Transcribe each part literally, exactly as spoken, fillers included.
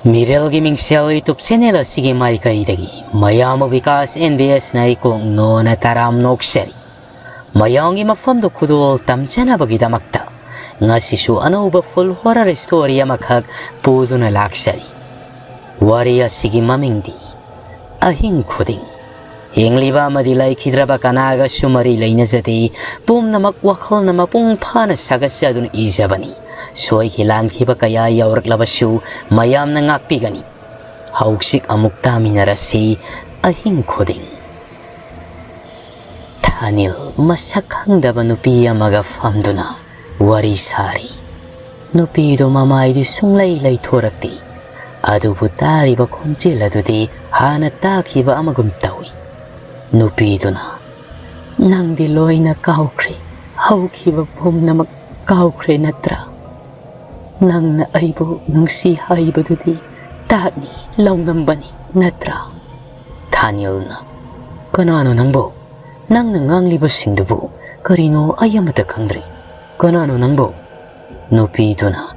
ꯃꯤꯔꯦꯜꯒꯤ ꯃꯤꯡꯁꯦꯜ YouTube channel ꯑꯁꯤꯒꯤ ꯃꯥꯏꯀꯩꯗꯒꯤ ꯃꯌꯥꯝꯕꯨ ꯕꯤꯀꯥꯁ ꯑꯦꯟ ꯕꯤ ꯑꯦꯁꯅ ꯏꯀꯣꯛ ꯅꯣꯅ ꯇꯔꯥꯝ ꯅꯣꯛꯆꯔꯤ꯫ ꯃꯌꯥꯝꯒꯤ ꯃꯐꯝꯗ ꯈꯨꯗꯣꯜ ꯇꯝꯖꯅꯕꯒꯤꯗꯃꯛꯇ ꯉꯁꯤꯁꯨ ꯑꯅꯧꯕ ꯐꯨꯜ ꯍꯣꯔꯔ ꯁ꯭ꯇꯣꯔꯤ ꯑꯃꯈꯛ ꯄꯨꯗꯨꯅ ꯂꯥꯛꯆꯔꯤ꯫ ꯋꯥꯔꯤ ꯑꯁꯤꯒꯤ ꯃꯃꯤꯡꯗꯤ ꯑꯍꯤꯡ ꯈꯨꯗꯤꯡ꯫ ꯍꯤꯡꯂꯤꯕ ꯑꯃꯗꯤ ꯂꯩꯈꯤꯗ꯭ꯔꯕ ꯀꯅꯥꯒꯁꯨ ꯃꯔꯤ ꯂꯩꯅꯖꯗꯦ꯫ ꯄꯨꯝꯅꯃꯛ ꯋꯥꯈꯜꯅ ꯃꯄꯨꯡ ꯐꯥꯅ ꯁꯥꯒꯠꯆꯗꯨꯅ ꯏꯖꯕꯅꯤ꯫ ꯁꯣꯏꯈꯤ ꯂꯥꯟꯈꯤꯕ ꯀꯌꯥ ꯌꯥꯎꯔꯛꯂꯕꯁꯨ ꯃꯌꯥꯝꯅ ꯉꯥꯛꯄꯤꯒꯅꯤ꯫ ꯍꯧꯖꯤꯛ ꯑꯃꯨꯛ ꯇꯥꯃꯤꯟꯅꯔꯁꯤ ꯑꯍꯤꯡ ꯈꯨꯗꯤꯡ꯫ ꯊꯥꯅꯤꯜ ꯃꯁꯛ ꯈꯪꯗꯕ ꯅꯨꯄꯤ ꯑꯃꯒ ꯐꯝꯗꯨꯅ ꯋꯥꯔꯤ ꯁꯥꯔꯤ꯫ ꯅꯨꯄꯤꯗꯨ ꯃꯃꯥꯏꯗꯤ ꯁꯨꯡꯂꯩ ꯂꯩꯊꯣꯔꯛꯇꯦ꯫ ꯑꯗꯨꯕꯨ ꯇꯥꯔꯤꯕ ꯈꯣꯟꯖꯦꯜ ꯑꯗꯨꯗꯤ ꯍꯥꯟꯅ ꯇꯥꯈꯤꯕ ꯑꯃꯒꯨꯝ ꯇꯧꯏ꯫ ꯅꯨꯄꯤꯗꯨꯅ, "ꯅꯪꯗꯤ ꯂꯣꯏꯅ ꯀꯥꯎꯈ꯭ꯔꯦ, ꯍꯧꯈꯤꯕ ꯄꯨꯝꯅꯃꯛ ꯀꯥꯎꯈ꯭ꯔꯦ ꯅꯠꯇ꯭ꯔꯥ? ꯅꯪꯅ ꯑꯩꯕꯨ ꯅꯨꯡꯁꯤ ꯍꯥꯏꯕꯗꯨꯗꯤ ꯇꯥꯠꯅꯤ ꯂꯧꯉꯝꯕꯅꯤ ꯅꯠꯇ꯭ꯔꯥ?" ꯊꯥꯅꯤꯜꯅ, "ꯀꯅꯥꯅꯣ ꯅꯪꯕꯨ? ꯅꯪꯅ ꯉꯥꯡꯂꯤꯕꯁꯤꯡꯗꯨꯕꯨ ꯀꯔꯤꯅꯣ ꯑꯩ ꯑꯃꯠꯇ ꯈꯪꯗ꯭ꯔꯦ꯫ ꯀꯅꯥꯅꯣ ꯅꯪꯕꯨ?" ꯅꯨꯄꯤꯗꯨꯅ,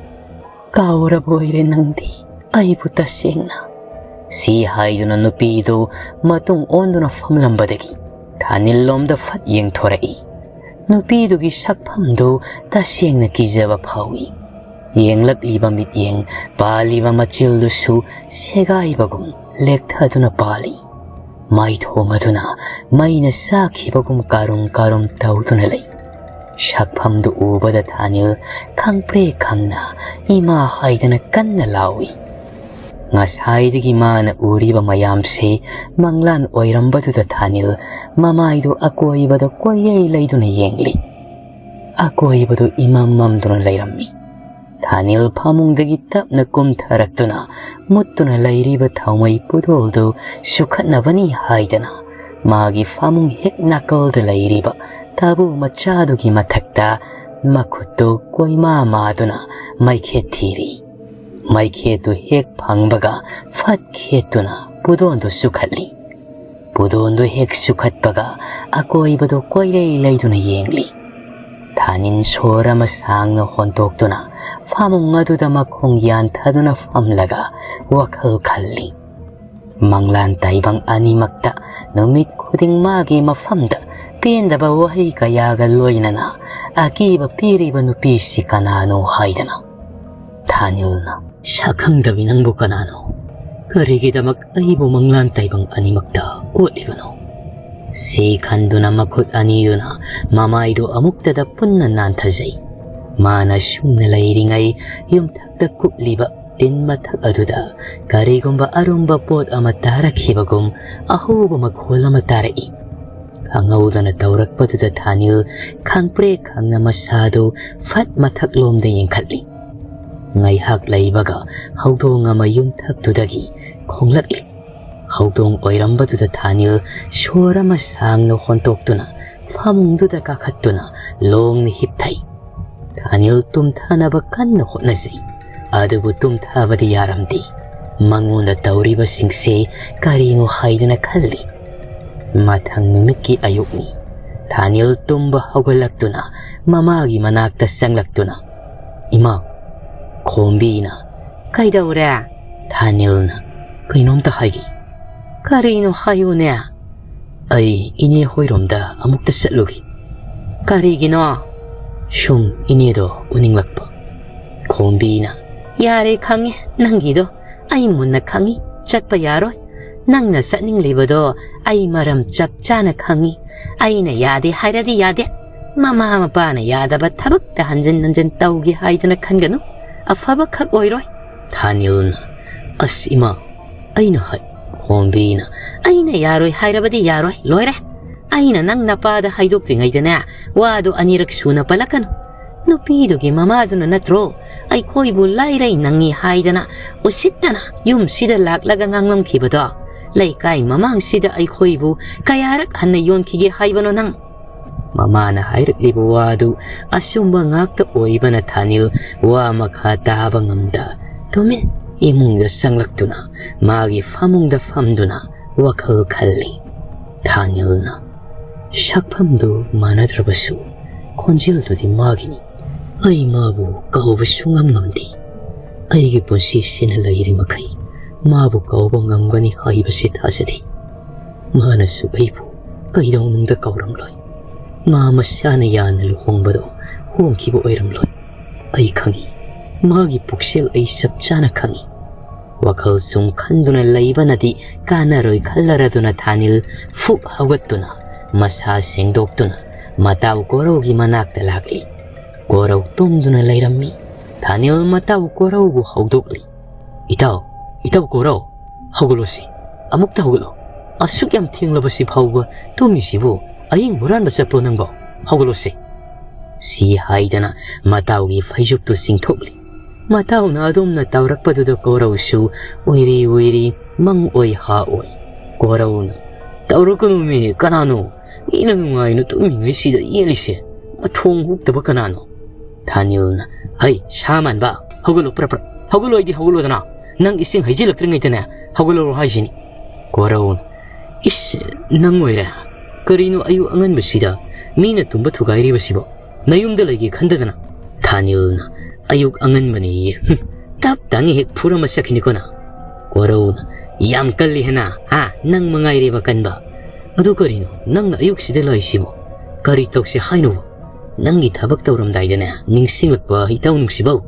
"ꯀꯥꯎꯔꯕ ꯑꯣꯏꯔꯦ ꯅꯪꯗꯤ ꯑꯩꯕꯨ ꯇꯁꯦꯡꯅ?" ꯁꯤ ꯍꯥꯏꯗꯨꯅ ꯅꯨꯄꯤꯗꯨ ꯃꯇꯨꯡ ꯑꯣꯟꯗꯨꯅ ꯐꯝꯂꯝꯕꯗꯒꯤ ꯊꯥꯅꯤꯜꯂꯣꯝꯗ ꯐꯠ ꯌꯦꯡꯊꯣꯔꯛꯏ꯫ ꯅꯨꯄꯤꯗꯨꯒꯤ ꯁꯛꯐꯝꯗꯨ ꯇꯁꯦꯡꯅ ꯀꯤꯖꯕ ꯐꯥꯎꯏ꯫ ꯌꯦꯡꯂꯛꯂꯤꯕ ꯃꯤꯠꯌꯦꯡ, ꯄꯥꯜꯂꯤꯕ ꯃꯆꯤꯜꯗꯨꯁꯨ ꯁꯦꯒꯥꯏꯕꯒꯨꯝ ꯂꯦꯛꯊꯗꯨꯅ ꯄꯥꯜꯂꯤ꯫ ꯃꯥꯏꯊꯣꯡ ꯑꯗꯨꯅ ꯃꯩꯅ ꯆꯥꯈꯤꯕꯒꯨꯝ ꯀꯥꯔꯨꯝ ꯀꯥꯔꯨꯝ ꯇꯧꯗꯨꯅ ꯂꯩ꯫ ꯁꯛꯐꯝꯗꯨ ꯎꯕꯗ ꯊꯥꯅꯤꯜ ꯈꯪꯄ꯭ꯔꯦꯛ ꯈꯪꯅ "ꯏꯃꯥ" ꯍꯥꯏꯗꯅ ꯀꯟꯅ ꯂꯥꯎꯏ꯫ ꯉꯁꯥꯏꯗꯒꯤ ꯃꯥꯅ ꯎꯔꯤꯕ ꯃꯌꯥꯝꯁꯦ ꯃꯪꯂꯥꯟ ꯑꯣꯏꯔꯝꯕꯗꯨꯗ ꯊꯥꯅꯤꯜ ꯃꯃꯥꯏꯗꯨ ꯑꯀꯣꯏꯕꯗ ꯀꯣꯏꯔꯩ ꯂꯩꯗꯨꯅ ꯌꯦꯡꯂꯤ꯫ ꯑꯀꯣꯏꯕꯗꯨ ꯏꯃꯝ ꯃꯝꯗꯨꯅ ꯂꯩꯔꯝꯃꯤ꯫ ꯊꯥꯅꯤꯜ ꯐꯃꯨꯡꯗꯒꯤ ꯇꯞꯅ ꯀꯨꯝꯊꯔꯛꯇꯨꯅ ꯃꯨꯠꯇꯨꯅ ꯂꯩꯔꯤꯕ ꯊꯥꯎꯃꯩ ꯄꯨꯗꯣꯜꯗꯨ ꯁꯨꯈꯠꯅꯕꯅꯤ ꯍꯥꯏꯗꯅ ꯃꯥꯒꯤ ꯐꯃꯨꯡ ꯍꯦꯛ ꯅꯥꯀꯜꯗ ꯂꯩꯔꯤꯕ ꯇꯥꯕꯨ ꯃꯆꯥꯗꯨꯒꯤ ꯃꯊꯛꯇ ꯃꯈꯨꯠꯇꯨ ꯀꯣꯏꯃꯥ ꯃꯥꯗꯨꯅ ꯃꯩꯈꯦꯠ ꯊꯤꯔꯤ꯫ ꯃꯩꯈꯦꯠꯇꯨ ꯍꯦꯛ ꯐꯪꯕꯒ ꯐꯠ ꯈꯦꯠꯇꯨꯅ ꯄꯨꯗꯣꯟꯗꯨ ꯁꯨꯈꯠꯂꯤ꯫ ꯄꯨꯗꯣꯟꯗꯨ ꯍꯦꯛ ꯁꯨꯈꯠꯄꯒ ꯑꯀꯣꯏꯕꯗꯨ ꯀꯣꯏꯔꯩ ꯂꯩꯗꯨꯅ ꯌꯦꯡꯂꯤ꯫ ꯊꯥꯅꯤꯜ ꯁꯣꯔ ꯑꯃ ꯁꯥꯡꯅ ꯍꯣꯟꯇꯣꯛꯇꯨꯅ ꯐꯃꯨꯡ ꯑꯗꯨꯗ ꯃꯈꯣꯡ ꯌꯥꯟꯊꯗꯨꯅ ꯐꯝꯂꯒ ꯋꯥꯈꯜ ꯈꯜꯂꯤ꯫ ꯃꯪꯂꯥꯟ ꯇꯥꯏꯕꯪ ꯑꯅꯤꯃꯛꯇ ꯅꯨꯃꯤꯠ ꯈꯨꯗꯤꯡ ꯃꯥꯒꯤ ꯃꯐꯝꯗ ꯄꯦꯟꯗꯕ ꯋꯥꯍꯩ ꯀꯌꯥꯒ ꯂꯣꯏꯅꯅ ꯑꯀꯤꯕ ꯄꯤꯔꯤꯕ ꯅꯨꯄꯤꯁꯤ ꯀꯅꯥꯅꯣ ꯍꯥꯏꯗꯅ꯫ ꯊꯥꯅꯤꯜꯅ, "ꯁꯛꯈꯪꯗꯕꯤ ꯅꯪꯕꯨ ꯀꯅꯥꯅꯣ? ꯀꯔꯤꯒꯤꯗꯃꯛ ꯑꯩꯕꯨ ꯃꯪꯂꯥꯟ ꯇꯥꯏꯕꯪ ꯑꯅꯤꯃꯛꯇ ꯑꯣꯠꯂꯤꯕꯅꯣ?" ꯁꯤ ꯈꯟꯗꯨꯅ ꯃꯈꯨꯠ ꯑꯅꯤꯗꯨꯅ ꯃꯃꯥꯏꯗꯨ ꯑꯃꯨꯛꯇꯗ ꯄꯨꯟꯅ ꯅꯥꯟꯊꯖꯩ꯫ ꯃꯥꯅ ꯁꯨꯝꯅ ꯂꯩꯔꯤꯉꯩ ꯌꯨꯝꯊꯛꯇ ꯀꯨꯞꯂꯤꯕ ꯇꯤꯟ ꯃꯊꯛ ꯑꯗꯨꯗ ꯀꯔꯤꯒꯨꯝꯕ ꯑꯔꯨꯝꯕ ꯄꯣꯠ ꯑꯃ ꯇꯥꯔꯛꯈꯤꯕꯒꯨꯝ ꯑꯍꯧꯕ ꯃꯈꯣꯜ ꯑꯃ ꯇꯥꯔꯛꯏ꯫ ꯈꯪꯍꯧꯗꯅ ꯇꯧꯔꯛꯄꯗꯨꯗ ꯊꯥꯅꯤꯜ ꯈꯪꯄ꯭ꯔꯦꯛ ꯈꯪꯅ ꯃꯁꯥꯗꯨ ꯐꯠ ꯃꯊꯛꯂꯣꯝꯗ ꯌꯦꯡꯈꯠꯂꯤ꯫ ꯉꯥꯏꯍꯥꯛ ꯂꯩꯕꯒ ꯍꯧꯗꯣꯡ ꯑꯃ ꯌꯨꯝꯊꯛꯇꯨꯗꯒꯤ ꯈꯣꯡꯂꯛꯂꯤ꯫ ꯍꯧꯗꯣꯡ ꯑꯣꯏꯔꯝꯕꯗꯨꯗ ꯊꯥꯅꯤꯜ ꯁꯣꯔ ꯑꯃ ꯁꯥꯡꯅ ꯍꯣꯟꯇꯣꯛꯇꯨꯅ ꯐꯃꯨꯡꯗꯨꯗ ꯀꯥꯈꯠꯇꯨꯅ ꯂꯣꯡꯅ ꯍꯤꯞꯊꯩ꯫ ꯊꯥꯅꯤꯜ ꯇꯨꯝꯊꯅꯕ ꯀꯟꯅ ꯍꯣꯠꯅꯖꯩ꯫ ꯑꯗꯨꯕꯨ ꯇꯨꯝꯊꯕꯗꯤ ꯌꯥꯔꯝꯗꯦ꯫ ꯃꯉꯣꯟꯗ ꯇꯧꯔꯤꯕꯁꯤꯡꯁꯦ ꯀꯔꯤꯅꯣ ꯍꯥꯏꯗꯅ ꯈꯜꯂꯤ꯫ ꯃꯊꯪ ꯅꯨꯃꯤꯠꯀꯤ ꯑꯌꯨꯛꯅꯤ꯫ ꯊꯥꯅꯤꯜ ꯇꯨꯝꯕ ꯍꯧꯒꯠꯂꯛꯇꯨꯅ ꯃꯃꯥꯒꯤ ꯃꯅꯥꯛꯇ ꯆꯪꯂꯛꯇꯨꯅ, "ꯏꯃꯥ," ꯈꯣꯝꯕꯤꯅ, "ꯀꯩꯗꯧꯔꯦ?" ꯊꯥꯅꯤꯜꯅ, "ꯀꯩꯅꯣꯝꯇ ꯍꯥꯏꯒꯦ꯫" "ꯀꯔꯤꯅꯣ ꯍꯥꯏꯌꯨꯅꯦ?" "ꯑꯩ ꯏꯅꯦ ꯍꯣꯏꯔꯣꯝꯗ ꯑꯃꯨꯛꯇ ꯆꯠꯂꯨꯒꯦ꯫" "ꯀꯔꯤꯒꯤꯅꯣ?" "ꯁꯨꯝ ꯏꯅꯦꯗꯣ ꯎꯅꯤꯡꯂꯛꯄ꯫" ꯈꯣꯝꯕꯤꯅ, "ꯌꯥꯔꯦ, ꯈꯪꯉꯦ ꯅꯪꯒꯤꯗꯣ꯫ ꯑꯩ ꯃꯨꯟꯅ ꯈꯪꯉꯤ, ꯆꯠꯄ ꯌꯥꯔꯣꯏ꯫ ꯅꯪꯅ ꯆꯠꯅꯤꯡꯂꯤꯕꯗꯣ ꯑꯩ ꯃꯔꯝ ꯆꯞ ꯆꯥꯅ ꯈꯪꯉꯤ꯫ ꯑꯩꯅ ꯌꯥꯗꯦ ꯍꯥꯏꯔꯗꯤ ꯌꯥꯗꯦ꯫ ꯃꯃꯥ ꯃꯄꯥꯅ ꯌꯥꯗꯕ ꯊꯕꯛꯇ ꯍꯟꯖꯤꯟ ꯍꯟꯖꯤꯟ ꯇꯧꯒꯦ ꯍꯥꯏꯗꯅ ꯈꯟꯒꯅꯨ꯫ ꯑꯐꯕ ꯈꯛ ꯑꯣꯏꯔꯣꯏ꯫" ꯊꯥꯅꯤꯜꯅ, "ꯑꯁ ꯏꯃꯥ, ꯑꯩꯅ ꯍꯥꯏ꯫" ꯈꯣꯝꯕꯤꯅ, "ꯑꯩꯅ ꯌꯥꯔꯣꯏ ꯍꯥꯏꯔꯕꯗꯤ ꯌꯥꯔꯣꯏ, ꯂꯣꯏꯔꯦ꯫ ꯑꯩꯅ ꯅꯪ ꯅꯄꯥꯗ ꯍꯥꯏꯗꯣꯛꯇ꯭ꯔꯤꯉꯩꯗꯅꯦ, ꯋꯥꯗꯣ ꯑꯅꯤꯔꯛ ꯁꯨꯅ ꯄꯜꯂꯛꯀꯅꯨ꯫ ꯅꯨꯄꯤꯗꯨꯒꯤ ꯃꯃꯥꯗꯨꯅ ꯅꯠꯇ꯭ꯔꯣ ꯑꯩꯈꯣꯏꯕꯨ ꯂꯥꯏꯔꯩ ꯅꯪꯉꯤ ꯍꯥꯏꯗꯅ ꯎꯁꯤꯠꯇꯅ ꯌꯨꯝꯁꯤꯗ ꯂꯥꯛꯂꯒ ꯉꯥꯡꯂꯝꯈꯤꯕꯗꯣ? ꯂꯩꯀꯥꯏ ꯃꯃꯥꯡꯁꯤꯗ ꯑꯩꯈꯣꯏꯕꯨ ꯀꯌꯥꯔꯛ ꯍꯟꯅ ꯌꯣꯟꯈꯤꯒꯦ ꯍꯥꯏꯕꯅꯣ ꯅꯪ?" ꯃꯃꯥꯅ ꯍꯥꯏꯔꯛꯂꯤꯕ ꯋꯥꯗꯨ ꯑꯆꯨꯝꯕ ꯉꯥꯛꯇ ꯑꯣꯏꯕꯅ ꯊꯥꯅꯤꯜ ꯋꯥ ꯃꯈꯥ ꯇꯥꯕ ꯉꯝꯗ ꯇꯨꯃꯤꯟ ꯏꯃꯨꯡꯗ ꯆꯪꯂꯛꯇꯨꯅ ꯃꯥꯒꯤ ꯐꯃꯨꯡꯗ ꯐꯝꯗꯨꯅ ꯋꯥꯈꯜ ꯈꯜꯂꯤ꯫ ꯊꯥꯅꯤꯜꯅ ꯁꯛꯐꯝꯗꯨ ꯃꯥꯟꯅꯗ꯭ꯔꯕꯁꯨ ꯈꯣꯟꯖꯦꯜꯗꯨꯗꯤ ꯃꯥꯒꯤꯅꯤ꯫ ꯑꯩ ꯃꯥꯕꯨ ꯀꯥꯎꯕ ꯁꯨꯡꯉꯝ ꯉꯝꯗꯦ꯫ ꯑꯩꯒꯤ ꯄꯨꯟꯁꯤ ꯁꯤꯅ ꯂꯩꯔꯤ ꯃꯈꯩ ꯃꯥꯕꯨ ꯀꯥꯎꯕ ꯉꯝꯒꯅꯤ ꯍꯥꯏꯕꯁꯤ ꯊꯥꯖꯗꯦ꯫ ꯃꯥꯅꯁꯨ ꯑꯩꯕꯨ ꯀꯩꯗꯧꯅꯨꯡꯗ ꯀꯥꯎꯔꯝꯂꯣꯏ꯫ ꯃꯥ ꯃꯁꯥꯅ ꯌꯥꯅ ꯂꯨꯍꯣꯡꯕꯗꯣ ꯍꯣꯡꯈꯤꯕ ꯑꯣꯏꯔꯝꯂꯣꯏ꯫ ꯑꯩ ꯈꯪꯏ, ꯃꯥꯒꯤ ꯄꯨꯛꯆꯦꯜ ꯑꯩ ꯆꯞ ꯆꯥꯅ ꯈꯪꯏ꯫ ꯋꯥꯈꯜ ꯁꯨꯝ ꯈꯟꯗꯨꯅ ꯂꯩꯕꯅꯗꯤ ꯀꯥꯟꯅꯔꯣꯏ ꯈꯜꯂꯔꯗꯨꯅ ꯊꯥꯅꯤꯜ ꯐꯨꯛ ꯍꯧꯒꯠꯇꯨꯅ, ꯃꯁꯥ ꯁꯦꯡꯗꯣꯛꯇꯨꯅ, ꯃꯇꯥꯎ ꯀꯣꯔꯧꯒꯤ ꯃꯅꯥꯛꯇ ꯂꯥꯛꯂꯤ꯫ ꯀꯣꯔꯧ ꯇꯨꯝꯗꯨꯅ ꯂꯩꯔꯝꯃꯤ꯫ ꯊꯥꯅꯤꯜ ꯃꯇꯥꯎ ꯀꯣꯔꯧꯕꯨ ꯍꯧꯗꯣꯛꯂꯤ꯫ "ꯏꯇꯥꯎ, ꯏꯇꯥꯎ ꯀꯣꯔꯧ, ꯍꯧꯒꯠꯂꯣꯁꯤ, ꯑꯃꯨꯛꯇ ꯍꯧꯒꯠꯂꯣ꯫ ꯑꯁꯨꯛ ꯌꯥꯝ ꯊꯦꯡꯂꯕꯁꯤ ꯐꯥꯎꯕ ꯇꯨꯝꯃꯤꯁꯤꯕꯨ ꯑꯍꯤꯡ ꯍꯨꯔꯥꯟꯕ ꯆꯠꯄ꯭ꯔꯣ ꯅꯪꯕꯣ? ꯍꯧꯒꯠꯂꯣꯁꯤ꯫" ꯁꯤ ꯍꯥꯏꯗꯅ ꯃꯇꯥꯎꯒꯤ ꯐꯩꯖꯨꯞꯇꯨ ꯆꯤꯡꯊꯣꯛꯂꯤ꯫ ꯃꯇꯥꯎꯅ ꯑꯗꯨꯝꯅ ꯇꯧꯔꯛꯄꯗꯨꯗ ꯀꯣꯔꯧꯁꯨ ꯎꯏꯔꯤ ꯎꯏꯔꯤ, ꯃꯪ ꯑꯣꯏ ꯍꯥ ꯑꯣꯏ꯫ ꯀꯣꯔꯧꯅ, "ꯇꯧꯔꯛꯀꯅꯨꯃꯤ, ꯀꯅꯥꯅꯣ? ꯃꯤꯅ ꯅꯨꯡꯉꯥꯏꯅ ꯇꯨꯝꯃꯤꯉꯩꯁꯤꯗ ꯌꯦꯠꯂꯤꯁꯦ? ꯃꯊꯣꯡ ꯍꯨꯛꯇꯕ ꯀꯅꯥꯅꯣ?" ꯊꯥꯅꯤꯜꯅ, "ꯍꯩ, ꯁꯥ ꯃꯥꯟꯕ, ꯍꯧꯒꯠꯂꯣ, ꯄ꯭ꯔꯞ ꯄ꯭ꯔꯞ꯫ ꯍꯧꯒꯠꯂꯣ ꯍꯥꯏꯗꯤ ꯍꯧꯒꯠꯂꯣꯗꯅ꯫ ꯅꯪ ꯏꯁꯤꯡ ꯍꯩꯖꯤꯜꯂꯛꯇ꯭ꯔꯤꯉꯩꯗꯅꯦ ꯍꯧꯒꯠꯂꯧꯔꯣ ꯍꯥꯏꯁꯤꯅꯤ꯫" ꯀꯣꯔꯧꯅ, "ꯏꯁ, ꯅꯪ ꯑꯣꯏꯔꯦ꯫ ꯀꯔꯤꯅꯣ ꯑꯌꯨꯛ ꯑꯉꯟꯕꯁꯤꯗ ꯃꯤꯅ ꯇꯨꯝꯕ ꯊꯨꯒꯥꯏꯔꯤꯕꯁꯤꯕꯣ? ꯅꯌꯨꯝꯗ ꯂꯩꯒꯦ ꯈꯟꯗꯗꯅ?" ꯊꯥꯅꯤꯜꯅ, "ꯑꯌꯨꯛ ꯑꯉꯟꯕꯅꯦꯌꯦ꯫ ꯍꯨꯝ, ꯇꯞ ꯇꯥꯉꯩ ꯍꯦꯛ ꯐꯨꯔꯝꯃ ꯆꯠꯈꯤꯅꯤꯀꯣ ꯅꯪ꯫" ꯀꯣꯔꯧꯅ, "ꯌꯥꯝ ꯀꯜꯂꯤ ꯍꯦꯅ, ꯍꯥ? ꯅꯪ ꯃꯉꯥꯏꯔꯦꯕ ꯀꯟꯕ꯫ ꯑꯗꯨ ꯀꯔꯤꯅꯣ ꯅꯪꯅ ꯑꯌꯨꯛꯁꯤꯗ ꯂꯥꯛꯏꯁꯤꯕꯣ? ꯀꯔꯤ ꯇꯧꯁꯦ ꯍꯥꯏꯅꯣꯕ? ꯅꯪꯒꯤ ꯊꯕꯛ ꯇꯧꯔꯝꯗꯥꯏꯗꯅꯦ ꯅꯤꯡꯁꯤꯡꯂꯛꯄ ꯏꯇꯥꯎ ꯅꯨꯡꯁꯤꯕꯧ꯫"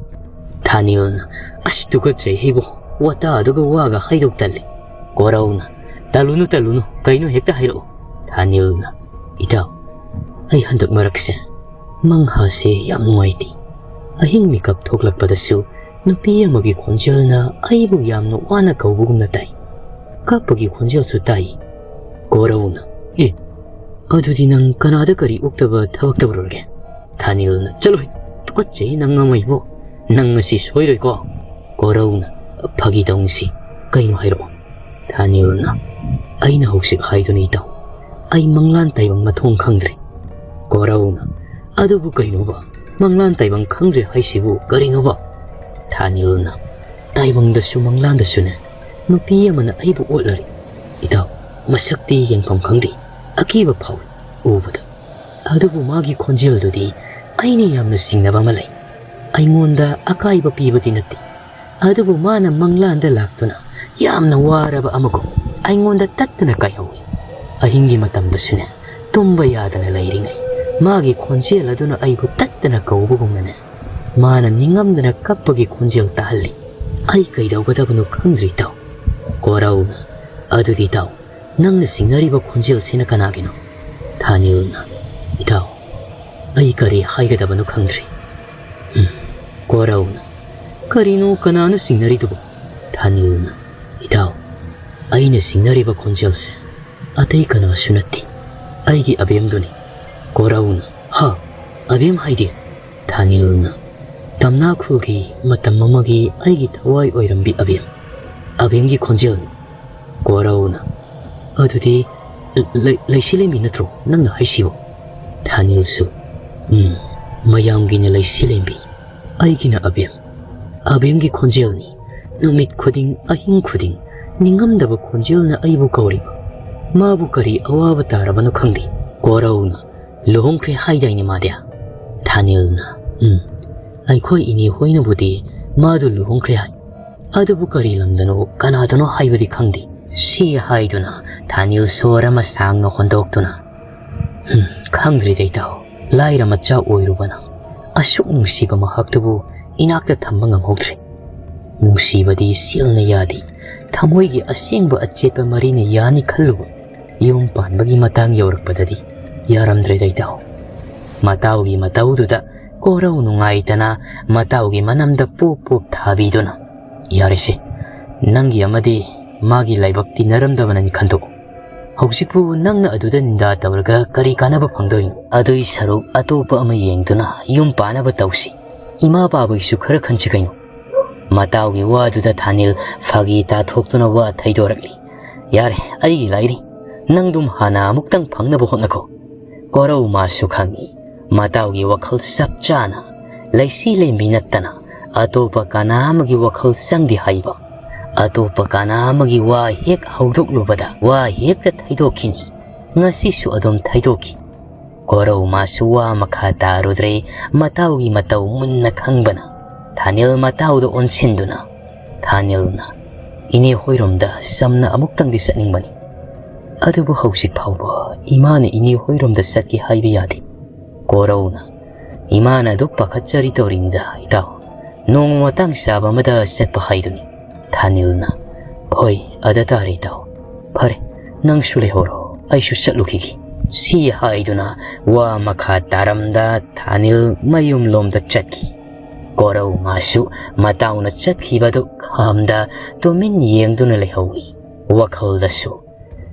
ꯊꯥꯅꯤꯜꯅ, "ꯑꯁ, ꯇꯨꯀꯠꯆꯩ ꯍꯩꯕꯣ, ꯋꯥꯇꯥꯗꯨꯒ ꯋꯥꯒ ꯍꯥꯏꯗꯣꯛ ꯇꯜꯂꯤ꯫" ꯀꯣꯔꯧꯅ, "ꯇꯜꯂꯨꯅꯨ, ꯇꯜꯂꯨꯅꯨ, ꯀꯩꯅꯣ ꯍꯦꯛꯇ ꯍꯥꯏꯔꯛꯑꯣ꯫" ꯊꯥꯅꯤꯜꯅ, "ꯏꯇꯥꯎ, ꯑꯩ ꯍꯟꯗꯛ ꯃꯔꯛꯁꯦ ꯃꯪꯍꯥꯁꯦ ꯌꯥꯝ ꯅꯨꯡꯉꯥꯏꯇꯦ꯫ ꯑꯍꯤꯡ ꯃꯤꯀꯞ ꯊꯣꯛꯂꯛꯄꯗꯁꯨ ꯅꯨꯄꯤ ꯑꯃꯒꯤ ꯈꯣꯟꯖꯦꯜꯅ ꯑꯩꯕꯨ ꯌꯥꯝꯅ ꯋꯥꯅ ꯀꯧꯕꯒꯨꯝꯅ ꯇꯥꯏ꯫ ꯀꯞꯄꯒꯤ ꯈꯣꯟꯖꯦꯜꯁꯨ ꯇꯥꯏ꯫" ꯀꯣꯔꯧꯅ, "ꯑꯦ, ꯑꯗꯨꯗꯤ ꯅꯪ ꯀꯅꯥꯗ ꯀꯔꯤ ꯑꯣꯛꯇꯕ ꯊꯕꯛ ꯇꯧꯔꯨꯔꯒꯦ?" ꯊꯥꯅꯤꯜꯅ, "ꯆꯠꯂꯣꯍꯦ, ꯇꯨꯀꯠꯆꯩ ꯅꯪ ꯑꯃ ꯏꯕꯣ꯫ ꯅꯪ ꯉꯁꯤ ꯁꯣꯏꯔꯣꯏꯀꯣ?" ꯀꯣꯔꯧꯅ, "ꯐꯥꯒꯤ ꯇꯧꯅꯤꯁꯤ, ꯀꯩꯅꯣ ꯍꯥꯏꯔꯛꯑꯣ꯫" ꯊꯥꯅꯤꯜꯅ, "ꯑꯩꯅ ꯍꯧꯖꯤꯛ ꯍꯥꯏꯗꯨꯅ ꯏꯇꯥꯎ, ꯑꯩ ꯃꯪꯂꯥꯟ ꯇꯥꯏꯕꯪ ꯃꯊꯣꯡ ꯈꯪꯗ꯭ꯔꯦ꯫" ꯀꯣꯔꯧꯅ, "ꯑꯗꯨꯕꯨ ꯀꯩꯅꯣꯕ? ꯃꯪꯂꯥꯟ ꯇꯥꯏꯕꯪ ꯈꯪꯗ꯭ꯔꯦ ꯍꯥꯏꯁꯤꯕꯨ ꯀꯔꯤꯅꯣꯕ?" ꯊꯥꯅꯤꯜꯅ, "ꯇꯥꯏꯕꯪꯗꯁꯨ ꯃꯪꯂꯥꯟꯗꯁꯨꯅꯦ ꯅꯨꯄꯤ ꯑꯃꯅ ꯑꯩꯕꯨ ꯑꯣꯠꯂꯔꯤ꯫ ꯏꯇꯥꯎ, ꯃꯁꯛꯇꯤ ꯌꯦꯡꯐꯝ ꯈꯪꯗꯦ, ꯑꯀꯤꯕ ꯐꯥꯎꯏ ꯎꯕꯗ꯫" ꯑꯗꯨꯕꯨ ꯃꯥꯒꯤ ꯈꯣꯟꯖꯦꯜꯗꯨꯗꯤ ꯑꯩꯅ ꯌꯥꯝꯅ ꯆꯤꯡꯅꯕ ꯑꯃ ꯂꯩ꯫ ꯑꯩꯉꯣꯟꯗ ꯑꯀꯥꯏꯕ ꯄꯤꯕꯗꯤ ꯅꯠꯇꯦ, ꯑꯗꯨꯕꯨ ꯃꯥꯅ ꯃꯪꯂꯥꯟꯗ ꯂꯥꯛꯇꯨꯅ ꯌꯥꯝꯅ ꯋꯥꯔꯕ ꯑꯃꯒꯨꯝ ꯑꯩꯉꯣꯟꯗ ꯇꯠꯇꯅ ꯀꯥꯏꯍꯧꯏ꯫ ꯑꯍꯤꯡꯒꯤ ꯃꯇꯝꯗꯁꯨꯅꯦ, ꯇꯨꯝꯕ ꯌꯥꯗꯅ ꯂꯩꯔꯤꯉꯩ ꯃꯥꯒꯤ ꯈꯣꯟꯖꯦꯜ ꯑꯗꯨꯅ ꯑꯩꯕꯨ ꯇꯠꯇꯅ ꯀꯧꯕꯒꯨꯝꯅꯅꯦ, ꯃꯥꯅ ꯅꯤꯡꯉꯝꯗꯅ ꯀꯞꯄꯒꯤ ꯈꯣꯟꯖꯦꯜ ꯇꯥꯍꯜꯂꯤ꯫ ꯑꯩ ꯀꯩꯗꯧꯒꯗꯕꯅꯣ ꯈꯪꯗ꯭ꯔꯦ ꯏꯇꯥꯎ꯫ ꯀꯣꯔꯧꯅ, ꯑꯗꯨꯗꯤ ꯏꯇꯥꯎ, ꯅꯪꯅ ꯆꯤꯡꯅꯔꯤꯕ ꯈꯣꯟꯖꯦꯜꯁꯤꯅ ꯀꯅꯥꯒꯤꯅꯣ? ꯊꯥꯅꯤꯜꯅ, ꯏꯇꯥꯎ, ꯑꯩ ꯀꯔꯤ ꯍꯥꯏꯒꯗꯕꯅꯣ ꯈꯪꯗ꯭ꯔꯦ꯫ ꯎꯝ, ꯀꯣꯔꯧꯅ, ꯀꯔꯤꯅꯣ, ꯀꯅꯥꯅꯣ ꯆꯤꯡꯅꯔꯤꯗꯨꯕꯣ? ꯊꯥꯅꯤꯜꯅ, ꯏꯇꯥꯎ, ꯑꯩꯅ ꯆꯤꯡꯅꯔꯤꯕ ꯈꯣꯟꯖꯦꯜꯁꯦ ꯑꯇꯩ ꯀꯅꯥꯁꯨ ꯅꯠꯇꯦ, ꯑꯩꯒꯤ ꯑꯕꯦꯝꯗꯨꯅꯤ꯫ ꯀꯣꯔꯧꯅ, ꯍꯥ? ꯑꯕꯦꯝ ꯍꯥꯏꯗꯤ? ꯊꯥꯅꯤꯜꯅ, ꯇꯝꯅꯥꯈꯨꯜꯒꯤ ꯃꯇꯝ ꯑꯃꯒꯤ ꯑꯩꯒꯤ ꯊꯋꯥꯏ ꯑꯣꯏꯔꯝꯕꯤ ꯑꯕꯦꯝ, ꯑꯕꯦꯝꯒꯤ ꯈꯣꯟꯖꯦꯜꯅꯤ꯫ ꯀꯣꯔꯧꯅ, ꯑꯗꯨꯗꯤ ꯂꯩ-, ꯂꯩꯁꯤꯂꯦꯝꯕꯤ ꯅꯠꯇ꯭ꯔꯣ ꯅꯪꯅ ꯍꯥꯏꯁꯤꯕꯣ? ꯊꯥꯅꯤꯜꯁꯨ, ꯎꯝ, ꯃꯌꯥꯝꯒꯤꯅ ꯂꯩꯁꯤꯂꯦꯝꯕꯤ, ꯑꯩꯒꯤꯅ ꯑꯕꯦꯝ꯫ ꯑꯕꯦꯝꯒꯤ ꯈꯣꯟꯖꯦꯜꯅꯤ꯫ ꯅꯨꯃꯤꯠ ꯈꯨꯗꯤꯡ, ꯑꯍꯤꯡ ꯈꯨꯗꯤꯡ ꯅꯤꯡꯉꯝꯗꯕ ꯈꯣꯟꯖꯦꯜꯅ ꯑꯩꯕꯨ ꯀꯧꯔꯤꯕ꯫ ꯃꯥꯕꯨ ꯀꯔꯤ ꯑꯋꯥꯕ ꯇꯥꯔꯕꯅꯣ ꯈꯪꯗꯦ꯫ ꯀꯣꯔꯧꯅ, ꯂꯨꯍꯣꯡꯈ꯭ꯔꯦ ꯍꯥꯏꯗꯥꯏꯅꯦ ꯃꯥꯗꯤ? ꯊꯥꯅꯤꯜꯅ, ꯎꯝ, ꯑꯩꯈꯣꯏ ꯏꯅꯦ ꯍꯣꯏꯅꯕꯨꯗꯤ ꯃꯥꯗꯨ ꯂꯨꯍꯣꯡꯈ꯭ꯔꯦ ꯍꯥꯏ꯫ ꯑꯗꯨꯕꯨ ꯀꯔꯤ ꯂꯝꯗꯅꯣ, ꯀꯅꯥꯗꯅꯣ ꯍꯥꯏꯕꯗꯤ ꯈꯪꯗꯦ꯫ ꯁꯤ ꯍꯥꯏꯗꯨꯅ ꯊꯥꯅꯤꯜ ꯁꯣꯔ ꯑꯃ ꯁꯥꯡꯅ ꯍꯣꯟꯗꯣꯛꯇꯨꯅ, ꯎꯝ, ꯈꯪꯗ꯭ꯔꯦꯗ ꯏꯇꯥꯎ, ꯂꯥꯏꯔ ꯃꯆꯥ ꯑꯣꯏꯔꯨꯕꯅ ꯑꯁꯨꯛ ꯅꯨꯡꯁꯤꯕ ꯃꯍꯥꯛꯇꯨꯕꯨ ꯏꯅꯥꯛꯇ ꯊꯝꯕ ꯉꯝꯍꯧꯗ꯭ꯔꯦ꯫ ꯅꯨꯡꯁꯤꯕꯗꯤ ꯁꯦꯜꯅ ꯌꯥꯗꯦ, ꯊꯃꯣꯏꯒꯤ ꯑꯁꯦꯡꯕ ꯑꯆꯦꯠꯄ ꯃꯔꯤꯅ ꯌꯥꯅꯤ ꯈꯜꯂꯨꯕ꯫ ꯌꯨꯝ ꯄꯥꯟꯕꯒꯤ ꯃꯇꯥꯡ ꯌꯧꯔꯛꯄꯗꯗꯤ ꯌꯥꯔꯝꯗ꯭ꯔꯦꯗ ꯏꯇꯥꯎ꯫ ꯃꯇꯥꯎꯒꯤ ꯃꯇꯧꯗꯨꯗ ꯀꯣꯔꯧ ꯅꯨꯡꯉꯥꯏꯇꯅ ꯃꯇꯥꯎꯒꯤ ꯃꯅꯝꯗ ꯄꯣꯞ ꯄꯣꯞ ꯊꯥꯕꯤꯗꯨꯅ, ꯌꯥꯔꯦꯁꯦ, ꯅꯪꯒꯤ ꯑꯃꯗꯤ ꯃꯥꯒꯤ ꯂꯥꯏꯕꯛ ꯇꯤꯟꯅꯔꯝꯗꯕꯅꯅꯤ ꯈꯟꯗꯣꯛꯎ꯫ ꯍꯧꯖꯤꯛꯄꯨ ꯅꯪꯅ ꯑꯗꯨꯗ ꯅꯤꯟꯗꯥ ꯇꯧꯔꯒ ꯀꯔꯤ ꯀꯥꯟꯅꯕ ꯐꯪꯗꯣꯏꯅꯣ? ꯑꯗꯨꯏ ꯁꯔꯨꯛ ꯑꯇꯣꯞꯄ ꯑꯃ ꯌꯦꯡꯗꯨꯅ ꯌꯨꯝ ꯄꯥꯟꯅꯕ ꯇꯧꯁꯤ꯫ ꯏꯃꯥ ꯄꯥꯕꯒꯤꯁꯨ ꯈꯔ ꯈꯟꯁꯤ ꯀꯩꯅꯣ꯫ ꯃꯇꯥꯎꯒꯤ ꯋꯥꯗꯨꯗ ꯊꯥꯅꯤꯜ ꯐꯥꯒꯤ ꯇꯥꯊꯣꯛꯇꯨꯅ ꯋꯥ ꯊꯩꯗꯣꯔꯛꯂꯤ꯫ ꯌꯥꯔꯦ, ꯑꯩꯒꯤ ꯂꯥꯏꯔꯤ꯫ ꯅꯪꯗꯨꯝ ꯍꯥꯟꯅ ꯑꯃꯨꯛꯇꯪ ꯐꯪꯅꯕ ꯍꯣꯠꯅꯈꯣ꯫ ꯀꯣꯔꯧ ꯃꯥꯁꯨ ꯈꯪꯏ, ꯃꯇꯥꯎꯒꯤ ꯋꯥꯈꯜ ꯆꯞ ꯆꯥꯅ ꯂꯩꯁꯤ ꯂꯦꯝꯕꯤ ꯅꯠꯇꯅ ꯑꯇꯣꯞꯄ ꯀꯅꯥ ꯑꯃꯒꯤ ꯋꯥꯈꯜ ꯆꯪꯗꯦ ꯍꯥꯏꯕ꯫ ꯑꯇꯣꯞꯄ ꯀꯅꯥ ꯑꯃꯒꯤ ꯋꯥ ꯍꯦꯛ ꯍꯧꯗꯣꯛꯂꯨꯕꯗ ꯋꯥ ꯍꯦꯛꯇ ꯊꯩꯗꯣꯛꯈꯤꯅꯤ꯫ ꯉꯁꯤꯁꯨ ꯑꯗꯨꯝ ꯊꯩꯗꯣꯛꯈꯤ꯫ ꯀꯣꯔꯧ ꯃꯥꯁꯨ ꯋꯥ ꯃꯈꯥ ꯇꯥꯔꯨꯗ꯭ꯔꯦ꯫ ꯃꯇꯥꯎꯒꯤ ꯃꯇꯧ ꯃꯨꯟꯅ ꯈꯪꯕꯅ ꯊꯥꯅꯤꯜ ꯃꯇꯥꯎꯗ ꯑꯣꯟꯁꯤꯟꯗꯨꯅ, ꯊꯥꯅꯤꯜꯅ, "ꯏꯅꯦ ꯍꯣꯏꯔꯣꯝꯗ ꯆꯝꯅ ꯑꯃꯨꯛꯇꯪꯗꯤ ꯆꯠꯅꯤꯡꯕꯅꯤ꯫ ꯑꯗꯨꯕꯨ ꯍꯧꯖꯤꯛ ꯐꯥꯎꯕ ꯏꯃꯥꯅ ꯏꯅꯦ ꯍꯣꯏꯔꯣꯝꯗ ꯆꯠꯀꯦ ꯍꯥꯏꯕ ꯌꯥꯗꯦ꯫" ꯀꯣꯔꯧꯅ, "ꯏꯃꯥꯅ ꯑꯗꯨꯛ ꯄꯥꯈꯠꯆꯔꯤ ꯇꯧꯔꯤꯅꯤꯗ ꯏꯇꯥꯎ꯫ ꯅꯣꯡꯃ ꯃꯇꯥꯡ ꯆꯥꯕ ꯑꯃꯗ ꯆꯠꯄ ꯍꯥꯏꯗꯨꯅꯤ꯫" ꯊꯥꯅꯤꯜꯅ, "ꯍꯣꯏ, ꯑꯗ ꯇꯥꯔꯦ ꯏꯇꯥꯎ꯫ ꯐꯔꯦ, ꯅꯪꯁꯨ ꯂꯩꯍꯧꯔꯣ, ꯑꯩꯁꯨ ꯆꯠꯂꯨꯈꯤꯒꯦ꯫" ꯁꯤ ꯍꯥꯏꯗꯨꯅ ꯋꯥ ꯃꯈꯥ ꯇꯥꯔꯝꯗ ꯊꯥꯅꯤꯜ ꯃꯌꯨꯝꯂꯣꯝꯗ ꯆꯠꯈꯤ꯫ ꯀꯣꯔꯧ ꯃꯥꯁꯨ ꯃꯇꯥꯎꯅ ꯆꯠꯈꯤꯕꯗꯨ ꯈꯥꯝꯗ ꯇꯨꯃꯤꯟ ꯌꯦꯡꯗꯨꯅ ꯂꯩꯍꯧꯏ꯫ ꯋꯥꯈꯜꯗꯁꯨ,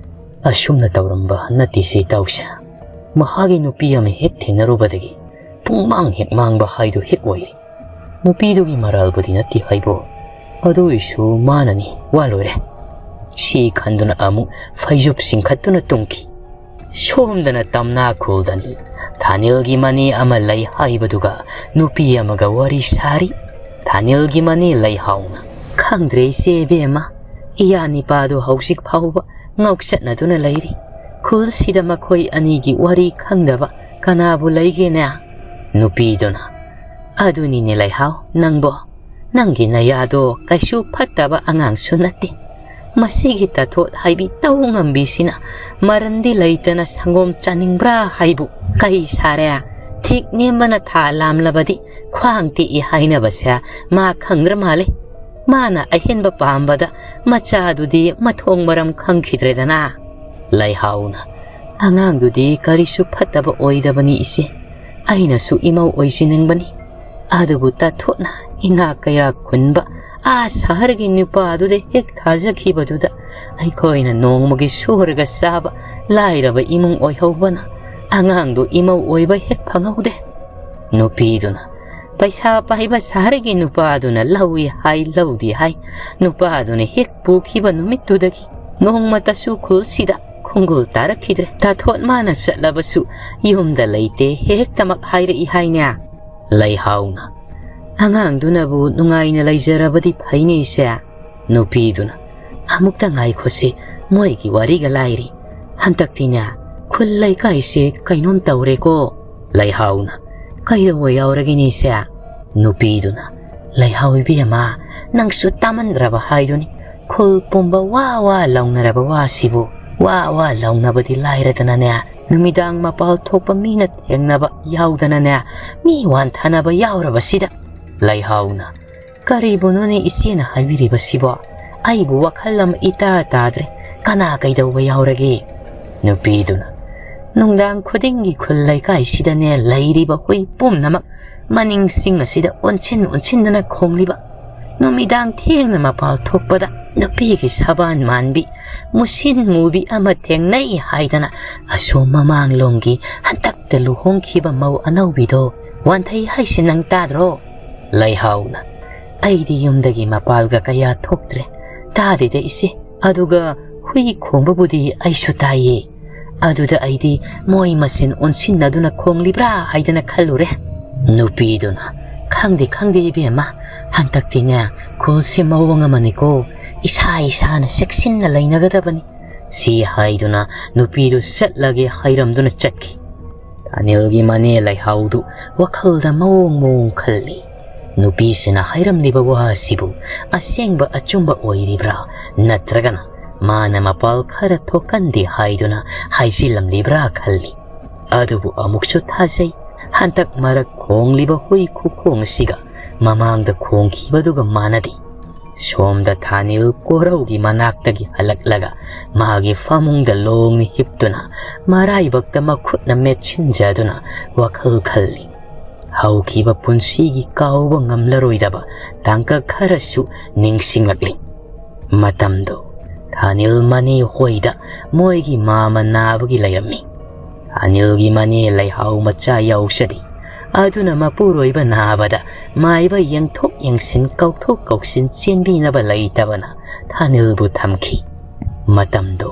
"ꯑꯁꯨꯝꯅ ꯇꯧꯔꯝꯕ ꯅꯠꯇꯦꯁꯦ ꯏꯇꯥꯎꯁꯦ꯫ ꯃꯍꯥꯛꯀꯤ ꯅꯨꯄꯤ ꯑꯃ ꯍꯦꯛ ꯊꯦꯡꯅꯔꯨꯕꯗꯒꯤ ꯄꯨꯡꯃꯥꯡ ꯍꯦꯛ ꯃꯥꯡꯕ ꯍꯥꯏꯗꯨ ꯍꯦꯛ ꯑꯣꯏꯔꯦ꯫ ꯅꯨꯄꯤꯗꯨꯒꯤ ꯃꯔꯥꯜꯕꯨꯗꯤ ꯅꯠꯇꯦ ꯍꯥꯏꯕꯨ, ꯑꯗꯨ ꯑꯣꯏꯁꯨ ꯃꯥꯅꯅꯤ, ꯋꯥ ꯂꯣꯏꯔꯦ꯫" ꯁꯤ ꯈꯟꯗꯨꯅ ꯑꯃꯨꯛ ꯐꯩꯖꯨꯞ ꯆꯤꯡꯈꯠꯇꯨꯅ ꯇꯨꯝꯈꯤ꯫ ꯁꯣꯝꯗꯅ ꯇꯝꯅꯥ ꯈꯨꯜꯗꯅꯤ꯫ ꯊꯥꯅꯤꯜꯒꯤ ꯃꯅꯦ ꯑꯃ ꯂꯩ ꯍꯥꯏꯕꯗꯨꯒ ꯅꯨꯄꯤ ꯑꯃꯒ ꯋꯥꯔꯤ ꯁꯥꯔꯤ꯫ ꯊꯥꯅꯤꯜꯒꯤ ꯃꯅꯦ ꯂꯩꯍꯥꯎꯅ, "ꯈꯪꯗ꯭ꯔꯦ ꯏꯆꯦ ꯏꯕꯦꯝꯃ, ꯏꯌꯥ ꯅꯤꯄꯥꯗꯨ ꯍꯧꯖꯤꯛ ꯐꯥꯎꯕ ꯉꯥꯎꯆꯠꯅꯗꯨꯅ ꯂꯩꯔꯤ꯫ ꯈꯨꯜꯁꯤꯗ ꯃꯈꯣꯏ ꯑꯅꯤꯒꯤ ꯋꯥꯔꯤ ꯈꯪꯗꯕ ꯀꯅꯥꯕꯨ ꯂꯩꯒꯦꯅꯦ?" ꯅꯨꯄꯤꯗꯨꯅ, "ꯑꯗꯨꯅꯤꯅꯦ ꯂꯩꯍꯥꯎ, ꯅꯪꯕꯣ꯫ ꯅꯪꯒꯤ ꯅꯌꯥꯗꯣ ꯀꯩꯁꯨ ꯐꯠꯇꯕ ꯑꯉꯥꯡꯁꯨ ꯅꯠꯇꯦ꯫ ꯃꯁꯤꯒꯤ ꯇꯥꯊꯣꯠ ꯍꯥꯏꯕꯤ ꯇꯧ ꯉꯝꯕꯤꯁꯤꯅ ꯃꯔꯟꯗꯤ ꯂꯩꯇꯅ ꯁꯪꯒꯣꯝ ꯆꯥꯅꯤꯡꯕ꯭ꯔꯥ ꯍꯥꯏꯕꯨ ꯀꯩ ꯁꯥꯔꯦ? ꯊꯤꯛ ꯅꯦꯝꯕꯅ ꯊꯥ ꯂꯥꯝꯂꯕꯗꯤ ꯈ꯭ꯋꯥꯡ ꯇꯦꯛꯏ ꯍꯥꯏꯅꯕꯁꯦ ꯃꯥ ꯈꯪꯗ꯭ꯔ ꯃꯥꯜꯂꯦ꯫ ꯃꯥꯅ ꯑꯍꯦꯟꯕ ꯄꯥꯝꯕꯗ ꯃꯆꯥꯗꯨꯗꯤ ꯃꯊꯣꯡ ꯃꯔꯝ ꯈꯪꯈꯤꯗ꯭ꯔꯦꯗꯅ꯫" ꯂꯩꯍꯥꯎꯅ, "ꯑꯉꯥꯡꯗꯨꯗꯤ ꯀꯔꯤꯁꯨ ꯐꯠꯇꯕ ꯑꯣꯏꯗꯕꯅꯤ ꯏꯆꯦ꯫ ꯑꯩꯅꯁꯨ ꯏꯃꯧ ꯑꯣꯏꯖꯅꯤꯡꯕꯅꯤ꯫ ꯑꯗꯨꯕꯨ ꯇꯥꯊꯣꯠꯅ ꯏꯅꯥꯛ ꯀꯩꯔꯥꯛ ꯈꯨꯟꯕ ꯑꯥ ꯁꯍꯔꯒꯤ ꯅꯨꯄꯥꯗꯨꯗ ꯍꯦꯛ ꯊꯥꯖꯈꯤꯕꯗꯨꯗ ꯑꯩꯈꯣꯏꯅ ꯅꯣꯡꯃꯒꯤ ꯁꯨꯔꯒ ꯆꯥꯕ ꯂꯥꯏꯔꯕ ꯏꯃꯨꯡ ꯑꯣꯏꯍꯧꯕꯅ ꯑꯉꯥꯡꯗꯨ ꯏꯃꯧ ꯑꯣꯏꯕ ꯍꯦꯛ ꯐꯪꯍꯧꯗꯦ꯫" ꯅꯨꯄꯤꯗꯨꯅ, "ꯄꯩꯁꯥ ꯄꯥꯏꯕ ꯁꯍꯔꯒꯤ ꯅꯨꯄꯥꯗꯨꯅ ꯂꯧꯏ ꯍꯥꯏ ꯂꯧꯗꯦ ꯍꯥꯏ, ꯅꯨꯄꯥꯗꯨꯅ ꯍꯦꯛ ꯄꯨꯈꯤꯕ ꯅꯨꯃꯤꯠꯇꯨꯗꯒꯤ ꯅꯣꯡꯃꯇꯁꯨ ꯈꯨꯜꯁꯤꯗ ꯈꯣꯡꯒꯨꯜ ꯇꯥꯔꯛꯈꯤꯗ꯭ꯔꯦ꯫ ꯇꯥꯊꯣꯠ ꯃꯥꯅ ꯆꯠꯂꯕꯁꯨ ꯌꯨꯝꯗ ꯂꯩꯇꯦ ꯍꯦꯛꯇꯃꯛ ꯍꯥꯏꯔꯛꯏ ꯍꯥꯏꯅꯦ꯫" ꯂꯩꯍꯥꯎꯅ, "ꯑꯉꯥꯡꯗꯨꯅꯕꯨ ꯅꯨꯡꯉꯥꯏꯅ ꯂꯩꯖꯔꯕꯗꯤ ꯐꯩꯅꯦ ꯏꯆꯦ꯫" ꯅꯨꯄꯤꯗꯨꯅ, "ꯑꯃꯨꯛꯇ ꯉꯥꯏꯈꯣꯁꯤ, ꯃꯣꯏꯒꯤ ꯋꯥꯔꯤꯒ ꯂꯥꯏꯔꯤ꯫ ꯍꯟꯗꯛꯇꯤꯅꯦ, ꯈꯨꯜ ꯂꯩꯀꯥꯏꯁꯦ ꯀꯩꯅꯣꯝ ꯇꯧꯔꯦꯀꯣ꯫ ꯂꯩꯍꯥꯎꯅ, "ꯀꯩꯗꯧꯕ ꯌꯥꯎꯔꯒꯦꯅꯦ ꯏꯆꯦ?" ꯅꯨꯄꯤꯗꯨꯅ, "ꯂꯩꯍꯥꯎ ꯏꯕꯦꯝꯃ, ꯅꯪꯁꯨ ꯇꯥꯃꯟꯗ꯭ꯔꯕ ꯍꯥꯏꯗꯨꯅꯤ꯫ ꯈꯨꯜ ꯄꯨꯝꯕ ꯋꯥ ꯋꯥ ꯂꯥꯎꯅꯔꯕ ꯋꯥꯁꯤꯕꯨ, ꯋꯥ ꯋꯥ ꯂꯥꯎꯅꯕꯗꯤ ꯂꯥꯏꯔꯗꯅꯅꯦ, ꯅꯨꯃꯤꯗꯥꯡ ꯃꯄꯥꯜ ꯊꯣꯛꯄ ꯃꯤꯅ ꯊꯦꯡꯅꯕ ꯌꯥꯎꯗꯅꯅꯦ, ꯃꯤ ꯋꯥꯟꯊꯅꯕ ꯌꯥꯎꯔꯕꯁꯤꯗ꯫" ꯂꯩꯍꯥꯎꯅ, "ꯀꯔꯤꯕꯨꯅꯣꯅꯦ ꯏꯆꯦꯅ ꯍꯥꯏꯕꯤꯔꯤꯕꯁꯤꯕꯣ? ꯑꯩꯕꯨ ꯋꯥꯈꯜ ꯑꯃ ꯏꯇꯥ ꯇꯥꯗ꯭ꯔꯦ꯫ ꯀꯅꯥ ꯀꯩꯗꯧꯕ ꯌꯥꯎꯔꯒꯦ?" ꯅꯨꯄꯤꯗꯨꯅ, "ꯅꯨꯡꯗꯥꯡ ꯈꯨꯗꯤꯡꯒꯤ ꯈꯨꯜ ꯂꯩꯀꯥꯏꯁꯤꯗꯅꯦ ꯂꯩꯔꯤꯕ ꯍꯨꯏ ꯄꯨꯝꯅꯃꯛ ꯃꯅꯤꯡ ꯆꯤꯡ ꯑꯁꯤꯗ ꯑꯣꯟꯁꯤꯟ ꯑꯣꯟꯁꯤꯟꯗꯨꯅ ꯈꯣꯡꯂꯤꯕ, ꯅꯨꯃꯤꯗꯥꯡ ꯊꯦꯡꯅ ꯃꯄꯥꯜ ꯊꯣꯛꯄꯗ ꯅꯨꯄꯤꯒꯤ ꯁꯕꯥꯟ ꯃꯥꯟꯕꯤ, ꯃꯨꯁꯤꯟ ꯃꯨꯕꯤ ꯑꯃ ꯊꯦꯡꯅꯩ ꯍꯥꯏꯗꯅ ꯑꯁꯣꯝ ꯃꯃꯥꯡꯂꯣꯝꯒꯤ ꯍꯟꯗꯛꯇ ꯂꯨꯍꯣꯡꯈꯤꯕ ꯃꯧ ꯑꯅꯧꯕꯤꯗꯣ ꯋꯥꯟꯊꯩ ꯍꯥꯏꯁꯤ ꯅꯪ ꯇꯥꯗ꯭ꯔꯣ?" ꯂꯩꯍꯥꯎꯅ, "ꯑꯩꯗꯤ ꯌꯨꯝꯗꯒꯤ ꯃꯄꯥꯜꯒ ꯀꯌꯥ ꯊꯣꯛꯇ꯭ꯔꯦ, ꯇꯥꯗꯦꯗ ꯏꯆꯦ꯫ ꯑꯗꯨꯒ ꯍꯨꯏ ꯈꯣꯡꯕꯕꯨꯗꯤ ꯑꯩꯁꯨ ꯇꯥꯏꯌꯦ꯫ ꯑꯗꯨꯗ ꯑꯩꯗꯤ ꯃꯣꯏ ꯃꯁꯦꯟ ꯑꯣꯟꯁꯤꯟꯅꯗꯨꯅ ꯈꯣꯡꯂꯤꯕ꯭ꯔꯥ ꯍꯥꯏꯗꯅ ꯈꯜꯂꯨꯔꯦ꯫" ꯅꯨꯄꯤꯗꯨꯅ, "ꯈꯪꯗꯦ, ꯈꯪꯗꯦ ꯏꯕꯦꯝꯃ, ꯍꯟꯗꯛꯇꯤꯅꯦ ꯈꯨꯜꯁꯤ ꯃꯑꯣꯡ ꯑꯃꯅꯤꯀꯣ, ꯏꯁꯥ ꯏꯁꯥꯅ ꯆꯦꯛꯁꯤꯟꯅ ꯂꯩꯅꯒꯗꯕꯅꯤ꯫" ꯁꯤ ꯍꯥꯏꯗꯨꯅ ꯅꯨꯄꯤꯗꯨ ꯆꯠꯂꯒꯦ ꯍꯥꯏꯔꯝꯗꯨꯅ ꯆꯠꯈꯤ꯫ ꯊꯥꯅꯤꯜꯒꯤ ꯃꯅꯦ ꯂꯩꯍꯥꯎꯗꯨ ꯋꯥꯈꯜꯗ ꯃꯑꯣꯡ ꯃꯑꯣꯡ ꯈꯜꯂꯤ꯫ ꯅꯨꯄꯤꯁꯤꯅ ꯍꯥꯏꯔꯝꯂꯤꯕ ꯋꯥ ꯑꯁꯤꯕꯨ ꯑꯁꯦꯡꯕ ꯑꯆꯨꯝꯕ ꯑꯣꯏꯔꯤꯕ꯭ꯔꯥ, ꯅꯠꯇ꯭ꯔꯒꯅ ꯃꯥꯅ ꯃꯄꯥꯜ ꯈꯔ ꯊꯣꯛꯀꯟꯗꯦ ꯍꯥꯏꯗꯨꯅ ꯍꯥꯏꯖꯤꯜꯂꯝꯂꯤꯕ꯭ꯔꯥ ꯈꯜꯂꯤ꯫ ꯑꯗꯨꯕꯨ ꯑꯃꯨꯛꯁꯨ ꯊꯥꯖꯩ, ꯍꯟꯗꯛ ꯃꯔꯛ ꯈꯣꯡꯂꯤꯕ ꯍꯨꯏ ꯈꯨꯈꯣꯡ ꯑꯁꯤꯒ ꯃꯃꯥꯡꯗ ꯈꯣꯡꯈꯤꯕꯗꯨꯒ ꯃꯥꯟꯅꯗꯦ꯫ ꯁꯣꯝꯗ ꯊꯥꯅꯤꯜ ꯀꯣꯔꯧꯒꯤ ꯃꯅꯥꯛꯇꯒꯤ ꯍꯜꯂꯛꯂꯒ ꯃꯥꯒꯤ ꯐꯃꯨꯡꯗ ꯂꯣꯡꯅ ꯍꯤꯞꯇꯨꯅ ꯃꯔꯥꯏꯕꯛꯇ ꯃꯈꯨꯠꯅ ꯃꯦꯠꯁꯤꯟꯖꯗꯨꯅ ꯋꯥꯈꯜ ꯈꯜꯂꯤ꯫ ꯍꯧꯈꯤꯕ ꯄꯨꯟꯁꯤꯒꯤ ꯀꯥꯎꯕ ꯉꯝꯂꯔꯣꯏꯗꯕ ꯇꯥꯡꯀꯛ ꯈꯔꯁꯨ ꯅꯤꯡꯁꯤꯡꯂꯛꯂꯤ꯫ ꯃꯇꯝꯗꯨ ꯊꯥꯅꯤꯜ ꯃꯅꯤ ꯍꯣꯏꯗ ꯃꯣꯏꯒꯤ ꯃꯥꯃ ꯅꯥꯕꯒꯤ ꯂꯩꯔꯝꯃꯤ꯫ ꯊꯥꯅꯤꯜꯒꯤ ꯃꯅꯦ ꯂꯩꯍꯥꯎ ꯃꯆꯥ ꯌꯥꯎꯖꯗꯦ꯫ ꯑꯗꯨꯅ ꯃꯄꯨꯔꯣꯏꯕ ꯅꯥꯕꯗ ꯃꯥꯏꯕ ꯌꯦꯡꯊꯣꯛ ꯌꯦꯡꯁꯤꯟ, ꯀꯧꯊꯣꯛ ꯀꯧꯁꯤꯟ ꯆꯦꯟꯕꯤꯅꯕ ꯂꯩꯇꯕꯅ ꯊꯥꯅꯤꯜꯕꯨ ꯊꯝꯈꯤ꯫ ꯃꯇꯝꯗꯨ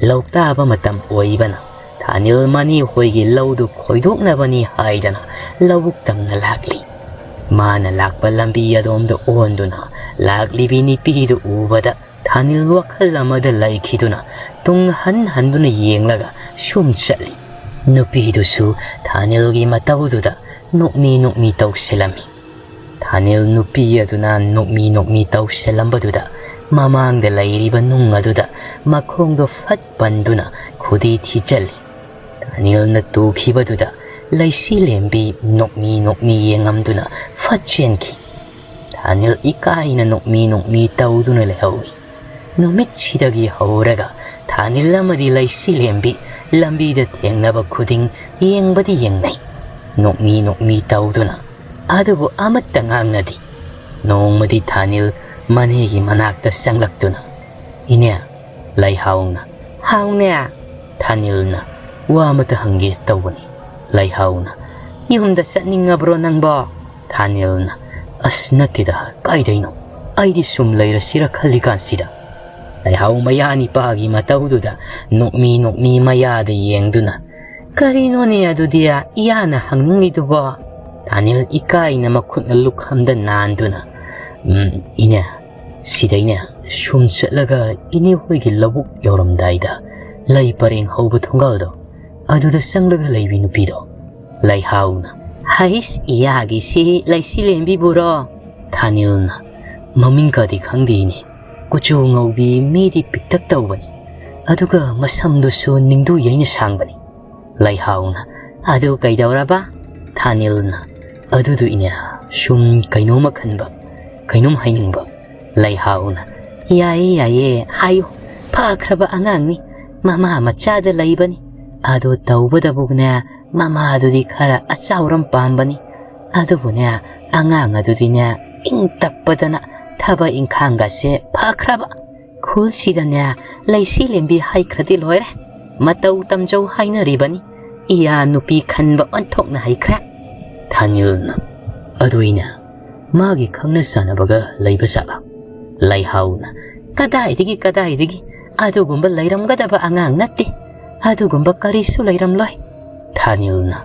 ꯂꯧ ꯇꯥꯕ ꯃꯇꯝ ꯑꯣꯏꯕꯅ ꯊꯥꯅꯤꯜ ꯃꯅꯤ ꯍꯣꯏꯒꯤ ꯂꯧꯗꯨ ꯈꯣꯏꯗꯣꯛꯅꯕꯅꯤ ꯍꯥꯏꯗꯅ ꯂꯧꯕꯨꯛ ꯇꯝꯅ ꯂꯥꯛꯂꯤ꯫ ꯃꯥꯅ ꯂꯥꯛꯄ ꯂꯝꯕꯤ ꯑꯗꯣꯝꯗ ꯑꯣꯟꯗꯨꯅ ꯂꯥꯛꯂꯤꯕꯤ ꯅꯨꯄꯤꯗꯨ ꯎꯕꯗ ꯊꯥꯅꯤꯜ ꯋꯥꯈꯜ ꯑꯃꯗ ꯂꯩꯈꯤꯗꯨꯅ ꯇꯨꯡ ꯍꯟ ꯍꯟꯗꯨꯅ ꯌꯦꯡꯂꯒ ꯁꯨꯝ ꯆꯠꯂꯤ꯫ ꯅꯨꯄꯤꯗꯨꯁꯨ ꯊꯥꯅꯤꯜꯒꯤ ꯃꯇꯧꯗꯨꯗ ꯅꯣꯛꯃꯤ ꯅꯣꯛꯃꯤ ꯇꯧꯁꯤꯜꯂꯝꯃꯤ꯫ ꯊꯥꯅꯤꯜ ꯅꯨꯄꯤ ꯑꯗꯨꯅ ꯅꯣꯛꯃꯤ ꯅꯣꯛꯃꯤ ꯇꯧꯁꯤꯜꯂꯝꯕꯗꯨꯗ ꯃꯃꯥꯡꯗ ꯂꯩꯔꯤꯕ ꯅꯨꯡ ꯑꯗꯨꯗ ꯃꯈꯣꯡꯗꯣ ꯐꯠ ꯄꯟꯗꯨꯅ ꯈꯨꯗꯤ ꯊꯤꯖꯤꯜꯂꯤ꯫ ꯊꯥꯅꯤꯜꯅ ꯇꯨꯈꯤꯕꯗꯨꯗ ꯂꯩꯁꯤꯂꯦꯝꯕꯤ ꯅꯣꯛꯃꯤ ꯅꯣꯛꯃꯤ ꯌꯦꯡꯉꯝꯗꯨꯅ ꯐꯠ ꯆꯦꯟꯈꯤ꯫ ꯊꯥꯅꯤꯜ ꯏꯀꯥꯏꯅ ꯅꯣꯛꯃꯤ ꯅꯣꯛꯃꯤ ꯇꯧꯗꯨꯅ ꯂꯩꯍꯧꯏ꯫ ꯅꯨꯃꯤꯠꯁꯤꯗꯒꯤ ꯍꯧꯔꯒ ꯊꯥꯅꯤꯜ ꯑꯃꯗꯤ ꯂꯩꯁꯤꯂꯦꯝꯕꯤ ꯂꯝꯕꯤꯗ ꯊꯦꯡꯅꯕ ꯈꯨꯗꯤꯡ ꯌꯦꯡꯕꯗꯤ ꯌꯦꯡꯅꯩ꯫ ꯅꯣꯛꯃꯤ ꯅꯣꯛꯃꯤ ꯇꯧꯗꯨꯅ꯫ ꯑꯗꯨꯕꯨ ꯑꯃꯠꯇ ꯉꯥꯡꯅꯗꯦ꯫ ꯅꯣꯡꯃꯗꯤ ꯊꯥꯅꯤꯜ ꯃꯅꯦꯒꯤ ꯃꯅꯥꯛꯇ ꯆꯪꯂꯛꯇꯨꯅ, "ꯏꯅꯦ," ꯂꯩꯍꯥꯎꯅ, "ꯍꯥꯎꯅꯦ?" ꯊꯥꯅꯤꯜꯅ ꯋꯥ ꯑꯃꯇ ꯍꯪꯒꯦ ꯇꯧꯕꯅꯤ꯫ ꯂꯩꯍꯥꯎꯅ, "ꯌꯨꯝꯗ ꯆꯠꯅꯤꯡꯉꯕ꯭ꯔꯣ ꯅꯪꯕꯣ?" ꯊꯥꯅꯤꯜꯅ, "ꯑꯁ ꯅꯠꯇꯦꯗ, ꯀꯥꯏꯗꯩꯅꯣ? ꯑꯩꯗꯤ ꯁꯨꯝ ꯂꯩꯔꯁꯤꯔ ꯈꯜꯂꯤꯀꯥꯟꯁꯤꯗ꯫" ꯂꯩꯍꯥꯎ ꯃꯌꯥ ꯅꯤꯄꯥꯒꯤ ꯃꯇꯧꯗꯨꯗ ꯅꯣꯛꯃꯤ ꯅꯣꯛꯃꯤ ꯃꯌꯥꯗ ꯌꯦꯡꯗꯨꯅ, "ꯀꯔꯤꯅꯣꯅꯦ ꯑꯗꯨꯗꯤ ꯏꯌꯥꯅ ꯍꯪꯅꯤꯡꯂꯤꯗꯨꯕꯣ?" ꯊꯥꯅꯤꯜ ꯏꯀꯥꯏꯅ ꯃꯈꯨꯠꯅ ꯂꯨꯈꯝꯗ ꯅꯥꯟꯗꯨꯅ, "ꯎꯝ, ꯏꯅꯦ, ꯁꯤꯗꯩꯅꯦ ꯁꯨꯝ ꯆꯠꯂꯒ ꯏꯅꯦ ꯍꯣꯏꯒꯤ ꯂꯧꯕꯨꯛ ꯌꯧꯔꯝꯗꯥꯏꯗ ꯂꯩ ꯄꯔꯦꯡ ꯍꯧꯕ ꯊꯣꯡꯒꯥꯜꯗꯣ, ꯑꯗꯨꯗ ꯆꯪꯂꯒ ꯂꯩꯕꯤ ꯅꯨꯄꯤꯗꯣ꯫" ꯂꯩꯍꯥꯎꯅ, "ꯍꯩꯁ, ꯏꯌꯥꯒꯤꯁꯤ ꯂꯩꯁꯤꯂꯦꯝꯕꯤꯕꯨꯔꯣ?" ꯊꯥꯅꯤꯜꯅ, "ꯃꯃꯤꯡ ꯀꯗꯤ ꯈꯪꯗꯦ ꯏꯅꯦ꯫ ꯀꯨꯆꯨ ꯉꯧꯕꯤ, ꯃꯤꯗꯤ ꯄꯤꯛꯇꯛ ꯇꯧꯕꯅꯤ꯫ ꯑꯗꯨꯒ ꯃꯁꯝꯗꯨꯁꯨ ꯅꯤꯡꯗꯨ ꯌꯩꯅ ꯁꯥꯡꯕꯅꯤ꯫" ꯂꯩꯍꯥꯎꯅ, "ꯑꯗꯨ ꯀꯩꯗꯧꯔꯕ?" ꯊꯥꯅꯤꯜꯅ, "ꯑꯗꯨꯗꯨ ꯏꯅꯦ, ꯁꯨꯝ ꯀꯩꯅꯣꯝꯃ ꯈꯟꯕ, ꯀꯩꯅꯣꯝ ꯍꯥꯏꯅꯤꯡꯕ꯫" ꯂꯩꯍꯥꯎꯅ, "ꯌꯥꯏꯌꯦ, ꯌꯥꯏꯌꯦ, ꯍꯥꯏꯌꯨ꯫ ꯐꯈ꯭ꯔꯕ ꯑꯉꯥꯡꯅꯤ, ꯃꯃꯥ ꯃꯆꯥꯗ ꯂꯩꯕꯅꯤ꯫ ꯑꯗꯣ ꯇꯧꯕꯗꯕꯨꯅꯦ, ꯃꯃꯥꯗꯨꯗꯤ ꯈꯔ ꯑꯆꯥꯎꯔꯝ ꯄꯥꯝꯕꯅꯤ꯫ ꯑꯗꯨꯕꯨꯅꯦ, ꯑꯉꯥꯡ ꯑꯗꯨꯗꯤꯅꯦ, ꯏꯪ ꯇꯞꯄꯗꯅ ꯊꯕꯛ ꯏꯪꯈꯥꯡꯒꯁꯦ ꯐꯈ꯭ꯔꯕ꯫ ꯈꯨꯜꯁꯤꯗꯅꯦ, ꯂꯩꯁꯤꯂꯦꯝꯕꯤ ꯍꯥꯏꯈ꯭ꯔꯗꯤ ꯂꯣꯏꯔꯦ꯫ ꯃꯇꯧ ꯇꯝꯖꯧ ꯍꯥꯏꯅꯔꯤꯕꯅꯤ꯫ ꯏꯌꯥ ꯅꯨꯄꯤ ꯈꯟꯕ ꯑꯣꯟꯊꯣꯛꯅ ꯍꯩꯈ꯭ꯔꯦ꯫" ꯊꯥꯅꯤꯜꯅ, "ꯑꯗꯨ ꯏꯅꯦ, ꯃꯥꯒꯤ ꯈꯪꯅ ꯆꯥꯟꯅꯕꯒ ꯂꯩꯕ ꯖꯥꯠꯂꯥ?" ꯂꯩꯍꯥꯎꯅ, "ꯀꯗꯥꯏꯗꯒꯤ, ꯀꯗꯥꯏꯗꯒꯤ? ꯑꯗꯨꯒꯨꯝꯕ ꯂꯩꯔꯝꯒꯗꯕ ꯑꯉꯥꯡ ꯅꯠꯇꯦ꯫ ꯑꯗꯨꯒꯨꯝꯕ ꯀꯔꯤꯁꯨ ꯂꯩꯔꯝꯂꯣꯏ꯫" ꯊꯥꯅꯤꯜꯅ,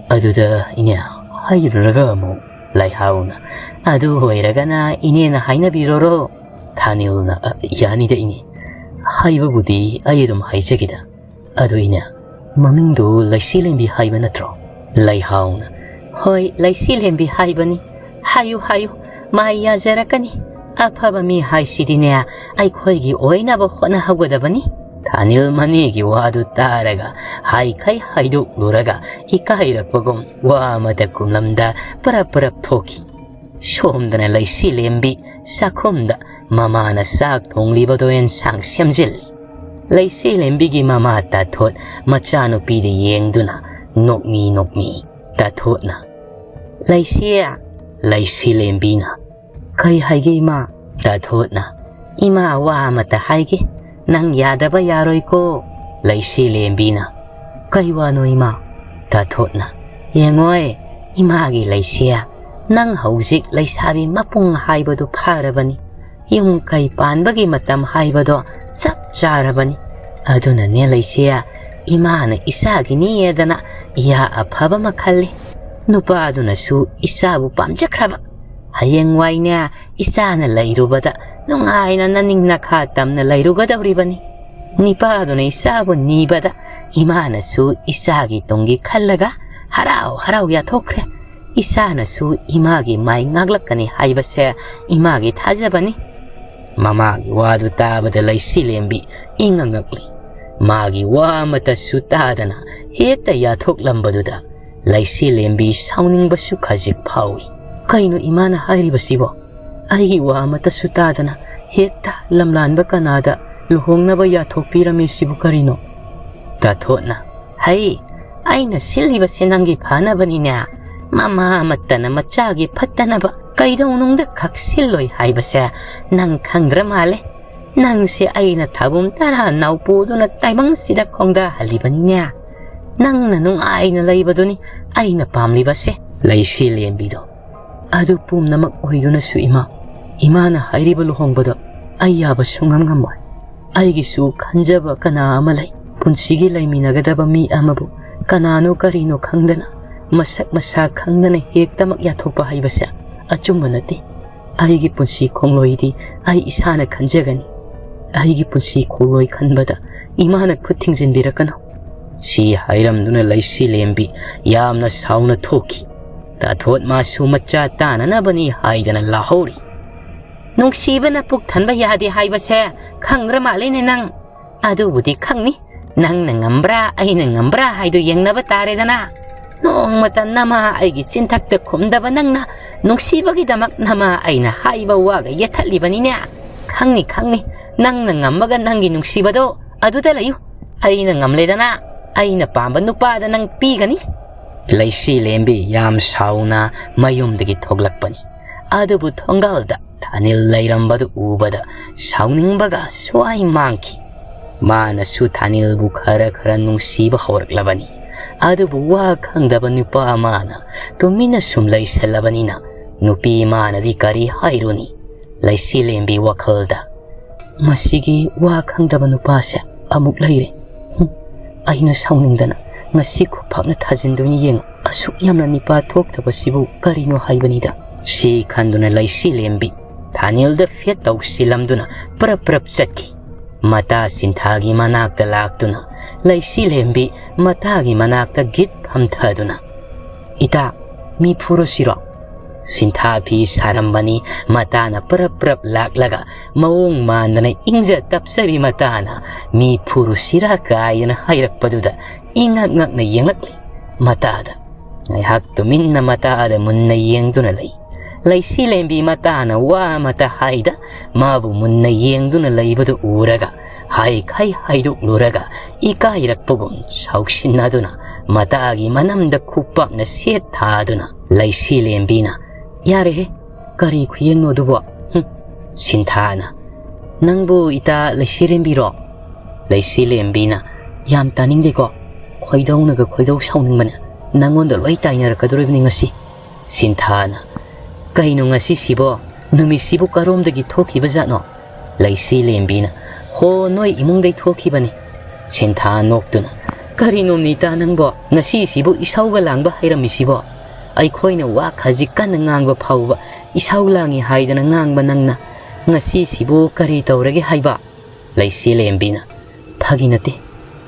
"ꯑꯗꯨꯗ ꯏꯅꯦ, ꯍꯥꯏꯔꯨꯔꯒ ꯑꯃꯨꯛ꯫" ꯂꯩꯍꯥꯎꯅ, "ꯑꯗꯨ ꯑꯣꯏꯔꯒꯅ ꯏꯅꯦꯅ ꯍꯥꯏꯅꯕꯤꯔꯣꯔꯣ?" ꯊꯥꯅꯤꯜꯅ, "ꯑ, ꯌꯥꯅꯤꯗ ꯏꯅꯦ, ꯍꯥꯏꯕꯕꯨꯗꯤ ꯑꯩ ꯑꯗꯨꯝ ꯍꯥꯏꯖꯒꯦꯗ꯫ ꯑꯗꯨ ꯏꯅꯦ, ꯃꯃꯤꯡꯗꯨ ꯂꯩꯁꯤꯂꯦꯝꯕꯤ ꯍꯥꯏꯕ ꯅꯠꯇ꯭ꯔꯣ?" ꯂꯩꯍꯥꯎꯅ, "ꯍꯣꯏ, ꯂꯩꯁꯤꯂꯦꯝꯕꯤ ꯍꯥꯏꯕꯅꯤ꯫ ꯍꯥꯏꯌꯨ, ꯍꯥꯏꯌꯨ, ꯃꯥꯏ ꯌꯥꯖꯔꯛꯀꯅꯤ꯫ ꯑꯐꯕ ꯃꯤ ꯍꯥꯏꯁꯤꯗꯤꯅꯦ, ꯑꯩꯈꯣꯏꯒꯤ ꯑꯣꯏꯅꯕ ꯍꯣꯠꯅꯍꯧꯒꯗꯕꯅꯤ꯫" ꯊꯥꯅꯤꯜ ꯃꯅꯦꯒꯤ ꯋꯥꯗꯨ ꯇꯥꯔꯒ ꯍꯥꯏꯈꯩ ꯍꯥꯏꯗꯣꯛꯂꯨꯔꯒ ꯏꯀꯥꯏꯔꯛꯄꯒꯨꯝ ꯋꯥ ꯑꯃꯇ ꯈꯨꯝꯂꯝꯗ ꯄꯔꯞ ꯄꯔꯞ ꯊꯣꯛꯈꯤ꯫ ꯁꯣꯝꯗꯅ ꯂꯩꯁꯤꯂꯦꯝꯕꯤ ꯆꯥꯛꯈꯨꯝꯗ ꯃꯃꯥꯅ ꯆꯥꯛ ꯊꯣꯡꯂꯤꯕꯗꯣ ꯑꯦꯟꯁꯥꯡ ꯁꯦꯝꯖꯤꯜꯂꯤ꯫ ꯂꯩꯁꯤꯂꯦꯝꯕꯤꯒꯤ ꯃꯃꯥ ꯇꯥꯊꯣꯠ ꯃꯆꯥꯅꯨꯄꯤꯗ ꯌꯦꯡꯗꯨꯅ ꯅꯣꯛꯃꯤ ꯅꯣꯛꯃꯤ꯫ ꯇꯥꯊꯣꯠꯅ, "ꯂꯩꯁꯤ!" ꯂꯩꯁꯤꯂꯦꯝꯕꯤꯅ, "ꯀꯩ ꯍꯥꯏꯒꯦ ꯏꯃꯥ?" ꯇꯥꯊꯣꯠꯅ, "ꯏꯃꯥ ꯋꯥ ꯑꯃꯇ ꯍꯥꯏꯒꯦ, ꯅꯪ ꯌꯥꯗꯕ ꯌꯥꯔꯣꯏꯀꯣ꯫" ꯂꯩꯁꯤꯂꯦꯝꯕꯤꯅ, "ꯀꯩ ꯋꯥꯅꯣ ꯏꯃꯥ?" ꯇꯥꯊꯣꯠꯅ, "ꯌꯦꯡꯉꯣꯏ, ꯏꯃꯥꯒꯤ ꯂꯩꯁꯤꯌꯥ, ꯅꯪ ꯍꯧꯖꯤꯛ ꯂꯩꯁꯥꯕꯤ ꯃꯄꯨꯡ ꯍꯥꯏꯕꯗꯨ ꯐꯥꯔꯕꯅꯤ꯫ ꯌꯨꯝ ꯀꯩ ꯄꯥꯟꯕꯒꯤ ꯃꯇꯝ ꯍꯥꯏꯕꯗꯣ ꯆꯞ ꯆꯥꯔꯕꯅꯤ꯫ ꯑꯗꯨꯅꯅꯦ ꯂꯩꯁꯤꯌꯥ, ꯏꯃꯥꯅ ꯏꯆꯥꯒꯤꯅꯤꯌꯦꯗꯅ ꯏꯌꯥ ꯑꯐꯕ ꯑꯃ ꯈꯜꯂꯤ꯫ ꯅꯨꯄꯥꯗꯨꯅꯁꯨ ꯏꯆꯥꯕꯨ ꯄꯥꯝꯖꯈ꯭ꯔꯕ꯫ ꯍꯌꯦꯡꯋꯥꯏꯅꯦ, ꯏꯆꯥꯅ ꯂꯩꯔꯨꯕꯗ ꯅꯨꯡꯉꯥꯏꯅ ꯅꯅꯤꯡ ꯅꯈꯥ ꯇꯝꯅ ꯂꯩꯔꯨꯒꯗꯧꯔꯤꯕꯅꯤ꯫ ꯅꯤꯄꯥꯗꯨꯅ ꯏꯆꯥꯕꯨ ꯅꯤꯕꯗ ꯏꯃꯥꯅꯁꯨ ꯏꯆꯥꯒꯤ ꯇꯨꯡꯒꯤ ꯈꯜꯂꯒ ꯍꯔꯥꯎ ꯍꯔꯥꯎ ꯌꯥꯊꯣꯛꯈ꯭ꯔꯦ꯫ ꯏꯆꯥꯅꯁꯨ ꯏꯃꯥꯒꯤ ꯃꯥꯏ ꯉꯥꯛꯂꯛꯀꯅꯤ ꯍꯥꯏꯕꯁꯦ ꯏꯃꯥꯒꯤ ꯊꯥꯖꯕꯅꯤ꯫" ꯃꯃꯥꯒꯤ ꯋꯥꯗꯨ ꯇꯥꯕꯗ ꯂꯩꯁꯤꯂꯦꯝꯕꯤ ꯏꯉꯛ ꯉꯛꯂꯤ꯫ ꯃꯥꯒꯤ ꯋꯥ ꯑꯃꯠꯇꯁꯨ ꯇꯥꯗꯅ ꯍꯦꯛꯇ ꯌꯥꯊꯣꯛꯂꯝꯕꯗꯨꯗ ꯂꯩꯁꯤꯂꯦꯝꯕꯤ ꯁꯥꯎꯅꯤꯡꯕꯁꯨ ꯈꯖꯤꯛ ꯐꯥꯎꯏ꯫ "ꯀꯩꯅꯣ ꯏꯃꯥꯅ ꯍꯥꯏꯔꯤꯕꯁꯤꯕꯣ? ꯑꯩꯒꯤ ꯋꯥ ꯑꯃꯠꯇꯁꯨ ꯇꯥꯗꯅ ꯍꯦꯛꯇ ꯂꯝꯂꯥꯟꯕ ꯀꯅꯥꯗ ꯂꯨꯍꯣꯡꯅꯕ ꯌꯥꯊꯣꯛꯄꯤꯔꯝꯃꯤꯁꯤꯕꯨ ꯀꯔꯤꯅꯣ?" ꯇꯥꯊꯣꯠꯅ, "ꯍꯩ, ꯑꯩꯅ ꯁꯤꯜꯂꯤꯕꯁꯦ ꯅꯪꯒꯤ ꯐꯅꯕꯅꯤꯅꯦ꯫ ꯃꯃꯥ ꯑꯃꯠꯇꯅ ꯃꯆꯥꯒꯤ ꯐꯠꯇꯅꯕ ꯀꯩꯗꯧꯅꯨꯡꯗ ꯈꯛ ꯁꯤꯜꯂꯣꯏ ꯍꯥꯏꯕꯁꯦ ꯅꯪ ꯈꯪꯗ꯭ꯔ ꯃꯥꯜꯂꯦ꯫ ꯅꯪꯁꯦ ꯑꯩꯅ ꯊꯥꯕꯨꯝ ꯇꯔꯥ ꯅꯥꯎꯄꯨꯗꯨꯅ ꯇꯥꯏꯕꯪꯁꯤꯗ ꯈꯣꯡꯗꯥꯍꯜꯂꯤꯕꯅꯤꯅꯦ꯫ ꯅꯪꯅ ꯅꯨꯡꯉꯥꯏꯅ ꯂꯩꯕꯗꯨꯅꯤ ꯑꯩꯅ ꯄꯥꯝꯂꯤꯕꯁꯦ꯫" ꯂꯩꯁꯤꯂꯦꯝꯕꯤꯗꯣ, "ꯑꯗꯨ ꯄꯨꯝꯅꯃꯛ ꯑꯣꯏꯗꯨꯅꯁꯨ ꯏꯃꯥ, ꯏꯃꯥꯅ ꯍꯥꯏꯔꯤꯕ ꯂꯨꯍꯣꯡꯕꯗꯣ ꯑꯩ ꯌꯥꯕ ꯁꯨꯡꯉꯝ ꯉꯝꯃꯣꯏ꯫ ꯑꯩꯒꯤꯁꯨ ꯈꯟꯖꯕ ꯀꯅꯥ ꯑꯃ ꯂꯩ꯫ ꯄꯨꯟꯁꯤꯒꯤ ꯂꯩꯃꯤꯟꯅꯒꯗꯕ ꯃꯤ ꯑꯃꯕꯨ ꯀꯅꯥꯅꯣ ꯀꯔꯤꯅꯣ ꯈꯪꯗꯅ, ꯃꯁꯛ ꯃꯁꯥ ꯈꯪꯗꯅ ꯍꯦꯛꯇꯃꯛ ꯌꯥꯊꯣꯛꯄ ꯍꯥꯏꯕꯁꯦ ꯑꯆꯨꯝꯕ ꯅꯠꯇꯦ꯫ ꯑꯩꯒꯤ ꯄꯨꯟꯁꯤ ꯈꯣꯡꯂꯣꯏꯗꯤ ꯑꯩ ꯏꯁꯥꯅ ꯈꯟꯖꯒꯅꯤ꯫ ꯑꯩꯒꯤ ꯄꯨꯟꯁꯤ ꯈꯣꯡꯂꯣꯏ ꯈꯟꯕꯗ ꯏꯃꯥꯅ ꯈꯨꯠ ꯊꯤꯡꯖꯤꯟꯕꯤꯔꯛꯀꯅꯨ꯫" ꯁꯤ ꯍꯥꯏꯔꯝꯗꯨꯅ ꯂꯩꯁꯤꯂꯦꯝꯕꯤ ꯌꯥꯝꯅ ꯁꯥꯎꯅ ꯊꯣꯛꯈꯤ꯫ ꯇꯥꯊꯣꯠ ꯃꯥꯁꯨ ꯃꯆꯥ ꯇꯥꯅꯅꯕꯅꯤ ꯍꯥꯏꯗꯅ ꯂꯥꯍꯧꯔꯤ꯫ "ꯅꯨꯡꯁꯤꯕꯅ ꯄꯨꯛ ꯊꯟꯕ ꯌꯥꯗꯦ ꯍꯥꯏꯕꯁꯦ ꯈꯪꯗ꯭ꯔ ꯃꯥꯜꯂꯦꯅꯦ ꯅꯪ꯫ ꯑꯗꯨꯕꯨꯗꯤ ꯈꯪꯅꯤ, ꯅꯪꯅ ꯉꯝꯕ꯭ꯔꯥ ꯑꯩꯅ ꯉꯝꯕ꯭ꯔꯥ ꯍꯥꯏꯗꯨ ꯌꯦꯡꯅꯕ ꯇꯥꯔꯦꯗꯅ꯫ ꯅꯣꯡꯃꯇ ꯅꯃꯥ ꯑꯩꯒꯤ ꯆꯤꯟꯊꯛꯇ ꯈꯨꯝꯗꯕ ꯅꯪꯅ ꯅꯨꯡꯁꯤꯕꯒꯤꯗꯃꯛ ꯅꯃꯥ ꯑꯩꯅ ꯍꯥꯏꯕ ꯋꯥꯒ ꯌꯦꯠꯊꯠꯂꯤꯕꯅꯤꯅꯦ꯫ ꯈꯪꯅꯤ, ꯈꯪꯅꯤ, ꯅꯪꯅ ꯉꯝꯃꯒ ꯅꯪꯒꯤ ꯅꯨꯡꯁꯤꯕꯗꯣ ꯑꯗꯨꯗ ꯂꯩꯌꯨ꯫ ꯑꯩꯅ ꯉꯝꯂꯦꯗꯅ, ꯑꯩꯅ ꯄꯥꯝꯕ ꯅꯨꯄꯥꯗ ꯅꯪ ꯄꯤꯒꯅꯤ꯫" ꯂꯩꯁꯤꯂꯦꯝꯕꯤ ꯌꯥꯝ ꯁꯥꯎꯅ ꯃꯌꯨꯝꯗꯒꯤ ꯊꯣꯛꯂꯛꯄꯅꯤ꯫ ꯑꯗꯨꯕꯨ ꯊꯣꯡꯒꯥꯜꯗ ꯊꯥꯅꯤꯜ ꯂꯩꯔꯝꯕꯗꯨ ꯎꯕꯗ ꯁꯥꯎꯅꯤꯡꯕꯒ ꯁ꯭ꯋꯥꯏ ꯃꯥꯡꯈꯤ꯫ ꯃꯥꯅꯁꯨ ꯊꯥꯅꯤꯜꯕꯨ ꯈꯔ ꯈꯔ ꯅꯨꯡꯁꯤꯕ ꯍꯧꯔꯛꯂꯕꯅꯤ꯫ ꯑꯗꯨꯕꯨ ꯋꯥ ꯈꯪꯗꯕ ꯅꯨꯄꯥ ꯑꯃꯅ ꯇꯨꯃꯤꯟꯅ ꯁꯨꯝ ꯂꯩꯁꯜꯂꯕꯅꯤꯅ ꯅꯨꯄꯤ ꯃꯥꯅꯗꯤ ꯀꯔꯤ ꯍꯥꯏꯔꯨꯅꯤ? ꯂꯩꯁꯤꯂꯦꯝꯕꯤ ꯋꯥꯈꯜꯗ, "ꯃꯁꯤꯒꯤ ꯋꯥ ꯈꯪꯗꯕ ꯅꯨꯄꯥꯁꯦ ꯑꯃꯨꯛ ꯂꯩꯔꯦ꯫ ꯍꯨꯝ, ꯑꯩꯅ ꯁꯥꯎꯅꯤꯡꯗꯅ ꯉꯁꯤ ꯈꯨꯄꯥꯛꯅ ꯊꯥꯖꯤꯟꯗꯣꯏꯅꯤ ꯌꯦꯡꯉꯨ꯫ ꯑꯁꯨꯛ ꯌꯥꯝꯅ ꯅꯤꯄꯥ ꯊꯣꯛꯇꯕꯁꯤꯕꯨ ꯀꯔꯤꯅꯣ ꯍꯥꯏꯕꯅꯤꯗ꯫" ꯁꯤ ꯈꯟꯗꯨꯅ ꯂꯩꯁꯤꯂꯦꯝꯕꯤ ꯊꯥꯅꯤꯜꯗ ꯐꯦꯠ ꯇꯧꯁꯤꯜꯂꯝꯗꯨꯅ ꯄ꯭ꯔꯞ ꯄ꯭ꯔꯞ ꯆꯠꯈꯤ꯫ ꯃꯇꯥ ꯁꯤꯟꯊꯥꯒꯤ ꯃꯅꯥꯛꯇ ꯂꯥꯛꯇꯨꯅ ꯂꯩꯁꯤꯂꯦꯝꯕꯤ ꯃꯇꯥꯒꯤ ꯃꯅꯥꯛꯇ ꯒꯤꯠ ꯐꯝꯊꯗꯨꯅ, "ꯏꯇꯥ, ꯃꯤ ꯐꯨꯔꯨꯁꯤꯔꯣ?" ꯁꯤꯟꯊꯥ ꯐꯤ ꯁꯥꯔꯝꯕꯅꯤ꯫ ꯃꯇꯥꯅ ꯄ꯭ꯔꯞ ꯄ꯭ꯔꯞ ꯂꯥꯛꯂꯒ ꯃꯑꯣꯡ ꯃꯥꯟꯗꯅ ꯏꯪꯖ ꯇꯞꯆꯕꯤ ꯃꯇꯥꯅ ꯃꯤ ꯐꯨꯔꯨꯁꯤꯔꯥ ꯀꯥꯏꯗꯅ ꯍꯥꯏꯔꯛꯄꯗꯨꯗ ꯏꯉꯛ ꯉꯛꯅ ꯌꯦꯡꯂꯛꯂꯤ ꯃꯇꯥꯗ꯫ ꯉꯥꯏꯍꯥꯛ ꯇꯨꯃꯤꯟꯅ ꯃꯇꯥꯗ ꯃꯨꯟꯅ ꯌꯦꯡꯗꯨꯅ ꯂꯩ꯫ ꯂꯩꯁꯤꯂꯦꯝꯕꯤ ꯃꯇꯥꯅ ꯋꯥ ꯑꯃꯇ ꯍꯥꯏꯗ ꯃꯥꯕꯨ ꯃꯨꯟꯅ ꯌꯦꯡꯗꯨꯅ ꯂꯩꯕꯗꯨ ꯎꯔꯒ ꯍꯥꯏꯈꯩ ꯍꯥꯏꯗꯣꯛꯂꯨꯔꯒ ꯏꯀꯥꯏꯔꯛꯄꯒꯨꯝ ꯁꯥꯎꯁꯤꯟꯅꯗꯨꯅ ꯃꯇꯥꯒꯤ ꯃꯅꯝꯗ ꯈꯨꯄꯥꯛꯅ ꯁꯦꯠ ꯊꯥꯗꯨꯅ ꯂꯩꯁꯤꯂꯦꯝꯕꯤꯅ, "ꯌꯥꯔꯦꯍꯦ, ꯀꯔꯤ ꯈꯨꯌꯦꯡꯅꯣ ꯑꯗꯨꯕꯣ? ꯍꯨꯝ꯫" ꯁꯤꯟꯊꯥꯅ, "ꯅꯪꯕꯨ ꯏꯇꯥ ꯂꯩꯁꯤꯔꯦꯝꯕꯤꯔꯣ?" ꯂꯩꯁꯤꯂꯦꯝꯕꯤꯅ, "ꯌꯥꯝ ꯇꯥꯅꯤꯡꯗꯦꯀꯣ, ꯈꯣꯏꯗꯧꯅꯒ ꯈꯣꯏꯗꯧ ꯁꯥꯎꯅꯤꯡꯕꯅꯦ꯫ ꯅꯪꯉꯣꯟꯗ ꯂꯣꯏ ꯇꯥꯏꯅꯔꯛꯀꯗꯧꯔꯤꯕꯅꯤ ꯉꯁꯤ꯫" ꯁꯤꯟꯊꯥꯅ, "ꯀꯩꯅꯣ ꯉꯁꯤꯁꯤꯕꯣ? ꯅꯨꯃꯤꯠꯁꯤꯕꯨ ꯀꯔꯣꯝꯗꯒꯤ ꯊꯣꯛꯈꯤꯕ ꯖꯥꯠꯅꯣ?" ꯂꯩꯁꯤꯂꯦꯝꯕꯤꯅ, "ꯍꯣ, ꯅꯣꯏ ꯏꯃꯨꯡꯗꯩ ꯊꯣꯛꯈꯤꯕꯅꯤ꯫" ꯁꯤꯟꯊꯥ ꯅꯣꯛꯇꯨꯅ, "ꯀꯔꯤꯅꯣ ꯃꯤꯇꯥ ꯅꯪꯕꯣ? ꯉꯁꯤꯁꯤꯕꯨ ꯏꯁꯧꯒ ꯂꯥꯡꯕ ꯍꯩꯔꯝꯃꯤꯁꯤꯕꯣ? ꯑꯩꯈꯣꯏꯅ ꯋꯥ ꯈꯖꯤꯛ ꯀꯟꯅ ꯉꯥꯡꯕ ꯐꯥꯎꯕ ꯏꯁꯧ ꯂꯥꯡꯉꯤ ꯍꯥꯏꯗꯅ ꯉꯥꯡꯕ ꯅꯪꯅ ꯉꯁꯤꯁꯤꯕꯨ ꯀꯔꯤ ꯇꯧꯔꯒꯦ ꯍꯥꯏꯕ? ꯂꯩꯁꯤ ꯂꯦꯝꯕꯤꯅ, ꯐꯥꯒꯤ ꯅꯠꯇꯦ,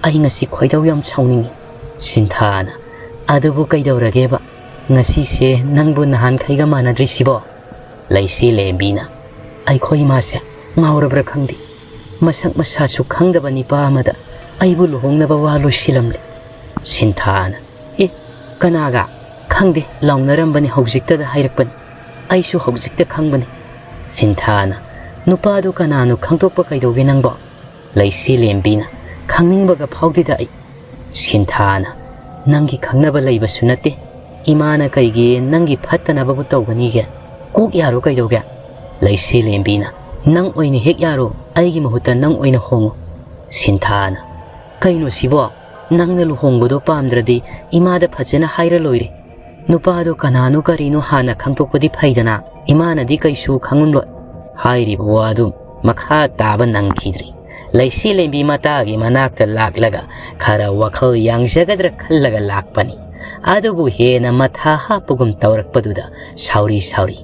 ꯑꯩ ꯉꯁꯤ ꯈꯣꯏꯗꯧ ꯌꯥꯝ ꯁꯥꯎꯅꯤꯡꯉꯤ꯫ ꯁꯤꯟꯊꯥꯅ, ꯑꯗꯨꯕꯨ ꯀꯩꯗꯧꯔꯒꯦꯕ? ꯉꯁꯤꯁꯦ ꯅꯪꯕꯨ ꯅꯍꯥꯟꯈꯩꯒ ꯃꯥꯟꯅꯗ꯭ꯔꯤꯁꯤꯕꯣ? ꯂꯩꯁꯤ ꯂꯦꯝꯕꯤꯅ, ꯑꯩꯈꯣꯏ ꯏꯃꯥꯁꯦ ꯉꯥꯎꯔꯕ꯭ꯔꯥ ꯈꯪꯗꯦ, ꯃꯁꯛ ꯃꯁꯥꯁꯨ ꯈꯪꯗꯕ ꯅꯤꯄꯥ ꯑꯃꯗ ꯑꯩꯕꯨ ꯂꯨꯍꯣꯡꯅꯕ ꯋꯥ ꯂꯣꯏꯁꯤꯜꯂꯝꯂꯦ꯫ ꯁꯤꯟꯊꯥꯅ, ꯑꯦ, ꯀꯅꯥꯒ? ꯈꯪꯗꯦ, ꯂꯥꯎꯅꯔꯝꯕꯅꯤ, ꯍꯧꯖꯤꯛꯇꯗ ꯍꯥꯏꯔꯛꯄꯅꯤ꯫ ꯑꯩꯁꯨ ꯍꯧꯖꯤꯛꯇ ꯈꯪꯕꯅꯤ꯫ ꯁꯤꯟꯊꯥꯅ, ꯅꯨꯄꯥꯗꯨ ꯀꯅꯥꯅꯣ ꯈꯪꯗꯣꯛꯄ ꯀꯩꯗꯧꯒꯦ ꯅꯪꯕꯣ? ꯂꯩꯁꯤ ꯂꯦꯝꯕꯤꯅ, ꯈꯪꯅꯤꯡꯕꯒ ꯐꯥꯎꯗꯦꯗ ꯑꯩ꯫ ꯁꯤꯟꯊꯥꯅ, ꯅꯪꯒꯤ ꯈꯪꯅꯕ ꯂꯩꯕꯁꯨ ꯅꯠꯇꯦ, ꯏꯃꯥꯅ ꯀꯩꯒꯤ ꯅꯪꯒꯤ ꯐꯠꯇꯅꯕꯕꯨ ꯇꯧꯒꯅꯤꯒꯦ? ꯀꯣꯛ ꯌꯥꯔꯣ ꯀꯩꯗꯧꯒꯦ? ꯂꯩꯁꯤ ꯂꯦꯝꯕꯤꯅ, ꯅꯪ ꯑꯣꯏꯅ ꯍꯦꯛ ꯌꯥꯔꯣ, ꯑꯩꯒꯤ ꯃꯍꯨꯠꯇ ꯅꯪ ꯑꯣꯏꯅ ꯍꯣꯡꯉꯨ꯫ ꯁꯤꯟꯊꯥꯅ, ꯀꯩꯅꯣ ꯁꯤꯕꯣ? ꯅꯪꯅ ꯂꯨꯍꯣꯡꯕꯗꯣ ꯄꯥꯝꯗ꯭ꯔꯗꯤ ꯏꯃꯥꯗ ꯐꯖꯅ ꯍꯥꯏꯔ ꯂꯣꯏꯔꯦ꯫ ꯅꯨꯄꯥꯗꯣ ꯀꯅꯥꯅꯣ ꯀꯔꯤꯅꯣ ꯍꯥꯟꯅ ꯈꯪꯗꯣꯛꯄꯗꯤ ꯐꯩꯗꯅ, ꯏꯃꯥꯅꯗꯤ ꯀꯩꯁꯨ ꯈꯪꯉꯝꯂꯣꯏ꯫ ꯍꯥꯏꯔꯤꯕ ꯋꯥꯗꯨ ꯃꯈꯥ ꯇꯥꯕ ꯅꯪꯈꯤꯗ꯭ꯔꯤ꯫ ꯂꯩꯁꯤ ꯂꯦꯝꯕꯤ ꯃꯇꯥꯒꯤ ꯃꯅꯥꯛꯇ ꯂꯥꯛꯂꯒ ꯈꯔ ꯋꯥꯈꯜ ꯌꯥꯡꯖꯒꯗ꯭ꯔꯥ ꯈꯜꯂꯒ ꯂꯥꯛꯄꯅꯤ꯫ ꯑꯗꯨꯕꯨ ꯍꯦꯟꯅ ꯃꯊꯥ ꯍꯥꯞꯄꯒꯨꯝ ꯇꯧꯔꯛꯄꯗꯨꯗ ꯁꯥꯎꯔꯤ ꯁꯥꯎꯔꯤ,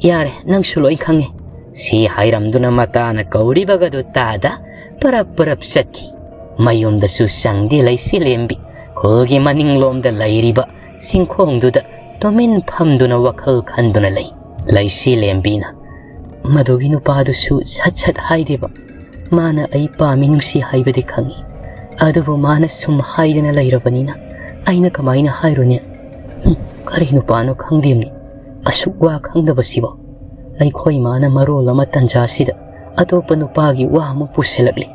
ꯌꯥꯔꯦ, ꯅꯪꯁꯨ ꯂꯣꯏ ꯈꯪꯉꯦ꯫ ꯁꯤ ꯍꯥꯏꯔꯝꯗꯨꯅ ꯃꯇꯥꯅ ꯀꯧꯔꯤꯕꯒꯗꯨ ꯇꯥꯗ ꯄꯔꯞ ꯄꯔꯞ ꯆꯠꯈꯤ꯫ ꯃꯌꯨꯝꯗꯁꯨ ꯆꯪꯗꯦ ꯂꯩꯁꯤ ꯂꯦꯝꯕꯤ꯫ ꯈꯨꯜꯒꯤ ꯃꯅꯤꯡꯂꯣꯝꯗ ꯂꯩꯔꯤꯕ ꯆꯤꯡꯈꯣꯡꯗꯨꯗ ꯇꯨꯃꯤꯟ ꯐꯝꯗꯨꯅ ꯋꯥꯈꯜ ꯈꯟꯗꯨꯅ ꯂꯩ꯫ ꯂꯩꯁꯤ ꯂꯦꯝꯕꯤꯅ, ꯃꯗꯨꯒꯤ ꯅꯨꯄꯥꯗꯨꯁꯨ ꯁꯠ ꯁꯠ ꯍꯥꯏꯗꯦꯕ꯫ ꯃꯥꯅ ꯑꯩ ꯄꯥꯝꯃꯤ ꯅꯨꯡꯁꯤ ꯍꯥꯏꯕꯗꯤ ꯈꯪꯉꯤ꯫ ꯑꯗꯨꯕꯨ ꯃꯥꯅ ꯁꯨꯝ ꯍꯥꯏꯗꯅ ꯂꯩꯔꯕꯅꯤꯅ ꯑꯩꯅ ꯀꯃꯥꯏꯅ ꯍꯥꯏꯔꯨꯅꯤ? ꯍꯨꯝ, ꯀꯔꯤ ꯅꯨꯄꯥꯅꯣ ꯈꯪꯗꯦꯃꯤ꯫ ꯑꯁꯨꯛ ꯋꯥ ꯈꯪꯗꯕꯁꯤꯕꯣ꯫ ꯑꯩꯈꯣꯏ ꯃꯥꯅ ꯃꯔꯣꯜ ꯑꯃ ꯇꯟꯖꯥꯁꯤꯗ ꯑꯇꯣꯞꯄ ꯅꯨꯄꯥꯒꯤ ꯋꯥ ꯑꯃ ꯄꯨꯁꯤꯜꯂꯛꯂꯤ꯫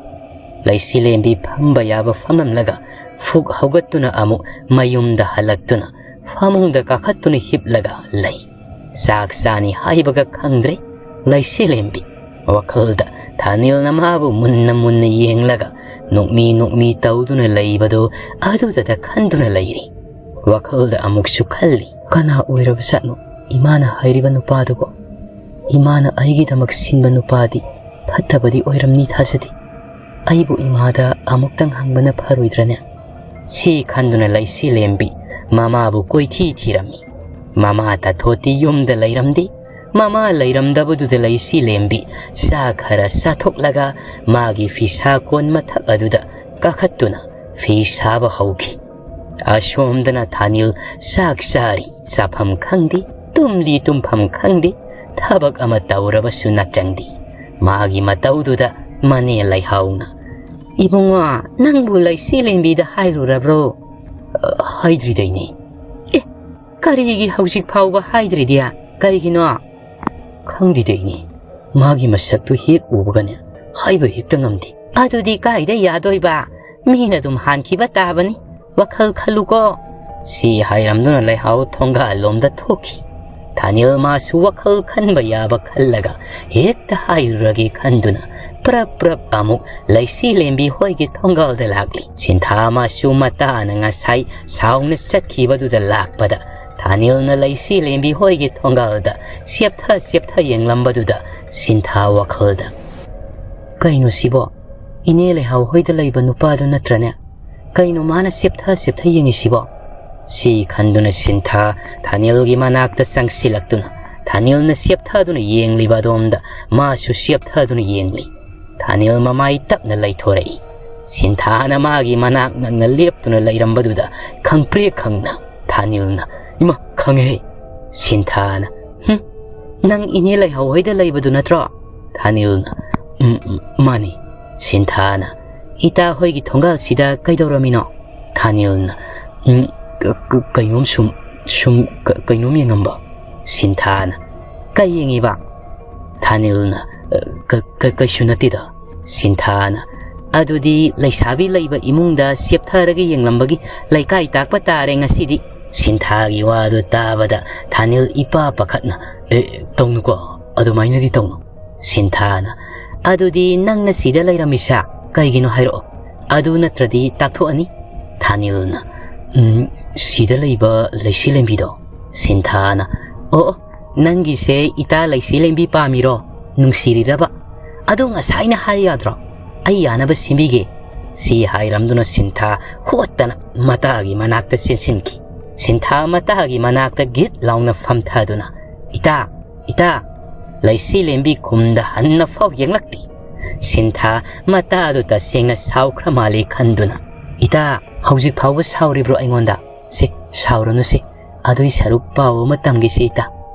ꯂꯩꯁꯤ ꯂꯦꯝꯕꯤ ꯐꯝꯕ ꯌꯥꯕ ꯐꯝꯂꯝꯂꯒ ꯐꯨꯛ ꯍꯧꯒꯠꯇꯨꯅ ꯑꯃꯨꯛ ꯃꯌꯨꯝꯗ ꯍꯜꯂꯛꯇꯨꯅ ꯐꯃꯨꯡꯗ ꯀꯥꯈꯠꯇꯨꯅ ꯍꯤꯞꯂꯒ ꯂꯩ꯫ ꯆꯥꯛ ꯆꯥꯅꯤ ꯍꯥꯏꯕꯒ ꯈꯪꯗ꯭ꯔꯦ꯫ ꯂꯩꯁꯤ ꯂꯦꯝꯕꯤ ꯋꯥꯈꯜꯗ ꯊꯥꯅꯤꯜꯅ ꯃꯥꯕꯨ ꯃꯨꯟꯅ ꯃꯨꯟꯅ ꯌꯦꯡꯂꯒ ꯅꯣꯛꯃꯤ ꯅꯣꯛꯃꯤ ꯇꯧꯗꯨꯅ ꯂꯩꯕꯗꯨ ꯑꯗꯨꯗꯇ ꯈꯟꯗꯨꯅ ꯂꯩꯔꯤ꯫ ꯋꯥꯈꯜꯗ ꯑꯃꯨꯛꯁꯨ ꯈꯜꯂꯤ, ꯀꯅꯥ ꯑꯣꯏꯔꯕꯖꯥꯠꯅꯣ ꯏꯃꯥꯅ ꯍꯥꯏꯔꯤꯕ ꯅꯨꯄꯥꯗꯨꯕꯣ? ꯏꯃꯥꯅ ꯑꯩꯒꯤꯗꯃꯛ ꯁꯤꯟꯕ ꯅꯨꯄꯥꯗꯤ ꯐꯠꯇꯕꯗꯤ ꯑꯣꯏꯔꯝꯅꯤ ꯊꯥꯖꯗꯦ꯫ ꯑꯩꯕꯨ ꯏꯃꯥꯗ ꯑꯃꯨꯛꯇꯪ ꯍꯪꯕꯅ ꯐꯔꯣꯏꯗ꯭ꯔꯅꯦ? ꯁꯤ ꯈꯟꯗꯨꯅ ꯂꯩꯁꯤ ꯂꯦꯝꯕꯤ ꯃꯃꯥꯕꯨ ꯀꯣꯏꯊꯤ ꯊꯤꯔꯝꯃꯤ꯫ ꯃꯃꯥ ꯇꯥꯊꯣꯠꯇꯤ ꯌꯨꯝꯗ ꯂꯩꯔꯝꯗꯦ꯫ ꯃꯃꯥ ꯂꯩꯔꯝꯗꯕꯗꯨꯗ ꯂꯩꯁꯤ ꯂꯦꯝꯕꯤ ꯆꯥ ꯈꯔ ꯆꯥꯊꯣꯛꯂꯒ ꯃꯥꯒꯤ ꯐꯤꯁꯥ ꯀꯣꯟ ꯃꯊꯛ ꯑꯗꯨꯗ ꯀꯥꯈꯠꯇꯨꯅ ꯐꯤ ꯁꯥꯕ ꯍꯧꯈꯤ꯫ ꯑꯁꯣꯝꯗꯅ ꯊꯥꯅꯤꯜ ꯆꯥꯛ ꯆꯥꯔꯤ, ꯆꯥꯐꯝ ꯈꯪꯗꯦ, ꯇꯨꯝꯂꯤ, ꯇꯨꯝꯐꯝ ꯈꯪꯗꯦ, ꯊꯕꯛ ꯑꯃ ꯇꯧꯔꯕꯁꯨ ꯅꯆꯪꯗꯦ꯫ ꯃꯥꯒꯤ ꯃꯇꯧꯗꯨꯗ ꯃꯅꯦ ꯂꯩꯍꯥꯎꯅ, "ꯏꯕꯨꯡꯉꯣ, ꯅꯪꯕꯨ ꯂꯩꯁꯤ ꯂꯦꯝꯕꯤꯗ ꯍꯥꯏꯔꯨꯔꯕ꯭ꯔꯣ?" "ꯑ, ꯍꯥꯏꯗ꯭ꯔꯤꯗꯩꯅꯦ꯫" "ꯑꯦ, ꯀꯔꯤꯒꯤ ꯍꯧꯖꯤꯛ ꯐꯥꯎꯕ ꯍꯥꯏꯗ꯭ꯔꯤꯗꯤ? ꯀꯩꯒꯤꯅꯣ?" "ꯈꯪꯗꯦꯗꯩꯅꯦ, ꯃꯥꯒꯤ ꯃꯁꯛꯇꯨ ꯍꯦꯛ ꯎꯕꯒꯅꯦ ꯍꯥꯏꯕ ꯍꯦꯛꯇ ꯉꯝꯗꯦ꯫" "ꯑꯗꯨꯗꯤ ꯀꯥꯏꯗ ꯌꯥꯗꯣꯏꯕ? ꯃꯤꯅ ꯑꯗꯨꯝ ꯍꯥꯟꯈꯤꯕ ꯇꯥꯕꯅꯤ꯫ ꯋꯥꯈꯜ ꯈꯜꯂꯨꯀꯣ꯫" ꯁꯤ ꯍꯥꯏꯔꯝꯗꯨꯅ ꯂꯩꯍꯥꯎ ꯊꯣꯡꯒꯥꯜ ꯂꯣꯝꯗ ꯊꯣꯛꯈꯤ꯫ ꯊꯥꯅꯤꯜ ꯃꯥꯁꯨ ꯋꯥꯈꯜ ꯈꯟꯕ ꯌꯥꯕ ꯈꯜꯂꯒ ꯍꯦꯛꯇ ꯍꯥꯏꯔꯨꯔꯒꯦ ꯈꯟꯗꯨꯅ ꯄ꯭ꯔꯞ ꯄ꯭ꯔꯞ ꯑꯃꯨꯛ ꯂꯩꯁꯤ ꯂꯦꯝꯕꯤ ꯍꯣꯏꯒꯤ ꯊꯣꯡꯒꯥꯜꯗ ꯂꯥꯛꯂꯤ꯫ ꯁꯤꯟꯊꯥ ꯃꯥꯁꯨ ꯃꯇꯥꯅ ꯉꯁꯥꯏ ꯁꯥꯎꯅ ꯆꯠꯈꯤꯕꯗꯨꯗ ꯂꯥꯛꯄꯗ ꯊꯥꯅꯤꯜꯅ ꯂꯩꯁꯤ ꯂꯦꯝꯕꯤ ꯍꯣꯏꯒꯤ ꯊꯣꯡꯒꯥꯜꯗ ꯆꯦꯞꯊ ꯆꯦꯞꯊ ꯌꯦꯡꯂꯝꯕꯗꯨꯗ ꯁꯤꯟꯊꯥ ꯋꯥꯈꯜꯗ, "ꯀꯩꯅꯣ ꯁꯤꯕꯣ? ꯏꯅꯦ ꯂꯩꯍꯥꯎ ꯍꯣꯏꯗ ꯂꯩꯕ ꯅꯨꯄꯥꯗꯨ ꯅꯠꯇ꯭ꯔꯅꯦ? ꯀꯩꯅꯣ ꯃꯥꯅ ꯆꯦꯞꯊ ꯆꯦꯞꯊ ꯌꯦꯡꯉꯤꯁꯤꯕꯣ?" ꯁꯤ ꯈꯟꯗꯨꯅ ꯁꯤꯟꯊꯥ ꯊꯥꯅꯤꯜꯒꯤ ꯃꯅꯥꯛꯇ ꯆꯪꯁꯤꯜꯂꯛꯇꯨꯅ ꯊꯥꯅꯤꯜꯅ ꯆꯦꯞꯊꯗꯨꯅ ꯌꯦꯡꯂꯤꯕ ꯑꯗꯣꯝꯗ ꯃꯥꯁꯨ ꯆꯦꯞꯊꯗꯨꯅ ꯌꯦꯡꯂꯤ꯫ ꯊꯥꯅꯤꯜ ꯃꯃꯥꯏ ꯇꯞꯅ ꯂꯩꯊꯣꯔꯛꯏ꯫ ꯁꯤꯟꯊꯥꯅ ꯃꯥꯒꯤ ꯃꯅꯥꯛ ꯅꯛꯅ ꯂꯦꯞꯇꯨꯅ ꯂꯩꯔꯝꯕꯗꯨꯗ ꯈꯪꯄ꯭ꯔꯦꯛ ꯈꯪꯅ ꯊꯥꯅꯤꯜꯅ, "ꯏꯃꯥ, ꯈꯪꯉꯦꯍꯦ!" ꯁꯤꯟꯊꯥꯅ, "ꯍꯨꯝ, ꯅꯪ ꯏꯅꯦ ꯂꯩꯍꯥꯎ ꯍꯣꯏꯗ ꯂꯩꯕꯗꯨ ꯅꯠꯇ꯭ꯔꯣ?" ꯊꯥꯅꯤꯜꯅ, "ꯎꯝ, ꯎꯝ, ꯃꯥꯅꯤ꯫" ꯁꯤꯟꯊꯥꯅ, "ꯏꯇꯥ ꯍꯣꯏꯒꯤ ꯊꯣꯡꯒꯥꯜꯁꯤꯗ ꯀꯩꯗꯧꯔꯝꯃꯤꯅꯣ?" ꯊꯥꯅꯤꯜꯅ, "ꯎꯝ, ꯀ-, ꯀ-, ꯀꯩꯅꯣꯝ ꯁꯨꯝ, ꯁꯨꯝ ꯀ-, ꯀꯩꯅꯣꯝ ꯌꯦꯡꯉꯝꯕ꯫" ꯁꯤꯟꯊꯥꯅ, "ꯀꯩ ꯌꯦꯡꯉꯤꯕ?" ꯊꯥꯅꯤꯜꯅ, "ꯀ-, ꯀ-, ꯀꯩꯁꯨ ꯅꯠꯇꯦꯗ꯫" ꯁꯤꯟꯊꯥꯅ, "ꯑꯗꯨꯗꯤ ꯂꯩꯁꯥꯕꯤ ꯂꯩꯕ ꯏꯃꯨꯡꯗ ꯆꯦꯞꯊꯔꯒ ꯌꯦꯡꯂꯝꯕꯒꯤ ꯂꯩꯀꯥꯏ ꯇꯥꯛꯄ ꯇꯥꯔꯦ ꯉꯁꯤꯗꯤ꯫" ꯁꯤꯟꯊꯥꯒꯤ ꯋꯥꯗꯨ ꯇꯥꯕꯗ ꯊꯥꯅꯤꯜ ꯏꯄꯥ ꯄꯥꯈꯠꯅ, "ꯑꯦ, ꯇꯧꯅꯨꯀꯣ, ꯑꯗꯨꯃꯥꯏꯅꯗꯤ ꯇꯧꯅꯨ꯫" ꯁꯤꯟꯊꯥꯅ, "ꯑꯗꯨꯗꯤ ꯅꯪꯅ ꯁꯤꯗ ꯂꯩꯔꯝꯃꯤꯁꯦ ꯀꯩꯒꯤꯅꯣ ꯍꯥꯏꯔꯛꯑꯣ, ꯑꯗꯨ ꯅꯠꯇ꯭ꯔꯗꯤ ꯇꯥꯛꯊꯣꯛꯑꯅꯤ꯫" ꯊꯥꯅꯤꯜꯅ, "ꯎꯝ, ꯁꯤꯗ ꯂꯩꯕ ꯂꯩꯁꯤ ꯂꯦꯝꯕꯤꯗꯣ꯫" ꯁꯤꯟꯊꯥꯅ, "ꯑꯣ, ꯑꯣ, ꯅꯪꯒꯤꯁꯦ ꯏꯇꯥ ꯂꯩꯁꯤ ꯂꯦꯝꯕꯤ ꯄꯥꯝꯃꯤꯔꯣ? ꯅꯨꯡꯁꯤꯔꯤꯔꯕ? ꯑꯗꯨ ꯉꯁꯥꯏꯅ ꯍꯥꯏ ꯌꯥꯗ꯭ꯔꯣ? ꯑꯩ ꯌꯥꯅꯕ ꯁꯦꯝꯕꯤꯒꯦ꯫" ꯁꯤ ꯍꯥꯏꯔꯝꯗꯨꯅ ꯁꯤꯟꯊꯥ ꯍꯣꯠꯇꯅ ꯃꯇꯥꯒꯤ ꯃꯅꯥꯛꯇ ꯆꯦꯟꯁꯤꯟꯈꯤ꯫ ꯁꯤꯟꯊꯥ ꯃꯇꯥꯒꯤ ꯃꯅꯥꯛꯇ ꯒꯤꯠ ꯂꯥꯎꯅ ꯐꯝꯊꯗꯨꯅ, "ꯏꯇꯥ, "ꯏꯇꯥ!" ꯂꯩꯁꯤ ꯂꯦꯝꯕꯤ ꯈꯨꯝꯗ ꯍꯟꯅ ꯐꯥꯎ ꯌꯦꯡꯂꯛꯇꯦ꯫ ꯁꯤꯟꯊꯥ ꯃꯇꯥꯗꯨ ꯇꯁꯦꯡꯅ ꯁꯥꯎꯈ꯭ꯔ ꯃꯥꯜꯂꯦ ꯈꯟꯗꯨꯅ, "ꯏꯇꯥ, ꯍꯧꯖꯤꯛ ꯐꯥꯎꯕ ꯁꯥꯎꯔꯤꯕ꯭ꯔꯣ ꯑꯩꯉꯣꯟꯗ? ꯁꯦ, ꯁꯥꯎꯔꯅꯨꯁꯦ꯫ ꯑꯗꯨꯏ ꯁꯔꯨꯛ ꯄꯥꯎ ꯑꯃ ꯇꯝꯒꯦꯁꯦ ꯏꯇꯥ꯫"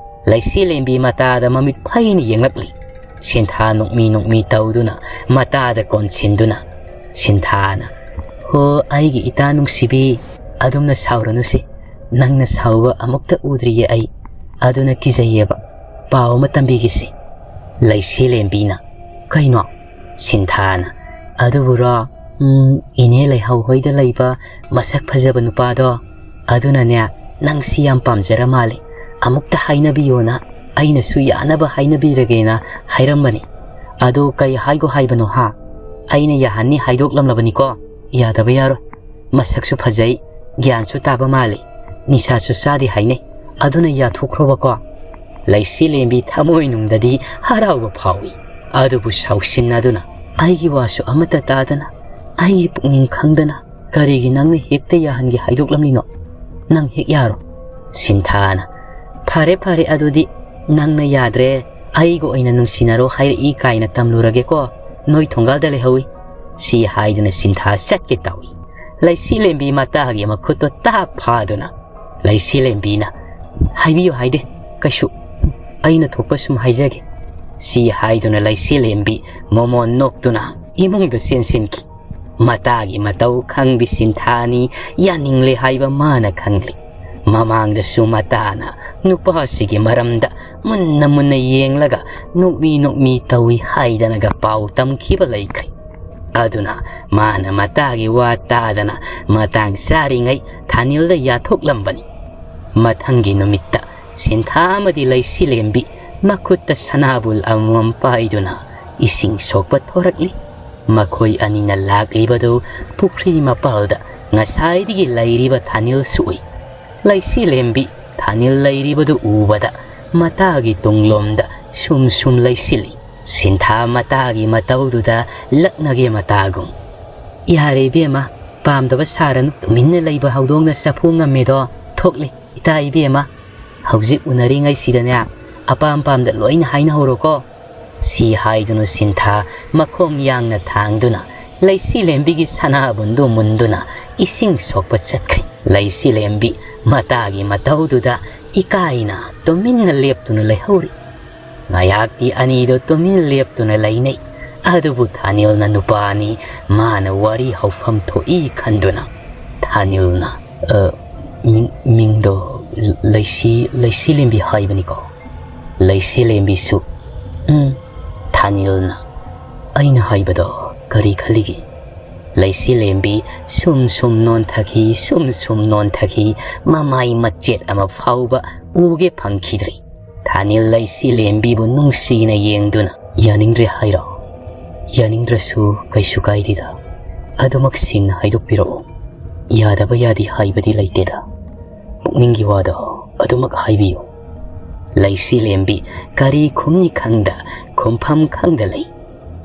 ꯂꯩꯁꯤ ꯂꯦꯝꯕꯤ ꯃꯇꯥꯗ ꯃꯃꯤꯠ ꯐꯩꯅ ꯌꯦꯡꯂꯛꯂꯤ꯫ ꯁꯤꯟꯊꯥ ꯅꯣꯛꯃꯤ ꯅꯣꯛꯃꯤ ꯇꯧꯗꯨꯅ ꯃꯇꯥꯗ ꯀꯣꯟꯁꯤꯟꯗꯨꯅ, ꯁꯤꯟꯊꯥꯅ, "ꯍꯣ, ꯑꯩꯒꯤ ꯏꯇꯥ ꯅꯨꯡꯁꯤꯕꯤ, ꯑꯗꯨꯝꯅ ꯁꯥꯎꯔꯅꯨꯁꯦ꯫ ꯅꯪꯅ ꯁꯥꯎꯕ ꯑꯃꯨꯛꯇ ꯎꯗ꯭ꯔꯤꯌꯦ ꯑꯩ꯫ ꯑꯗꯨꯅ ꯀꯤꯖꯩꯌꯦꯕ꯫ ꯄꯥꯎ ꯑꯃ ꯇꯝꯕꯤꯒꯦꯁꯦ꯫" ꯂꯩꯁꯤ ꯂꯦꯝꯕꯤꯅ, "ꯀꯩꯅꯣ?" ꯁꯤꯟꯊꯥꯅ, "ꯑꯗꯨꯕꯨꯔꯣ, ꯎꯝ, ꯏꯅꯦ ꯂꯩꯍꯧ ꯍꯣꯏꯗ ꯂꯩꯕ ꯃꯁꯛ ꯐꯖꯕ ꯅꯨꯄꯥꯗꯣ, ꯑꯗꯨꯅꯅꯦ, ꯅꯪꯁꯤ ꯌꯥꯝ ꯄꯥꯝꯖꯔ ꯃꯥꯜꯂꯦ꯫ ꯑꯃꯨꯛꯇ ꯍꯥꯏꯅꯕꯤꯌꯣꯅ ꯑꯩꯅꯁꯨ ꯌꯥꯅꯕ ꯍꯥꯏꯅꯕꯤꯔꯒꯦꯅ ꯍꯥꯏꯔꯝꯕꯅꯤ꯫ ꯑꯗꯣ ꯀꯩ ꯍꯥꯏꯒꯣ ꯍꯥꯏꯕꯅꯣ ꯍꯥ? ꯑꯩꯅ ꯌꯥꯍꯟꯅꯤ ꯍꯥꯏꯗꯣꯛꯂꯝꯂꯕꯅꯤꯀꯣ꯫ ꯌꯥꯗꯕ ꯌꯥꯔꯣꯏ꯫ ꯃꯁꯛꯁꯨ ꯐꯖꯩ, ꯒ꯭ꯌꯥꯟꯁꯨ ꯇꯥꯕ ꯃꯥꯜꯂꯤ, ꯅꯤꯁꯥꯁꯨ ꯆꯥꯗꯦ ꯍꯥꯏꯅꯩ꯫ ꯑꯗꯨꯅ ꯌꯥꯊꯣꯛꯈ꯭ꯔꯣꯕꯀꯣ꯫" ꯂꯩꯁꯤ ꯂꯦꯝꯕꯤ ꯊꯃꯣꯏꯅꯨꯡꯗꯗꯤ ꯍꯔꯥꯎꯕ ꯐꯥꯎꯏ꯫ ꯑꯗꯨꯕꯨ ꯁꯥꯎꯁꯤꯟꯅꯗꯨꯅ, "ꯑꯩꯒꯤ ꯋꯥꯁꯨ ꯑꯃꯠꯇ ꯇꯥꯗꯅ, ꯑꯩꯒꯤ ꯄꯨꯛꯅꯤꯡ ꯈꯪꯗꯅ ꯀꯔꯤꯒꯤ ꯅꯪꯅ ꯍꯦꯛꯇ ꯌꯥꯍꯟꯒꯦ ꯍꯥꯏꯗꯣꯛꯂꯝꯂꯤꯅꯣ? ꯅꯪ ꯍꯦꯛ ꯌꯥꯔꯣ꯫" ꯁꯤꯟꯊꯥꯅ, "ꯐꯔꯦ, ꯐꯔꯦ, ꯑꯗꯨꯗꯤ ꯅꯪꯅ ꯌꯥꯗ꯭ꯔꯦ, ꯑꯩꯒ ꯑꯣꯏꯅ ꯅꯨꯡꯁꯤꯅꯔꯣ ꯍꯥꯏꯔꯛꯏ ꯀꯥꯏꯅ ꯇꯝꯂꯨꯔꯒꯦꯀꯣ, ꯅꯣꯏ ꯊꯣꯡꯒꯥꯜꯗ ꯂꯩꯍꯧꯏ꯫" ꯁꯤ ꯍꯥꯏꯗꯨꯅ ꯁꯤꯟꯊꯥ ꯆꯠꯀꯦ ꯇꯧꯏ꯫ ꯂꯩꯁꯤ ꯂꯦꯝꯕꯤ ꯃꯇꯥꯒꯤ ꯃꯈꯨꯠꯇꯣ ꯇꯥꯞ ꯐꯥꯗꯨꯅ, ꯂꯩꯁꯤ ꯂꯦꯝꯕꯤꯅ, "ꯍꯥꯏꯕꯤꯌꯨ ꯍꯥꯏꯗꯦ, ꯀꯩꯁꯨ꯫ ꯑꯩꯅ ꯊꯣꯛꯄ ꯁꯨꯝ ꯍꯥꯏꯖꯒꯦ꯫" ꯁꯤ ꯍꯥꯏꯗꯨꯅ ꯂꯩꯁꯤ ꯂꯦꯝꯕꯤ ꯃꯣꯃꯣꯟ ꯅꯣꯛꯇꯨꯅ ꯏꯃꯨꯡꯗ ꯆꯦꯟꯁꯤꯟꯈꯤ꯫ ꯃꯇꯥꯒꯤ ꯃꯇꯧ ꯈꯪꯕꯤ ꯁꯤꯟꯊꯥꯅꯤ ꯌꯥꯅꯤꯡꯂꯦ ꯍꯥꯏꯕ ꯃꯥꯅ ꯈꯪꯂꯤ꯫ ꯃꯃꯥꯡꯗꯁꯨ ꯃꯇꯥꯅ ꯅꯨꯄꯥꯁꯤꯒꯤ ꯃꯔꯝꯗ ꯃꯨꯟꯅ ꯃꯨꯟꯅ ꯌꯦꯡꯂꯒ ꯅꯣꯛꯃꯤ ꯅꯣꯛꯃꯤ ꯇꯧꯏ ꯍꯥꯏꯗꯅꯒ ꯄꯥꯎ ꯇꯝꯈꯤꯕ ꯂꯩꯈ꯭ꯔꯦ꯫ ꯑꯗꯨꯅ ꯃꯥꯅ ꯃꯇꯥꯒꯤ ꯋꯥ ꯇꯥꯗꯅ ꯃꯇꯥꯡ ꯆꯥꯔꯤꯉꯩ ꯊꯥꯅꯤꯜꯗ ꯌꯥꯊꯣꯛꯂꯝꯕꯅꯤ꯫ ꯃꯊꯪꯒꯤ ꯅꯨꯃꯤꯠꯇ ꯁꯤꯟꯊꯥ ꯑꯃꯗꯤ ꯂꯩꯁꯤꯂꯦꯝꯕꯤ ꯃꯈꯨꯠꯇ ꯁꯅꯥꯕꯨꯜ ꯑꯃꯃꯝ ꯄꯥꯏꯗꯨꯅ ꯏꯁꯤꯡ ꯁꯣꯛꯄ ꯊꯣꯔꯛꯂꯤ꯫ ꯃꯈꯣꯏ ꯑꯅꯤꯅ ꯂꯥꯛꯂꯤꯕꯗꯨ ꯄꯨꯈ꯭ꯔꯤ ꯃꯄꯥꯜꯗ ꯉꯁꯥꯏꯗꯒꯤ ꯂꯩꯔꯤꯕ ꯊꯥꯅꯤꯜꯁꯨ ꯎꯏ꯫ ꯂꯩꯁꯤꯂꯦꯝꯕꯤ ꯊꯥꯅꯤꯜ ꯂꯩꯔꯤꯕꯗꯨ ꯎꯕꯗ ꯃꯇꯥꯒꯤ ꯇꯨꯡꯂꯣꯝꯗ ꯁꯨꯝ ꯁꯨꯝ ꯂꯩꯁꯤꯜꯂꯤ꯫ ꯁꯤꯟꯊꯥ ꯃꯇꯥꯒꯤ ꯃꯇꯧꯗꯨꯗ ꯂꯛꯅꯒꯦ ꯃꯇꯥꯒꯨꯝ꯫ "ꯌꯥꯔꯦ ꯏꯕꯦꯝꯃ, ꯄꯥꯝꯗꯕ ꯁꯥꯔꯅꯨ꯫ ꯇꯨꯃꯤꯟꯅ ꯂꯩꯕ ꯍꯧꯗꯣꯡꯅ ꯆꯐꯨ ꯉꯝꯃꯦꯗꯣ꯫ ꯊꯣꯛꯂꯦ, ꯏꯇꯥ ꯏꯕꯦꯝꯃ꯫ ꯍꯧꯖꯤꯛ ꯎꯅꯔꯤꯉꯩꯁꯤꯗꯅꯦ, ꯑꯄꯥꯝ ꯄꯥꯝꯗ ꯂꯣꯏꯅ ꯍꯥꯏꯅꯍꯧꯔꯣꯀꯣ꯫ ꯁꯤ ꯍꯥꯏꯗꯨꯅ ꯁꯤꯟꯊꯥ ꯃꯈꯣꯡ ꯌꯥꯡꯅ ꯊꯥꯡꯗꯨꯅ ꯂꯩꯁꯤꯂꯦꯝꯕꯤꯒꯤ ꯁꯅꯥꯕꯨꯟꯗꯨ ꯃꯨꯟꯗꯨꯅ ꯏꯁꯤꯡ ꯁꯣꯛꯄ ꯆꯠꯈ꯭ꯔꯦ꯫ ꯂꯩꯁꯤꯂꯦꯝꯕꯤ ꯃꯇꯥꯒꯤ ꯃꯇꯧꯗꯨꯗ ꯏꯀꯥꯏꯅ ꯇꯨꯃꯤꯟꯅ ꯂꯦꯞꯇꯨꯅ ꯂꯩꯍꯧꯔꯤ꯫ ꯉꯥꯏꯍꯥꯛꯇꯤ ꯑꯅꯤꯗꯣ ꯇꯨꯃꯤꯟ ꯂꯦꯞꯇꯨꯅ ꯂꯩꯅꯩ꯫ ꯑꯗꯨꯕꯨ ꯊꯥꯅꯤꯜꯅ ꯅꯨꯄꯥꯅꯤ, ꯃꯥꯅ ꯋꯥꯔꯤ ꯍꯧꯐꯝ ꯊꯣꯛꯏ ꯈꯟꯗꯨꯅ ꯊꯥꯅꯤꯜꯅ, "ꯑ, ꯃꯤꯡ, ꯃꯤꯡꯗꯣ ꯂꯩꯁꯤ, ꯂꯩꯁꯤꯂꯦꯝꯕꯤ ꯍꯥꯏꯕꯅꯤꯀꯣ?" ꯂꯩꯁꯤꯂꯦꯝꯕꯤꯁꯨ, "ꯎꯝ, ꯊꯥꯅꯤꯜꯅ ꯑꯩꯅ ꯍꯥꯏꯕꯗꯣ ꯀꯔꯤ ꯈꯜꯂꯤꯒꯦ?" ꯂꯩꯁꯤꯂꯦꯝꯕꯤ ꯁꯨꯝ ꯁꯨꯝ ꯅꯣꯟꯊꯈꯤ, ꯁꯨꯝ ꯁꯨꯝ ꯅꯣꯟꯊꯈꯤ, ꯃꯃꯥꯏ ꯃꯆꯦꯠ ꯑꯃ ꯐꯥꯎꯕ ꯎꯒꯦ ꯐꯪꯈꯤꯗ꯭ꯔꯦ꯫ ꯊꯥꯅꯤꯜ ꯂꯩꯁꯤꯂꯦꯝꯕꯤꯕꯨ ꯅꯨꯡꯁꯤꯅ ꯌꯦꯡꯗꯨꯅ, "ꯌꯥꯅꯤꯡꯗ꯭ꯔꯦ ꯍꯥꯏꯔꯣ? ꯌꯥꯅꯤꯡꯗ꯭ꯔꯁꯨ ꯀꯩꯁꯨ ꯀꯥꯏꯗꯦꯗ꯫ ꯑꯗꯨꯃꯛ ꯁꯦꯡꯅ ꯍꯥꯏꯗꯣꯛꯄꯤꯔꯛꯑꯣ꯫ ꯌꯥꯗꯕ ꯌꯥꯗꯦ ꯍꯥꯏꯕꯗꯤ ꯂꯩꯇꯦꯗ꯫ ꯄꯨꯛꯅꯤꯡꯒꯤ ꯋꯥꯗꯣ ꯑꯗꯨꯃꯛ ꯍꯥꯏꯕꯤꯌꯨ꯫" ꯂꯩꯁꯤꯂꯦꯝꯕꯤ ꯀꯔꯤ ꯈꯨꯝꯅꯤ ꯈꯪꯗ, ꯈꯨꯝꯐꯝ ꯈꯪꯗ ꯂꯩ꯫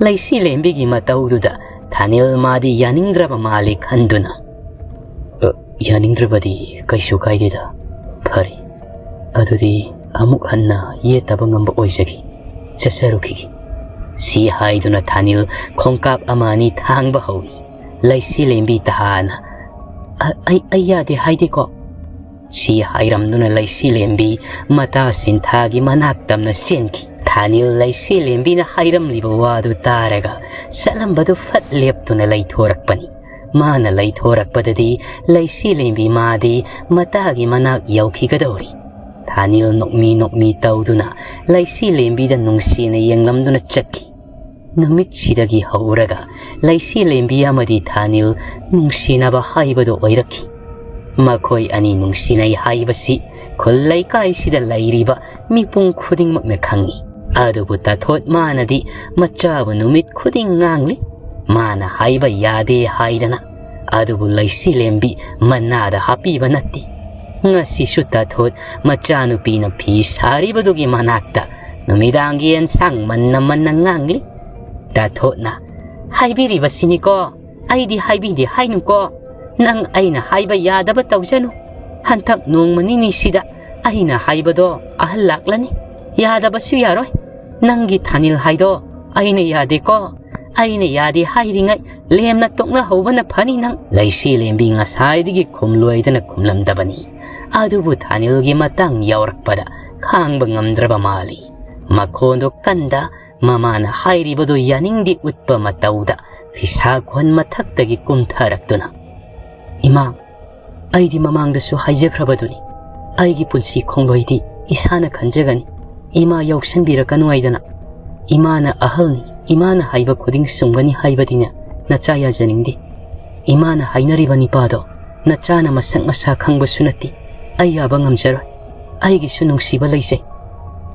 ꯂꯩꯁꯤꯂꯦꯝꯕꯤꯒꯤ ꯃꯇꯧꯗꯨꯗ ꯊꯥꯅꯤꯜ ꯃꯥꯗꯤ ꯌꯥꯅꯤꯡꯗ꯭ꯔꯕ ꯃꯥꯜꯂꯤ ꯈꯟꯗꯨꯅ, "ꯑ, ꯌꯥꯅꯤꯡꯗ꯭ꯔꯕꯗꯤ ꯀꯩꯁꯨ ꯀꯥꯏꯗꯦꯗ꯫ ꯐꯔꯦ, ꯑꯗꯨꯗꯤ ꯑꯃꯨꯛ ꯍꯟꯅ ꯌꯦꯠꯇꯕ ꯉꯝꯕ ꯑꯣꯏꯖꯒꯦ꯫ ꯆꯠꯆꯔꯨꯈꯤꯒꯦ꯫" ꯁꯤ ꯍꯥꯏꯗꯨꯅ ꯊꯥꯅꯤꯜ ꯈꯣꯡꯀꯥꯞ ꯑꯃ ꯑꯅꯤ ꯊꯥꯡꯕ ꯍꯧꯏ꯫ ꯂꯩꯁꯤꯂꯦꯝꯕꯤ ꯇꯍꯥꯅ, "ꯑ-, ꯑꯩ, ꯑꯩ ꯌꯥꯗꯦ ꯍꯥꯏꯗꯦꯀꯣ꯫" ꯁꯤ ꯍꯥꯏꯔꯝꯗꯨꯅ ꯂꯩꯁꯤꯂꯦꯝꯕꯤ ꯃꯇꯥ ꯁꯤꯟꯊꯥꯒꯤ ꯃꯅꯥꯛ ꯇꯝꯅ ꯆꯦꯟꯈꯤ꯫ ꯊꯥꯅꯤꯜ ꯂꯩꯁꯤꯂꯦꯝꯕꯤꯅ ꯍꯥꯏꯔꯝꯂꯤꯕ ꯋꯥꯗꯨ ꯇꯥꯔꯒ ꯆꯠꯂꯝꯕꯗꯨ ꯐꯠ ꯂꯦꯞꯇꯨꯅ ꯂꯩꯊꯣꯔꯛꯄꯅꯤ꯫ ꯃꯥꯅ ꯂꯩꯊꯣꯔꯛꯄꯗꯗꯤ ꯂꯩꯁꯤꯂꯦꯝꯕꯤ ꯃꯥꯗꯤ ꯃꯇꯥꯒꯤ ꯃꯅꯥꯛ ꯌꯧꯈꯤꯒꯗꯧꯔꯤ꯫ ꯊꯥꯅꯤꯜ ꯅꯣꯛꯃꯤ ꯅꯣꯛꯃꯤ ꯇꯧꯗꯨꯅ ꯂꯩꯁꯤꯂꯦꯝꯕꯤꯗ ꯅꯨꯡꯁꯤꯅ ꯌꯦꯡꯂꯝꯗꯨꯅ ꯆꯠꯈꯤ꯫ ꯅꯨꯃꯤꯠꯁꯤꯗꯒꯤ ꯍꯧꯔꯒ ꯂꯩꯁꯤꯂꯦꯝꯕꯤ ꯑꯃꯗꯤ ꯊꯥꯅꯤꯜ ꯅꯨꯡꯁꯤꯅꯕ ꯍꯥꯏꯕꯗꯨ ꯑꯣꯏꯔꯛꯈꯤ꯫ ꯃꯈꯣꯏ ꯑꯅꯤ ꯅꯨꯡꯁꯤꯅꯩ ꯍꯥꯏꯕꯁꯤ ꯈꯨꯜ ꯂꯩꯀꯥꯏꯁꯤꯗ ꯂꯩꯔꯤꯕ ꯃꯤꯄꯨꯝ ꯈꯨꯗꯤꯡꯃꯛꯅ ꯈꯪꯏ꯫ ꯑꯗꯨꯕꯨ ꯇꯥꯊꯣꯠ ꯃꯥꯅꯗꯤ ꯃꯆꯥꯕꯨ ꯅꯨꯃꯤꯠ ꯈꯨꯗꯤꯡ ꯉꯥꯡꯂꯤ꯫ ꯃꯥꯅ ꯍꯥꯏꯕ ꯌꯥꯗꯦ ꯍꯥꯏꯗꯅ꯫ ꯑꯗꯨꯕꯨ ꯂꯩꯁꯤꯂꯦꯝꯕꯤ ꯃꯅꯥꯗ ꯍꯥꯞꯄꯤꯕ ꯅꯠꯇꯦ꯫ ꯉꯁꯤꯁꯨ ꯇꯥꯊꯣꯠ ꯃꯆꯥꯅꯨꯄꯤꯅ ꯐꯤ ꯁꯥꯔꯤꯕꯗꯨꯒꯤ ꯃꯅꯥꯛꯇ ꯅꯨꯃꯤꯗꯥꯡꯒꯤ ꯑꯦꯟꯁꯥꯡ ꯃꯟꯅ ꯃꯟꯅ ꯉꯥꯡꯂꯤ꯫ ꯇꯥꯊꯣꯠꯅ, "ꯍꯥꯏꯕꯤꯔꯤꯕꯁꯤꯅꯤꯀꯣ, ꯑꯩꯗꯤ ꯍꯥꯏꯕꯤꯗꯦ ꯍꯥꯏꯅꯨꯀꯣ꯫ ꯅꯪ ꯑꯩꯅ ꯍꯥꯏꯕ ꯌꯥꯗꯕ ꯇꯧꯖꯅꯨ꯫ ꯍꯟꯊꯛ ꯅꯣꯡꯃ ꯅꯤꯅꯤꯁꯤꯗ ꯑꯩꯅ ꯍꯥꯏꯕꯗꯣ ꯑꯍꯜ ꯂꯥꯛꯂꯅꯤ꯫ ꯌꯥꯗꯕꯁꯨ ꯌꯥꯔꯣꯏ꯫ ꯅꯪꯒꯤ ꯊꯥꯅꯤꯜ ꯍꯥꯏꯗꯣ ꯑꯩꯅ ꯌꯥꯗꯦꯀꯣ꯫ ꯑꯩꯅ ꯌꯥꯗꯦ ꯍꯥꯏꯔꯤꯉꯩ ꯂꯦꯝꯅ ꯇꯣꯛꯅꯍꯧꯕꯅ ꯐꯅꯤ ꯅꯪ꯫ ꯂꯩꯁꯤ ꯂꯦꯝꯕꯤ ꯉꯁꯥꯏꯗꯒꯤ ꯈꯨꯝꯂꯣꯏꯗꯅ ꯈꯨꯝꯂꯝꯗꯕꯅꯤ꯫ ꯑꯗꯨꯕꯨ ꯊꯥꯅꯤꯜꯒꯤ ꯃꯇꯥꯡ ꯌꯥꯎꯔꯛꯄꯗ ꯈꯥꯡꯕ ꯉꯝꯗ꯭ꯔꯕ ꯃꯥꯜꯂꯤ꯫ ꯃꯈꯣꯟꯗꯣ ꯀꯟꯗ ꯃꯃꯥꯅ ꯍꯥꯏꯔꯤꯕꯗꯨ ꯌꯥꯅꯤꯡꯗꯦ ꯎꯠꯄ ꯃꯇꯧꯗ ꯐꯤꯁꯥ ꯈꯣꯟ ꯃꯊꯛꯇꯒꯤ ꯀꯨꯝꯊꯔꯛꯇꯨꯅ, "ꯏꯃꯥ, ꯑꯩꯗꯤ ꯃꯃꯥꯡꯗꯁꯨ ꯍꯥꯏꯖꯈ꯭ꯔꯕꯗꯨꯅꯤ, ꯑꯩꯒꯤ ꯄꯨꯟꯁꯤ ꯈꯣꯡꯂꯣꯏꯗꯤ ꯏꯁꯥꯅ ꯈꯟꯖꯒꯅꯤ, ꯏꯃꯥ ꯌꯥꯎꯁꯟꯕꯤꯔꯛꯀꯅꯨ ꯍꯥꯏꯗꯅ꯫ ꯏꯃꯥꯅ ꯑꯍꯜꯅꯤ, ꯏꯃꯥꯅ ꯍꯥꯏꯕ ꯈꯨꯗꯤꯡ ꯆꯨꯝꯒꯅꯤ ꯍꯥꯏꯕꯗꯤꯅꯦ ꯅꯆꯥ ꯌꯥꯖꯅꯤꯡꯗꯦ꯫ ꯏꯃꯥꯅ ꯍꯥꯏꯅꯔꯤꯕ ꯅꯤꯄꯥꯗꯣ ꯅꯆꯥꯅ ꯃꯁꯛ ꯃꯁꯥ ꯈꯪꯕꯁꯨ ꯅꯠꯇꯦ꯫ ꯑꯩ ꯌꯥꯕ ꯉꯝꯖꯔꯣꯏ꯫ ꯑꯩꯒꯤꯁꯨ ꯅꯨꯡꯁꯤꯕ ꯂꯩꯖꯩ꯫"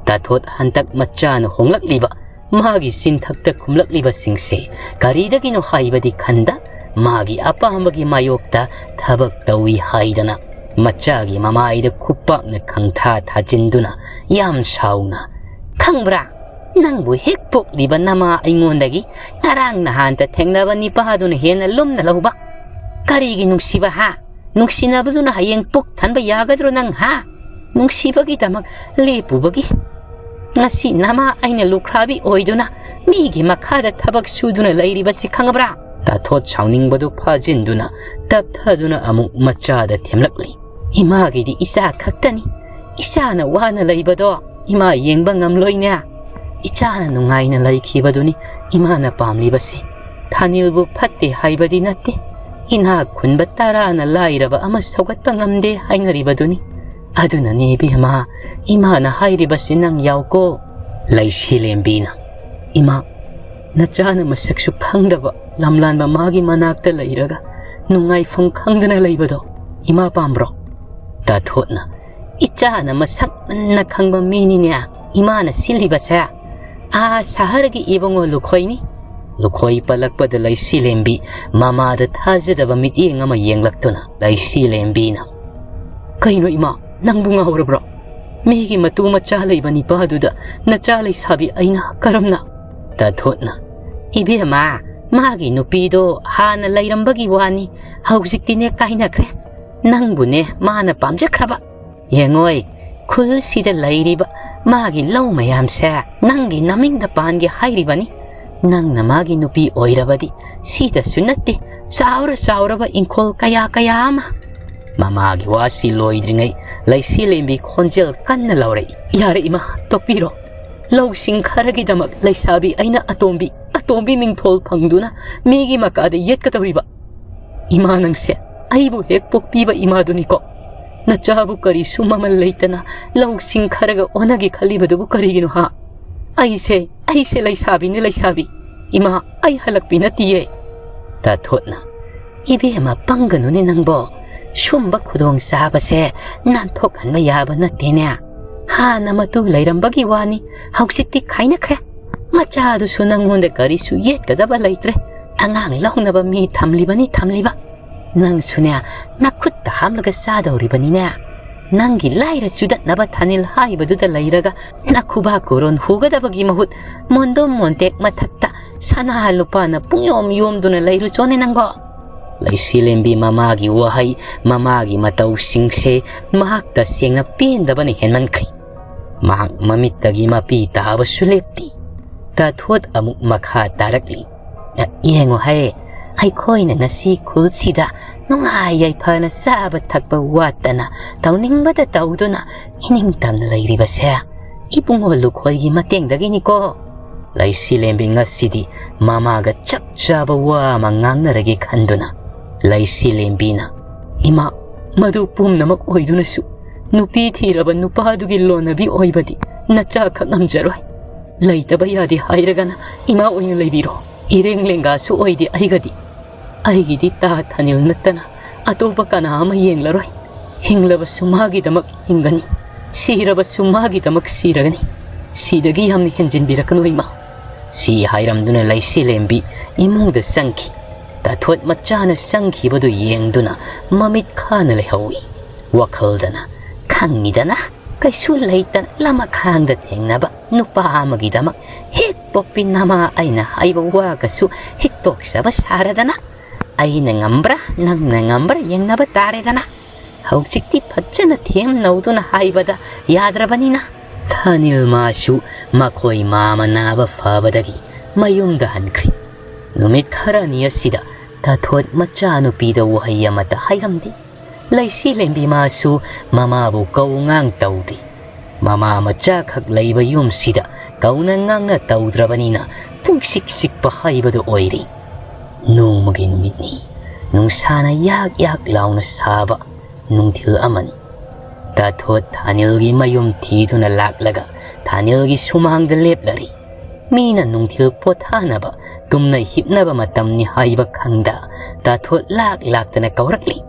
ꯇꯥꯊꯣꯠ ꯍꯟꯗꯛ ꯃꯆꯥꯅ ꯍꯣꯡꯂꯛꯂꯤꯕ ꯃꯥꯒꯤ ꯆꯤꯟꯊꯛꯇ ꯈꯨꯝꯂꯛꯂꯤꯕꯁꯤꯡꯁꯦ ꯀꯔꯤꯗꯒꯤꯅꯣ ꯍꯥꯏꯕꯗꯤ ꯈꯟꯗ, ꯃꯥꯒꯤ ꯑꯄꯥꯝꯕꯒꯤ ꯃꯥꯌꯣꯛꯇ ꯊꯕꯛ ꯇꯧꯏ ꯍꯥꯏꯗꯅ ꯃꯆꯥꯒꯤ ꯃꯃꯥꯏꯗ ꯈꯨꯄꯥꯛꯅ ꯈꯪꯊꯥ ꯊꯥꯖꯤꯟꯗꯨꯅ ꯌꯥꯝ ꯁꯥꯎꯅ, "ꯈꯪꯕ꯭ꯔꯥ, ꯅꯪꯕꯨ ꯍꯦꯛ ꯄꯣꯛꯂꯤꯕ ꯅꯃꯥ ꯑꯩꯉꯣꯟꯗꯒꯤ ꯉꯔꯥꯡ ꯅꯍꯥꯟꯇ ꯊꯦꯡꯅꯕ ꯅꯤꯄꯥꯗꯨꯅ ꯍꯦꯟꯅ ꯂꯨꯝꯅ ꯂꯧꯕ꯫ ꯀꯔꯤꯒꯤ ꯅꯨꯡꯁꯤꯕ ꯍꯥ? ꯅꯨꯡꯁꯤꯅꯕꯗꯨꯅ ꯍꯌꯦꯡ ꯄꯨꯛ ꯊꯟꯕ ꯌꯥꯒꯗ꯭ꯔꯣ ꯅꯪ ꯍꯥ? ꯅꯨꯡꯁꯤꯕꯒꯤꯗꯃꯛ ꯂꯦꯞꯄꯨꯕꯒꯤ꯫ ꯉꯁꯤ ꯅꯃꯥ ꯑꯩꯅ ꯂꯨꯈ꯭ꯔꯥꯕꯤ ꯑꯣꯏꯗꯨꯅ ꯃꯤꯒꯤ ꯃꯈꯥꯗ ꯊꯕꯛ ꯁꯨꯗꯨꯅ ꯂꯩꯔꯤꯕꯁꯤ ꯈꯪꯉꯕ꯭ꯔꯥ?" ꯇꯥꯊꯣꯠ ꯁꯥꯎꯅꯤꯡꯕꯗꯨ ꯐꯥꯖꯤꯟꯗꯨꯅ ꯇꯞꯊꯗꯨꯅ ꯑꯃꯨꯛ ꯃꯆꯥꯗ ꯊꯦꯝꯂꯛꯂꯤ꯫ "ꯏꯃꯥꯒꯤꯗꯤ ꯏꯆꯥ ꯈꯛꯇꯅꯤ꯫ ꯏꯆꯥꯅ ꯋꯥꯅ ꯂꯩꯕꯗꯣ ꯏꯃꯥ ꯌꯦꯡꯕ ꯉꯝꯂꯣꯏꯅꯦ꯫ ꯏꯆꯥꯅ ꯅꯨꯡꯉꯥꯏꯅ ꯂꯩꯈꯤꯕꯗꯨꯅꯤ ꯏꯃꯥꯅ ꯄꯥꯝꯂꯤꯕꯁꯤ꯫ ꯊꯥꯅꯤꯜꯕꯨ ꯐꯠꯇꯦ ꯍꯥꯏꯕꯗꯤ ꯅꯠꯇꯦ꯫ ꯏꯅꯥꯛ ꯈꯨꯟꯕ ꯇꯔꯥꯅ ꯂꯥꯏꯔꯕ ꯑꯃ ꯁꯧꯒꯠꯄ ꯉꯝꯗꯦ ꯍꯥꯏꯅꯔꯤꯕꯗꯨꯅꯤ꯫ ꯑꯗꯨꯅꯅꯦ ꯏꯕꯦꯝꯃ, ꯏꯃꯥꯅ ꯍꯥꯏꯔꯤꯕꯁꯤ ꯅꯪ ꯌꯥꯎꯀꯣ꯫" ꯂꯩꯁꯤ ꯂꯦꯝꯕꯤꯅ, "ꯏꯃꯥ, ꯅꯆꯥꯅ ꯃꯁꯛꯁꯨ ꯈꯪꯗꯕ ꯂꯝꯂꯥꯟꯕ ꯃꯥꯒꯤ ꯃꯅꯥꯛꯇ ꯂꯩꯔꯒ ꯅꯨꯡꯉꯥꯏꯐꯝ ꯈꯪꯗꯅ ꯂꯩꯕꯗꯣ ꯏꯃꯥ ꯄꯥꯝꯕ꯭ꯔꯣ?" ꯇꯥꯊꯣꯠꯅ, "ꯏꯆꯥꯅ ꯃꯁꯛ ꯃꯨꯟꯅ ꯈꯪꯕ ꯃꯤꯅꯤꯅꯦ ꯏꯃꯥꯅ ꯁꯤꯜꯂꯤꯕꯁꯦ꯫ ꯑꯥ ꯁꯍꯔꯒꯤ ꯏꯕꯨꯡꯉꯣ ꯂꯨꯈꯣꯏꯅꯤ꯫" ꯂꯨꯈꯣꯏ ꯄꯜꯂꯛꯄꯗ ꯂꯩꯁꯤ ꯂꯦꯝꯕꯤ ꯃꯃꯥꯗ ꯊꯥꯖꯗꯕ ꯃꯤꯠꯌꯦꯡ ꯑꯃ ꯌꯦꯡꯂꯛꯇꯨꯅ ꯂꯩꯁꯤ ꯂꯦꯝꯕꯤꯅ, "ꯀꯩꯅꯣ ꯏꯃꯥ, ꯅꯪꯕꯨ ꯉꯥꯎꯔꯕ꯭ꯔꯣ? ꯃꯤꯒꯤ ꯃꯇꯨ ꯃꯆꯥ ꯂꯩꯕ ꯅꯤꯄꯥꯗꯨꯗ ꯅꯆꯥ ꯂꯩꯁꯥꯕꯤ ꯑꯩꯅ ꯀꯔꯝꯅ?" ꯇꯥꯊꯣꯠꯅ, "ꯏꯕꯦꯝꯃ, ꯃꯥꯒꯤ ꯅꯨꯄꯤꯗꯣ ꯍꯥꯟꯅ ꯂꯩꯔꯝꯕꯒꯤ ꯋꯥꯅꯤ, ꯍꯧꯖꯤꯛꯇꯤꯅꯦ ꯀꯥꯏꯅꯈ꯭ꯔꯦ꯫ ꯅꯪꯕꯨꯅꯦ ꯃꯥꯅ ꯄꯥꯝꯖꯈ꯭ꯔꯕ꯫ ꯌꯦꯡꯉꯣꯏ, ꯈꯨꯜꯁꯤꯗ ꯂꯩꯔꯤꯕ ꯃꯥꯒꯤ ꯂꯧ ꯃꯌꯥꯝꯁꯦ ꯅꯪꯒꯤ ꯅꯃꯤꯡꯗ ꯄꯥꯟꯒꯦ ꯍꯥꯏꯔꯤꯕꯅꯤ꯫ ꯅꯪꯅ ꯃꯥꯒꯤ ꯅꯨꯄꯤ ꯑꯣꯏꯔꯕꯗꯤ ꯁꯤꯗꯁꯨ ꯅꯠꯇꯦ, ꯆꯥꯎꯔ ꯆꯥꯎꯔꯕ ꯏꯪꯈꯣꯜ ꯀꯌꯥ ꯀꯌꯥ ꯑꯃ꯫ ꯃꯃꯥꯒꯤ ꯋꯥꯁꯤ ꯂꯣꯏꯗ꯭ꯔꯤꯉꯩ ꯂꯩꯁꯤꯂꯦꯝꯕꯤ ꯈꯣꯟꯖꯦꯜ ꯀꯟꯅ ꯂꯥꯎꯔꯛꯏ, "ꯌꯥꯔꯦ ꯏꯃꯥ, ꯇꯣꯛꯄꯤꯔꯣ꯫ ꯂꯧꯁꯤꯡ ꯈꯔꯒꯤꯗꯃꯛ ꯂꯩꯁꯥꯕꯤ ꯑꯩꯅ ꯑꯇꯣꯝꯕꯤ, ꯑꯇꯣꯝꯕꯤ ꯃꯤꯡꯊꯣꯜ ꯐꯪꯗꯨꯅ ꯃꯤꯒꯤ ꯃꯀꯥꯗ ꯌꯦꯠꯀꯗꯧꯔꯤꯕ? ꯏꯃꯥ, ꯅꯪꯁꯦ ꯑꯩꯕꯨ ꯍꯦꯛ ꯄꯣꯛꯄꯤꯕ ꯏꯃꯥꯗꯨꯅꯤꯀꯣ꯫ ꯅꯆꯥꯕꯨ ꯀꯔꯤꯁꯨ ꯃꯃꯜ ꯂꯩꯇꯅ ꯂꯧꯁꯤꯡ ꯈꯔꯒ ꯑꯣꯟꯅꯒꯦ ꯈꯜꯂꯤꯕꯗꯨꯕꯨ ꯀꯔꯤꯒꯤꯅꯣ ꯍꯥ? ꯑꯩꯁꯦ, ꯑꯩꯁꯦ ꯂꯩꯁꯥꯕꯤꯅꯦ, ꯂꯩꯁꯥꯕꯤ꯫ ꯏꯃꯥ, ꯑꯩ ꯍꯜꯂꯛꯄꯤ ꯅꯠꯇꯤꯌꯦ꯫" ꯇꯥꯊꯣꯠꯅ, "ꯏꯕꯦꯝꯃ, ꯄꯪꯒꯅꯨꯅꯦ ꯅꯪꯕꯣ꯫ ꯁꯨꯝꯕ ꯈꯨꯗꯣꯡ ꯆꯥꯕꯁꯦ ꯅꯥꯟꯊꯣꯛꯍꯟꯕ ꯌꯥꯕ ꯅꯠꯇꯦꯅꯦ꯫ ꯍꯥꯟꯅ ꯃꯇꯨ ꯂꯩꯔꯝꯕꯒꯤ ꯋꯥꯅꯤ, ꯍꯧꯖꯤꯛꯇꯤ ꯈꯥꯏꯅꯈ꯭ꯔꯦ꯫ ꯃꯆꯥꯗꯨꯁꯨ ꯅꯪꯉꯣꯟꯗ ꯀꯔꯤꯁꯨ ꯌꯦꯠꯀꯗꯕ ꯂꯩꯇ꯭ꯔꯦ꯫ ꯑꯉꯥꯡ ꯂꯧꯅꯕ ꯃꯤ ꯊꯝꯂꯤꯕꯅꯤ, ꯊꯝꯂꯤꯕ꯫ ꯅꯪꯁꯨꯅꯦ, ꯅꯈꯨꯠꯇ ꯍꯥꯝꯂꯒ ꯆꯥꯗꯧꯔꯤꯕꯅꯤꯅꯦ꯫ ꯅꯪꯒꯤ ꯂꯥꯏꯔ ꯆꯨꯗꯠꯅꯕ ꯊꯥꯅꯤꯜ ꯍꯥꯏꯕꯗꯨꯗ ꯂꯩꯔꯒ ꯅꯈꯨꯕꯥꯛ ꯀꯣꯔꯣꯟ ꯍꯨꯒꯗꯕꯒꯤ ꯃꯍꯨꯠ ꯃꯣꯟꯗꯣꯝ ꯃꯣꯟꯇꯦꯛ ꯃꯊꯛꯇ ꯁꯅꯥ ꯂꯨꯄꯥꯅ ꯄꯨꯡꯌꯣꯝ ꯌꯣꯝꯗꯨꯅ ꯂꯩꯔꯨꯆꯣꯅꯦ ꯅꯪꯕꯣ꯫" ꯂꯩꯁꯤꯂꯦꯝꯕꯤ ꯃꯃꯥꯒꯤ ꯋꯥꯍꯩ, ꯃꯃꯥꯒꯤ ꯃꯇꯧꯁꯤꯡꯁꯦ ꯃꯍꯥꯛ ꯇꯁꯦꯡꯅ ꯄꯦꯟꯗꯕꯅ ꯍꯦꯟꯃꯟꯈ꯭ꯔꯦ꯫ ꯃꯍꯥꯛ ꯃꯃꯤꯠꯇꯒꯤ ꯃꯄꯤ ꯇꯥꯕꯁꯨ ꯂꯦꯞꯇꯦ꯫ ꯇꯥꯊꯣꯠ ꯑꯃꯨꯛ ꯃꯈꯥ ꯇꯥꯔꯛꯂꯤ꯫ "ꯌꯦꯡꯉꯨ ꯍꯦ, ꯑꯩꯈꯣꯏꯅ ꯉꯁꯤ ꯈꯨꯜꯁꯤꯗ ꯅꯨꯡꯉꯥꯏ ꯌꯥꯏꯐꯅ ꯆꯥꯕ ꯊꯛꯄ ꯋꯥꯠꯇꯅ ꯇꯧꯅꯤꯡꯕꯗ ꯇꯧꯗꯨꯅ ꯏꯅꯤꯡꯇꯝꯅ ꯂꯩꯔꯤꯕꯁꯦ ꯏꯕꯨꯡꯉꯣ ꯂꯨꯈꯣꯏꯒꯤ ꯃꯇꯦꯡꯗꯒꯤꯅꯤꯀꯣ꯫" ꯂꯩꯁꯤꯂꯦꯝꯕꯤ ꯉꯁꯤꯗꯤ ꯃꯃꯥꯒ ꯆꯞ ꯆꯥꯕ ꯋꯥ ꯑꯃ ꯉꯥꯡꯅꯔꯒꯦ ꯈꯟꯗꯨꯅ ꯂꯩꯁꯤꯂꯦꯝꯕꯤꯅ, "ꯏꯃꯥ, ꯃꯗꯨ ꯄꯨꯝꯅꯃꯛ ꯑꯣꯏꯗꯨꯅꯁꯨ ꯅꯨꯄꯤ ꯊꯤꯔꯕ ꯅꯨꯄꯥꯗꯨꯒꯤ ꯂꯣꯟꯅꯕꯤ ꯑꯣꯏꯕꯗꯤ ꯅꯆꯥꯈꯛ ꯉꯝꯖꯔꯣꯏ꯫ ꯂꯩꯇꯕ ꯌꯥꯗꯦ ꯍꯥꯏꯔꯒꯅ ꯏꯃꯥ ꯑꯣꯏꯅ ꯂꯩꯕꯤꯔꯣ꯫ ꯏꯔꯦꯡ ꯂꯦꯡꯒꯥꯁꯨ ꯑꯣꯏꯗꯦ ꯑꯩꯒꯗꯤ꯫ ꯑꯩꯒꯤꯗꯤ ꯇꯥ ꯊꯥꯅꯤꯜ ꯅꯠꯇꯅ ꯑꯇꯣꯞꯄ ꯀꯅꯥ ꯑꯃ ꯌꯦꯡꯂꯔꯣꯏ꯫ ꯍꯤꯡꯂꯕꯁꯨ ꯃꯥꯒꯤꯗꯃꯛ ꯍꯤꯡꯒꯅꯤ, ꯁꯤꯔꯕꯁꯨ ꯃꯥꯒꯤꯗꯃꯛ ꯁꯤꯔꯒꯅꯤ꯫ ꯁꯤꯗꯒꯤ ꯌꯥꯝꯅ ꯍꯦꯟꯖꯤꯟꯕꯤꯔꯛꯀꯅꯨ ꯏꯃꯥ꯫" ꯁꯤ ꯍꯥꯏꯔꯝꯗꯨꯅ ꯂꯩꯁꯤꯂꯦꯝꯕꯤ ꯏꯃꯨꯡꯗ ꯆꯪꯈꯤ꯫ ꯇꯥꯊꯣꯠ ꯃꯆꯥꯅ ꯆꯪꯈꯤꯕꯗꯨ ꯌꯦꯡꯗꯨꯅ ꯃꯃꯤꯠ ꯈꯥꯅ ꯂꯩꯍꯧꯏ꯫ ꯋꯥꯈꯜꯗꯅ, "ꯈꯪꯉꯤꯗꯅ, ꯀꯩꯁꯨ ꯂꯩꯇꯅ ꯂꯃꯈꯥꯡꯗ ꯊꯦꯡꯅꯕ ꯅꯨꯄꯥ ꯑꯃꯒꯤꯗꯃꯛ ꯍꯦꯛ ꯄꯣꯛꯄꯤ ꯅꯃꯥ ꯑꯩꯅ ꯍꯥꯏꯕ ꯋꯥꯒꯁꯨ ꯍꯤꯛꯇꯣꯛꯆꯕ ꯁꯥꯔꯗꯅ꯫ ꯑꯩꯅ ꯉꯝꯕ꯭ꯔꯥ, ꯅꯪꯅ ꯉꯝꯕ꯭ꯔꯥ ꯌꯦꯡꯅꯕ ꯇꯥꯔꯦꯗꯅ꯫ ꯍꯧꯖꯤꯛꯇꯤ ꯐꯖꯅ ꯊꯦꯝ ꯅꯧꯗꯨꯅ ꯍꯥꯏꯕꯗ ꯌꯥꯗ꯭ꯔꯕꯅꯤꯅ ꯊꯥꯅꯤꯜ ꯃꯥꯁꯨ ꯃꯈꯣꯏ ꯃꯥꯃ ꯅꯥꯕ ꯐꯕꯗꯒꯤ ꯃꯌꯨꯝꯗ ꯍꯟꯈ꯭ꯔꯤ꯫ ꯅꯨꯃꯤꯠ ꯈꯔꯅꯤ ꯑꯁꯤꯗ ꯇꯥꯊꯣꯠ ꯃꯆꯥꯅꯨꯄꯤꯗ ꯋꯥꯍꯩ ꯑꯃꯠꯇ ꯍꯥꯏꯔꯝꯗꯦ꯫ ꯂꯩꯁꯤ ꯂꯦꯝꯕꯤ ꯃꯥꯁꯨ ꯃꯃꯥꯕꯨ ꯀꯧ ꯉꯥꯡ ꯇꯧꯗꯦ꯫ ꯃꯃꯥ ꯃꯆꯥꯈꯛ ꯂꯩꯕ ꯌꯨꯝꯁꯤꯗ ꯀꯧꯅ ꯉꯥꯡꯅ ꯇꯧꯗ꯭ꯔꯕꯅꯤꯅ ꯄꯨꯡꯁꯤꯛ ꯁꯤꯛꯄ ꯍꯥꯏꯕꯗꯨ ꯑꯣꯏꯔꯤ꯫ ꯅꯣꯡꯃꯒꯤ ꯅꯨꯃꯤꯠꯅꯤ꯫ ꯅꯨꯡꯁꯥꯅ ꯌꯥꯛ ꯌꯥꯛ ꯂꯥꯎꯅ ꯁꯥꯕ ꯅꯨꯡꯊꯤꯜ ꯑꯃꯅꯤ꯫ ꯇꯥꯊꯣꯠ ꯊꯥꯅꯤꯜꯒꯤ ꯃꯌꯨꯝ ꯊꯤꯗꯨꯅ ꯂꯥꯛꯂꯒ ꯊꯥꯅꯤꯜꯒꯤ ꯁꯨꯃꯥꯡꯗ ꯂꯦꯞꯂꯔꯤ꯫ ꯃꯤꯅ ꯅꯨꯡꯊꯤꯜ ꯄꯣꯊꯥꯅꯕ ꯇꯨꯝꯅ ꯍꯤꯞꯅꯕ ꯃꯇꯝꯅꯤ ꯍꯥꯏꯕ ꯈꯪꯗ ꯇꯥꯊꯣꯠ ꯂꯥꯛ ꯂꯥꯛꯇꯅ ꯀꯧꯔꯛꯂꯤ꯫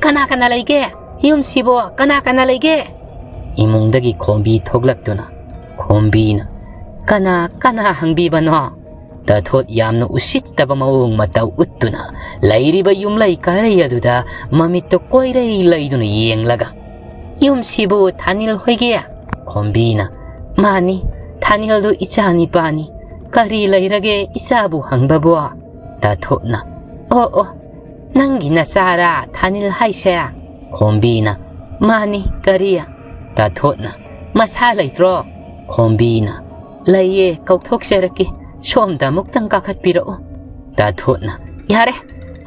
"ꯀꯅꯥ ꯀꯅꯥ ꯂꯩꯒꯦ? ꯌꯨꯝꯁꯤꯕꯨ ꯀꯅꯥ ꯀꯅꯥ ꯂꯩꯒꯦ?" ꯏꯃꯨꯡꯗꯒꯤ ꯈꯣꯝꯕꯤ ꯊꯣꯛꯂꯛꯇꯨꯅ ꯈꯣꯝꯕꯤꯅ, "ꯀꯅꯥ ꯀꯅꯥ ꯍꯪꯕꯤꯕꯅꯣ?" ꯇꯥꯊꯣꯠ ꯌꯥꯝꯅ ꯎꯁꯤꯠꯇꯕ ꯃꯑꯣꯡ ꯃꯇꯧ ꯎꯠꯇꯨꯅ ꯂꯩꯔꯤꯕ ꯌꯨꯝꯂꯩ ꯀꯥꯔꯩ ꯑꯗꯨꯗ ꯃꯃꯤꯠꯇꯣ ꯀꯣꯏꯔꯩ ꯂꯩꯗꯨꯅ ꯌꯦꯡꯂꯒ, "ꯌꯨꯝꯁꯤꯕꯨ ꯊꯥꯅꯤꯜ ꯍꯣꯏꯒꯤ?" ꯈꯣꯝꯕꯤꯅ, "ꯃꯥꯅꯤ, ꯊꯥꯅꯤꯜꯗꯨ ꯏꯆꯥ ꯅꯤꯄꯥꯅꯤ꯫ ꯀꯔꯤ ꯂꯩꯔꯒꯦ ꯏꯆꯥꯕꯨ ꯍꯪꯕꯕꯨ?" ꯇꯥꯊꯣꯠꯅ, "ꯑꯣ ꯑꯣ, ꯅꯪꯒꯤ ꯅꯆꯥꯔꯥ ꯊꯥꯅꯤꯜ ꯍꯥꯏꯁꯦ?" ꯈꯣꯝꯕꯤꯅ, "ꯃꯥꯅꯤ, ꯀꯔꯤ?" ꯇꯥꯊꯣꯠꯅ, "ꯃꯁꯥ ꯂꯩꯇ꯭ꯔꯣ?" ꯈꯣꯝꯕꯤꯅ, "ꯂꯩꯌꯦ, ꯀꯧꯊꯣꯛꯆꯔꯛꯀꯦ꯫ ꯁꯣꯝꯗ ꯑꯃꯨꯛꯇꯪ ꯀꯥꯈꯠꯄꯤꯔꯛꯎ꯫" ꯇꯥꯊꯣꯠꯅ, "ꯌꯥꯔꯦ,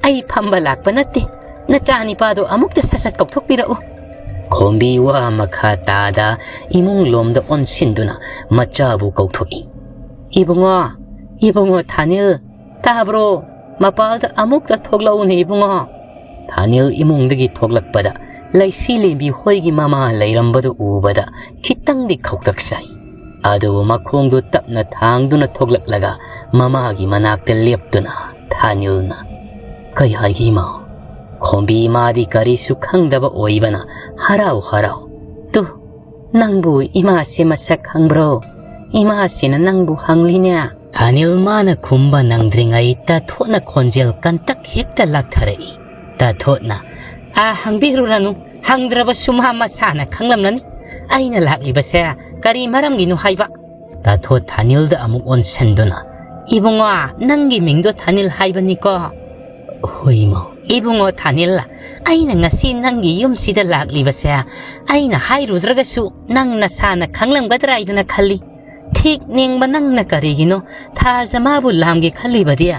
ꯑꯩ ꯐꯝꯕ ꯂꯥꯛꯄ ꯅꯠꯇꯦ꯫ ꯅꯆꯥ ꯅꯤꯄꯥꯗꯣ ꯑꯃꯨꯛꯇ ꯁꯠ ꯁꯠ ꯀꯧꯊꯣꯛꯄꯤꯔꯛꯎ꯫" ꯈꯣꯝꯕꯤ ꯋꯥ ꯃꯈꯥ ꯇꯥꯗ ꯏꯃꯨꯡ ꯂꯣꯝꯗ ꯑꯣꯟꯁꯤꯟꯗꯨꯅ ꯃꯆꯥꯕꯨ ꯀꯧꯊꯣꯛꯏ꯫ "ꯏꯕꯨꯡꯉꯣ, ꯏꯕꯨꯡꯉꯣ ꯊꯥꯅꯤꯜ, ꯇꯥꯕ꯭ꯔꯣ? ꯃꯄꯥꯜꯗ ꯑꯃꯨꯛꯇ ꯊꯣꯛꯂꯛꯎꯅꯦ ꯏꯕꯨꯡꯉꯣ꯫" ꯊꯥꯅꯤꯜ ꯏꯃꯨꯡꯗꯒꯤ ꯊꯣꯛꯂꯛꯄꯗ ꯂꯩꯁꯤ ꯂꯦꯝꯕꯤ ꯍꯣꯏꯒꯤ ꯃꯃꯥ ꯂꯩꯔꯝꯕꯗꯨ ꯎꯕꯗ ꯈꯤꯇꯪꯗꯤ ꯈꯧꯇꯛ ꯆꯥꯏ꯫ ꯑꯗꯨꯕꯨ ꯃꯈꯣꯡꯗꯨ ꯇꯞꯅ ꯊꯥꯡꯗꯨꯅ ꯊꯣꯛꯂꯛꯂꯒ ꯃꯃꯥꯒꯤ ꯃꯅꯥꯛꯇ ꯂꯦꯞꯇꯨꯅ ꯊꯥꯅꯤꯜꯅ, "ꯀꯩ ꯍꯥꯏꯒꯦ ꯏꯃꯥ?" ꯈꯣꯝꯕꯤ ꯃꯥꯗꯤ ꯀꯔꯤꯁꯨ ꯈꯪꯗꯕ ꯑꯣꯏꯕꯅ ꯍꯔꯥꯎ ꯍꯔꯥꯎ, "ꯇꯨ, ꯅꯪꯕꯨ ꯏꯃꯥꯁꯦ ꯃꯁꯛ ꯈꯪꯕ꯭ꯔꯣ? ꯏꯃꯥꯁꯤꯅ ꯅꯪꯕꯨ ꯍꯪꯂꯤꯅꯦ꯫" ꯊꯥꯅꯤꯜ ꯃꯥꯅ ꯈꯨꯝꯕ ꯅꯪꯗ꯭ꯔꯤꯉꯩ ꯇꯥꯊꯣꯠꯅ ꯈꯣꯟꯖꯦꯜ ꯀꯟꯇꯛ ꯍꯦꯛꯇ ꯂꯥꯛꯊꯔꯛꯏ꯫ ꯇꯥꯊꯣꯠꯅ, "ꯑꯥ, ꯍꯪꯕꯤꯔꯨꯔꯅꯨ꯫ ꯍꯪꯗ꯭ꯔꯕꯁꯨ ꯃꯥ ꯃꯁꯥꯅ ꯈꯪꯂꯝꯂꯅꯤ꯫ ꯑꯩꯅ ꯂꯥꯛꯂꯤꯕꯁꯦ ꯀꯔꯤ ꯃꯔꯝꯒꯤꯅꯣ ꯍꯥꯏꯕ?" ꯇꯥꯊꯣꯠ ꯊꯥꯅꯤꯜꯗ ꯑꯃꯨꯛ ꯑꯣꯟꯁꯤꯟꯗꯨꯅ, "ꯏꯕꯨꯡꯉꯣ, ꯅꯪꯒꯤ ꯃꯤꯡꯗꯣ ꯊꯥꯅꯤꯜ ꯍꯥꯏꯕꯅꯤꯀꯣ?" ꯍꯣꯏ ꯏꯃꯥ꯫ ꯏꯕꯨꯡꯉꯣ ꯊꯥꯅꯤꯜ, ꯑꯩꯅ ꯉꯁꯤ ꯅꯪꯒꯤ ꯌꯨꯝꯁꯤꯗ ꯂꯥꯛꯂꯤꯕꯁꯦ ꯑꯩꯅ ꯍꯥꯏꯔꯨꯗ꯭ꯔꯒꯁꯨ ꯅꯪ ꯅꯁꯥꯅ ꯈꯪꯂꯝꯒꯗ꯭ꯔꯥ ꯍꯥꯏꯗꯅ ꯈꯜꯂꯤ꯫ ꯊꯤꯛ ꯅꯤꯡꯕ ꯅꯪꯅ ꯀꯔꯤꯒꯤꯅꯣ ꯊꯥꯖ ꯃꯥꯕꯨ ꯂꯥꯝꯒꯦ ꯈꯜꯂꯤꯕꯗꯤ?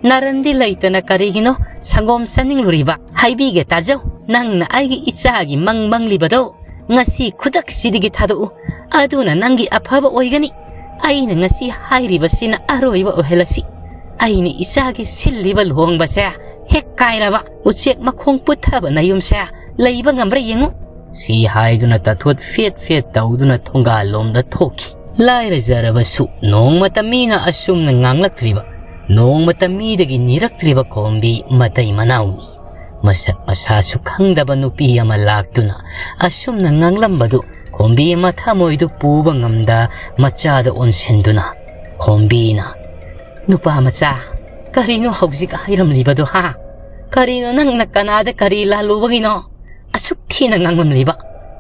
ꯅꯔꯟꯗꯤ ꯂꯩꯇꯅ ꯀꯔꯤꯒꯤꯅꯣ ꯁꯪꯒꯣꯝ ꯆꯥꯅꯤꯡꯂꯨꯔꯤꯕ? ꯍꯥꯏꯕꯤꯒꯦ ꯇꯥꯖꯧ, ꯅꯪꯅ ꯑꯩꯒꯤ ꯏꯆꯥꯒꯤ ꯃꯪ ꯃꯪꯂꯤꯕꯗꯣ ꯉꯁꯤ ꯈꯨꯗꯛꯁꯤꯗꯒꯤ ꯊꯥꯗꯣꯛꯎ꯫ ꯑꯗꯨꯅ ꯅꯪꯒꯤ ꯑꯐꯕ ꯑꯣꯏꯒꯅꯤ꯫ ꯑꯩꯅ ꯉꯁꯤ ꯍꯥꯏꯔꯤꯕꯁꯤꯅ ꯑꯔꯣꯏꯕ ꯑꯣꯏꯍꯜꯂꯁꯤ꯫ ꯑꯩꯅ ꯏꯆꯥꯒꯤ ꯁꯤꯜꯂꯤꯕ ꯂꯨꯍꯣꯡꯕꯁꯦ ꯍꯦꯛ ꯀꯥꯏꯔꯕ ꯎꯆꯦꯛ ꯃꯈꯣꯡ ꯄꯨꯊꯕ ꯅꯌꯨꯝꯁꯦ ꯂꯩꯕ ꯉꯝꯕ꯭ꯔꯥ ꯌꯦꯡꯉꯨ꯫ ꯁꯤ ꯍꯥꯏꯗꯨꯅ ꯇꯥꯊꯣꯠ ꯐꯦꯠ ꯐꯦꯠ ꯇꯧꯗꯨꯅ ꯊꯣꯡꯒꯥꯜꯂꯣꯝꯗ ꯊꯣꯛꯈꯤ꯫ ꯂꯥꯏꯔꯖꯔꯕꯁꯨ ꯅꯣꯡꯃꯇ ꯃꯤꯅ ꯑꯁꯨꯝꯅ ꯉꯥꯡꯂꯛꯇ꯭ꯔꯤꯕ, ꯅꯣꯡꯃꯇ ꯃꯤꯗꯒꯤ ꯅꯤꯔꯛꯇ꯭ꯔꯤꯕ ꯈꯣꯝꯕꯤ ꯃꯇꯩ ꯃꯅꯥꯎꯅꯤ꯫ ꯃꯁꯛ ꯃꯁꯥꯁꯨ ꯈꯪꯗꯕ ꯅꯨꯄꯤ ꯑꯃ ꯂꯥꯛꯇꯨꯅ ꯑꯁꯨꯝꯅ ꯉꯥꯡꯂꯝꯕꯗꯨ ꯈꯣꯝꯕꯤ ꯃꯊꯃꯣꯏꯗꯨ ꯄꯨꯕ ꯉꯝꯗ ꯃꯆꯥꯗ ꯑꯣꯟꯁꯤꯟꯗꯨꯅ ꯈꯣꯝꯕꯤꯅ, "ꯅꯨꯄꯥ ꯃꯆꯥ, ꯀꯔꯤꯅꯣ ꯍꯧꯖꯤꯛ ꯍꯥꯏꯔꯝꯂꯤꯕꯗꯣ, ꯍꯥ? ꯀꯔꯤꯅꯣ ꯅꯪꯅ ꯀꯅꯥꯗ ꯀꯔꯤ ꯂꯥꯜꯂꯨꯕꯒꯤꯅꯣ ꯑꯁꯨꯛ ꯊꯤꯅ ꯉꯥꯡꯂꯝꯂꯤꯕ?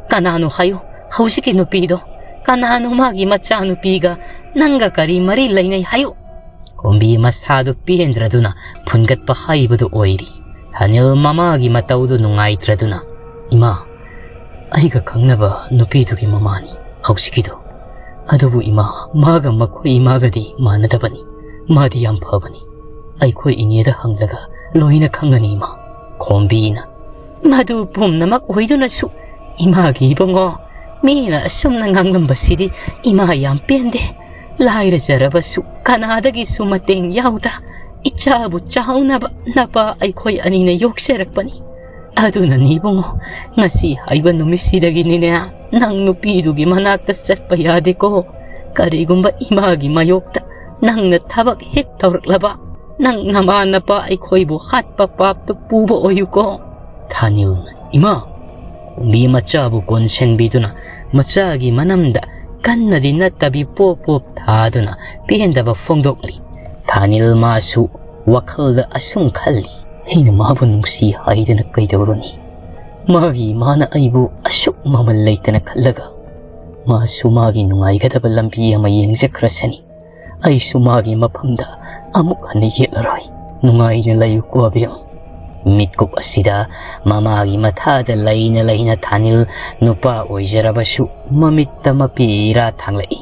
ꯀꯅꯥꯅꯣ ꯍꯥꯏꯌꯨ, ꯍꯧꯖꯤꯛꯀꯤ ꯅꯨꯄꯤꯗꯣ? ꯀꯅꯥꯅꯣ ꯃꯥꯒꯤ ꯃꯆꯥꯅꯨꯄꯤꯒ ꯅꯪꯒ ꯀꯔꯤ ꯃꯔꯤ ꯂꯩꯅꯩ ꯍꯥꯏꯌꯨ?" ꯈꯣꯝꯕꯤ ꯃꯁꯥꯗꯨ ꯄꯦꯟꯗ꯭ꯔꯗꯨꯅ ꯐꯨꯟꯒꯠꯄ ꯍꯩꯕꯗꯨ ꯑꯣꯏꯔꯤ꯫ ꯊꯥꯅꯤꯜ ꯃꯃꯥꯒꯤ ꯃꯇꯧꯗꯨ ꯅꯨꯡꯉꯥꯏꯇ꯭ꯔꯗꯨꯅ, "ꯏꯃꯥ, ꯑꯩꯒ ꯈꯪꯅꯕ ꯅꯨꯄꯤꯗꯨꯒꯤ ꯃꯃꯥꯅꯤ ꯍꯧꯖꯤꯛꯀꯤꯗꯣ꯫ ꯑꯗꯨꯕꯨ ꯏꯃꯥ, ꯃꯥꯒ ꯃꯈꯣꯏ ꯏꯃꯥꯒꯗꯤ ꯃꯥꯟꯅꯗꯕꯅꯤ꯫ ꯃꯥꯗꯤ ꯌꯥꯝ ꯐꯕꯅꯤ꯫ ꯑꯩꯈꯣꯏ ꯏꯅꯦꯗ ꯍꯪꯂꯒ ꯂꯣꯏꯅ ꯈꯪꯒꯅꯤ ꯏꯃꯥ꯫" ꯈꯣꯝꯕꯤꯅ, "ꯃꯗꯨ ꯄꯨꯝꯅꯃꯛ ꯑꯣꯏꯗꯨꯅꯁꯨ ꯏꯃꯥꯒꯤ ꯏꯕꯨꯡꯉꯣ, ꯃꯤꯅ ꯑꯁꯨꯝꯅ ꯉꯥꯡꯂꯝꯕꯁꯤꯗꯤ ꯏꯃꯥ ꯌꯥꯝ ꯄꯦꯟꯗꯦ꯫ ꯂꯥꯏꯔꯖꯔꯕꯁꯨ ꯀꯅꯥꯗꯒꯤꯁꯨ ꯃꯇꯦꯡ ꯌꯥꯎꯗ ꯏꯆꯥꯕꯨ ꯆꯥꯎꯅꯕ ꯅꯄꯥ ꯑꯩꯈꯣꯏ ꯑꯅꯤꯅ ꯌꯣꯛꯆꯔꯛꯄꯅꯤ꯫ ꯑꯗꯨꯅꯅꯤ ꯏꯕꯨꯡꯉꯣ, ꯉꯁꯤ ꯍꯥꯏꯕ ꯅꯨꯃꯤꯠꯁꯤꯗꯒꯤꯅꯤꯅꯦ ꯅꯪ ꯅꯨꯄꯤꯗꯨꯒꯤ ꯃꯅꯥꯛꯇ ꯆꯠꯄ ꯌꯥꯗꯦꯀꯣ꯫ ꯀꯔꯤꯒꯨꯝꯕ ꯏꯃꯥꯒꯤ ꯃꯥꯌꯣꯛꯇ ꯅꯪꯅ ꯊꯕꯛ ꯍꯦꯛ ꯇꯧꯔꯛꯂꯕ, ꯅꯪ ꯅꯃꯥ ꯅꯄꯥ ꯑꯩꯈꯣꯏꯕꯨ ꯍꯥꯠꯄ ꯄꯥꯞꯇꯨ ꯄꯨꯕ ꯑꯣꯏꯌꯨꯀꯣ꯫" ꯊꯥꯅꯤꯜꯅ, "ꯏꯃꯥ!" ꯈꯣꯝꯕꯤ ꯃꯆꯥꯕꯨ ꯀꯣꯟꯁꯤꯟꯕꯤꯗꯨꯅ ꯃꯆꯥꯒꯤ ꯃꯅꯝꯗ ꯀꯟꯅꯗꯤ ꯅꯠꯇꯕꯤ ꯄꯣꯞ ꯄꯣꯞ ꯊꯥꯗꯨꯅ ꯄꯦꯟꯗꯕ ꯐꯣꯡꯗꯣꯛꯂꯤ꯫ ꯊꯥꯅꯤꯜ ꯃꯥꯁꯨ ꯋꯥꯈꯜꯗ ꯑꯁꯨꯝ ꯈꯜꯂꯤ, "ꯑꯩꯅ ꯃꯥꯕꯨ ꯅꯨꯡꯁꯤ ꯍꯥꯏꯗꯅ ꯀꯩꯗꯧꯔꯨꯅꯤ? ꯃꯥꯒꯤ ꯏꯃꯥꯅ ꯑꯩꯕꯨ ꯑꯁꯨꯛ ꯃꯃꯜ ꯂꯩꯇꯅ ꯈꯜꯂꯒ ꯃꯥꯁꯨ ꯃꯥꯒꯤ ꯅꯨꯡꯉꯥꯏꯒꯗꯕ ꯂꯝꯕꯤ ꯑꯃ ꯌꯦꯡꯖꯈ꯭ꯔꯁꯅꯤ꯫ ꯑꯩꯁꯨ ꯃꯥꯒꯤ ꯃꯐꯝꯗ ꯑꯃꯨꯛ ꯍꯟꯅ ꯌꯦꯠꯂꯔꯣꯏ꯫ ꯅꯨꯡꯉꯥꯏꯅ ꯂꯩꯌꯨꯀꯣ ꯑꯕꯦꯝ꯫ ꯃꯤꯠꯀꯨꯞ ꯑꯁꯤꯗ ꯃꯃꯥꯒꯤ ꯃꯊꯥꯗ ꯂꯩꯅ ꯂꯩꯅ ꯊꯥꯅꯤꯜ ꯅꯨꯄꯥ ꯑꯣꯏꯖꯔꯕꯁꯨ ꯃꯃꯤꯠꯇ ꯃꯄꯤ ꯏꯔꯥ ꯊꯥꯡꯂꯛꯏ꯫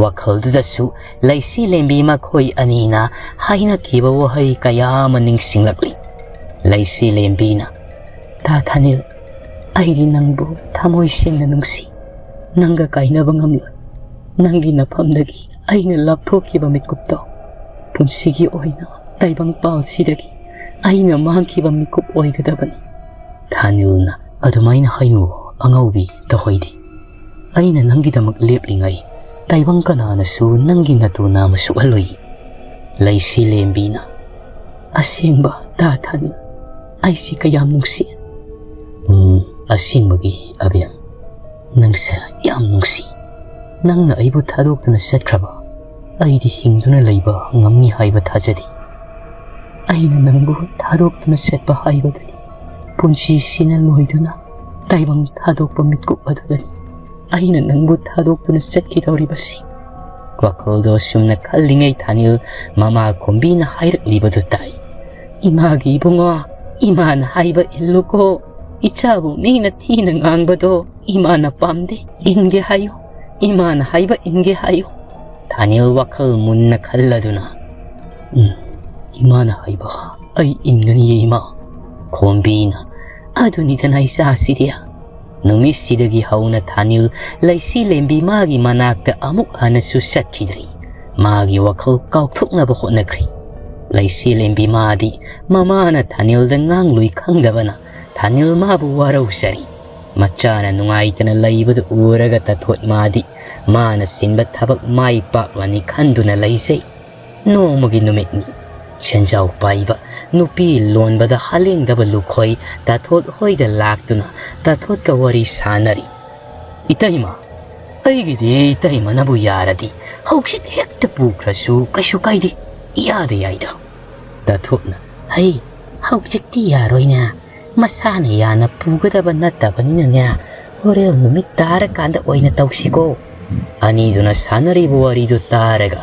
ꯋꯥꯈꯜꯗꯨꯗꯁꯨ ꯂꯩꯁꯤ ꯂꯦꯝꯕꯤ ꯃꯈꯣꯏ ꯑꯅꯤꯅ ꯍꯥꯏꯅꯈꯤꯕ ꯋꯥꯍꯩ ꯀꯌꯥ ꯑꯃ ꯅꯤꯡꯁꯤꯡꯂꯛꯂꯤ꯫ ꯂꯩꯁꯤ ꯂꯦꯝꯕꯤꯅ, "ꯇꯥ ꯊꯥꯅꯤꯜ, ꯑꯩꯗꯤ ꯅꯪꯕꯨ ꯊꯃꯣꯏ ꯁꯦꯡꯅ ꯅꯨꯡꯁꯤ꯫ ꯅꯪꯒ ꯀꯥꯏꯅꯕ ꯉꯝꯂꯣꯏ꯫ ꯅꯪꯒꯤ ꯅꯐꯝꯗꯒꯤ ꯑꯩꯅ ꯂꯥꯞꯊꯣꯛꯈꯤꯕ ꯃꯤꯀꯨꯞꯇꯣ ꯄꯨꯟꯁꯤꯒꯤ ꯑꯣꯏꯅ ꯇꯥꯏꯕꯪ ꯄꯥꯜꯁꯤꯗꯒꯤ ꯑꯩꯅ ꯃꯥꯡꯈꯤꯕ ꯃꯤꯀꯨꯞ ꯑꯣꯏꯒꯗꯕꯅꯤ꯫" ꯊꯥꯅꯤꯜꯅ, "ꯑꯗꯨꯃꯥꯏꯅ ꯍꯥꯏꯅꯨ ꯑꯉꯥꯎꯕꯤ ꯇꯧꯍꯩꯗꯦ꯫ ꯑꯩꯅ ꯅꯪꯒꯤꯗꯃꯛ ꯂꯦꯞꯂꯤꯉꯩ ꯇꯥꯏꯕꯪ ꯀꯅꯥꯅꯁꯨ ꯅꯪꯒꯤ ꯅꯇꯨ ꯅꯥꯝꯃ ꯁꯣꯛꯍꯜꯂꯣꯏ꯫" ꯂꯩꯁꯤ ꯂꯦꯝꯕꯤꯅ, "ꯑꯁꯦꯡꯕ ꯇꯥ ꯊꯥꯅꯤꯜ, ꯑꯩꯁꯤ ꯀꯌꯥꯝ ꯅꯨꯡꯁꯤ꯫" "ꯎꯝ, ꯑꯁꯦꯡꯕꯒꯤ ꯑꯕꯦꯝ, ꯅꯪꯁꯦ ꯌꯥꯝ ꯅꯨꯡꯁꯤ꯫ ꯅꯪꯅ ꯑꯩꯕꯨ ꯊꯥꯗꯣꯛꯇꯨꯅ ꯆꯠꯈ꯭ꯔꯕ ꯑꯩꯗꯤ ꯍꯤꯡꯗꯨꯅ ꯂꯩꯕ ꯉꯝꯅꯤ ꯍꯥꯏꯕ ꯊꯥꯖꯗꯦ꯫ ꯑꯩꯅ ꯅꯪꯕꯨ ꯊꯥꯗꯣꯛꯇꯨꯅ ꯆꯠꯄ ꯍꯥꯏꯕꯗꯨꯗꯤ ꯄꯨꯟꯁꯤꯁꯤꯅ ꯂꯣꯏꯗꯨꯅ ꯇꯥꯏꯕꯪ ꯊꯥꯗꯣꯛꯄ ꯃꯤꯠꯀꯨꯞ ꯑꯗꯨꯗꯅꯤ ꯑꯩꯅ ꯅꯪꯕꯨ ꯊꯥꯗꯣꯛꯇꯨꯅ ꯆꯠꯈꯤꯗꯧꯔꯤꯕꯁꯤ꯫" ꯋꯥꯈꯜꯗꯣ ꯑꯁꯨꯝꯅ ꯈꯜꯂꯤꯉꯩ ꯊꯥꯅꯤꯜ ꯃꯃꯥ ꯈꯣꯝꯕꯤꯅ ꯍꯥꯏꯔꯛꯂꯤꯕꯗꯨ ꯇꯥꯏ꯫ "ꯏꯃꯥꯒꯤ ꯏꯕꯨꯡꯉꯣ, ꯏꯃꯥꯅ ꯍꯥꯏꯕ ꯏꯜꯂꯨꯀꯣ꯫ ꯏꯆꯥꯕꯨ ꯃꯤꯅ ꯊꯤꯅ ꯉꯥꯡꯕꯗꯣ ꯏꯃꯥꯅ ꯄꯥꯝꯗꯦ꯫ ꯏꯟꯒꯦ ꯍꯥꯏꯌꯨ, ꯏꯃꯥꯅ ꯍꯥꯏꯕ ꯏꯟꯒꯦ ꯍꯥꯏꯌꯨ꯫" ꯊꯥꯅꯤꯜ ꯋꯥꯈꯜ ꯃꯨꯟꯅ ꯈꯜꯂꯗꯨꯅ, "ꯎꯝ, ꯏꯃꯥꯅ ꯍꯥꯏꯕ ꯑꯩ ꯏꯟꯒꯅꯤꯌꯦ ꯏꯃꯥ꯫" ꯈꯣꯝꯕꯤꯅ, "ꯑꯗꯨꯅꯤꯗꯅ ꯏꯆꯥꯁꯤꯗꯤ꯫" ꯅꯨꯃꯤꯠꯁꯤꯗꯒꯤ ꯍꯧꯅ ꯊꯥꯅꯤꯜ ꯂꯩꯁꯤ ꯂꯦꯝꯕꯤ ꯃꯥꯒꯤ ꯃꯅꯥꯛꯇ ꯑꯃꯨꯛ ꯍꯟꯅꯁꯨ ꯆꯠꯈꯤꯗ꯭ꯔꯤ꯫ ꯃꯥꯒꯤ ꯋꯥꯈꯜ ꯀꯥꯎꯊꯣꯛꯅꯕ ꯍꯣꯠꯅꯈ꯭ꯔꯤ꯫ ꯂꯩꯁꯤ ꯂꯦꯝꯕꯤ ꯃꯥꯗꯤ ꯃꯃꯥꯅ ꯊꯥꯅꯤꯜꯗ ꯉꯥꯡꯂꯨꯏ ꯈꯪꯗꯕꯅ ꯊꯥꯅꯤꯜ ꯃꯥꯕꯨ ꯋꯥꯔꯧꯖꯔꯤ꯫ ꯃꯆꯥꯅ ꯅꯨꯡꯉꯥꯏꯇꯅ ꯂꯩꯕꯗꯨ ꯎꯔꯒ ꯇꯥꯊꯣꯠ ꯃꯥꯗꯤ ꯃꯥꯅ ꯁꯤꯟꯕ ꯊꯕꯛ ꯃꯥꯏ ꯄꯥꯛꯂꯅꯤ ꯈꯟꯗꯨꯅ ꯂꯩꯖꯩ꯫ ꯅꯣꯡꯃꯒꯤ ꯅꯨꯃꯤꯠꯅꯤ꯫ ꯁꯦꯟꯖꯥꯎ ꯄꯥꯏꯕ ꯅꯨꯄꯤ ꯂꯣꯟꯕꯗ ꯍꯥꯂꯦꯡꯗꯕ ꯂꯨꯈꯣꯏ ꯇꯥꯊꯣꯠ ꯍꯣꯏꯗ ꯂꯥꯛꯇꯨꯅ ꯇꯥꯊꯣꯠꯀ ꯋꯥꯔꯤ ꯁꯥꯟꯅꯔꯤ꯫ "ꯏꯇꯩꯃ, ꯑꯩꯒꯤꯗꯤ ꯏꯇꯩꯃꯅꯕꯨ ꯌꯥꯔꯗꯤ ꯍꯧꯖꯤꯛ ꯍꯦꯛꯇ ꯄꯨꯈ꯭ꯔꯁꯨ ꯀꯩꯁꯨ ꯀꯥꯏꯗꯦ, ꯏꯌꯥꯗ ꯌꯥꯏꯗ꯫" ꯇꯥꯊꯣꯠꯅ, "ꯍꯩ, ꯍꯧꯖꯤꯛꯇꯤ ꯌꯥꯔꯣꯏꯅꯦ꯫ ꯃꯁꯥꯅ ꯌꯥꯅ ꯄꯨꯒꯗꯕ ꯅꯠꯇꯕꯅꯤꯅꯅꯦ, ꯍꯣꯔꯦꯟ ꯅꯨꯃꯤꯠ ꯇꯥꯔꯀꯥꯟꯗ ꯑꯣꯏꯅ ꯇꯧꯁꯤꯀꯣ꯫" ꯑꯅꯤꯗꯨꯅ ꯁꯥꯟꯅꯔꯤꯕ ꯋꯥꯔꯤꯗꯨ ꯇꯥꯔꯒ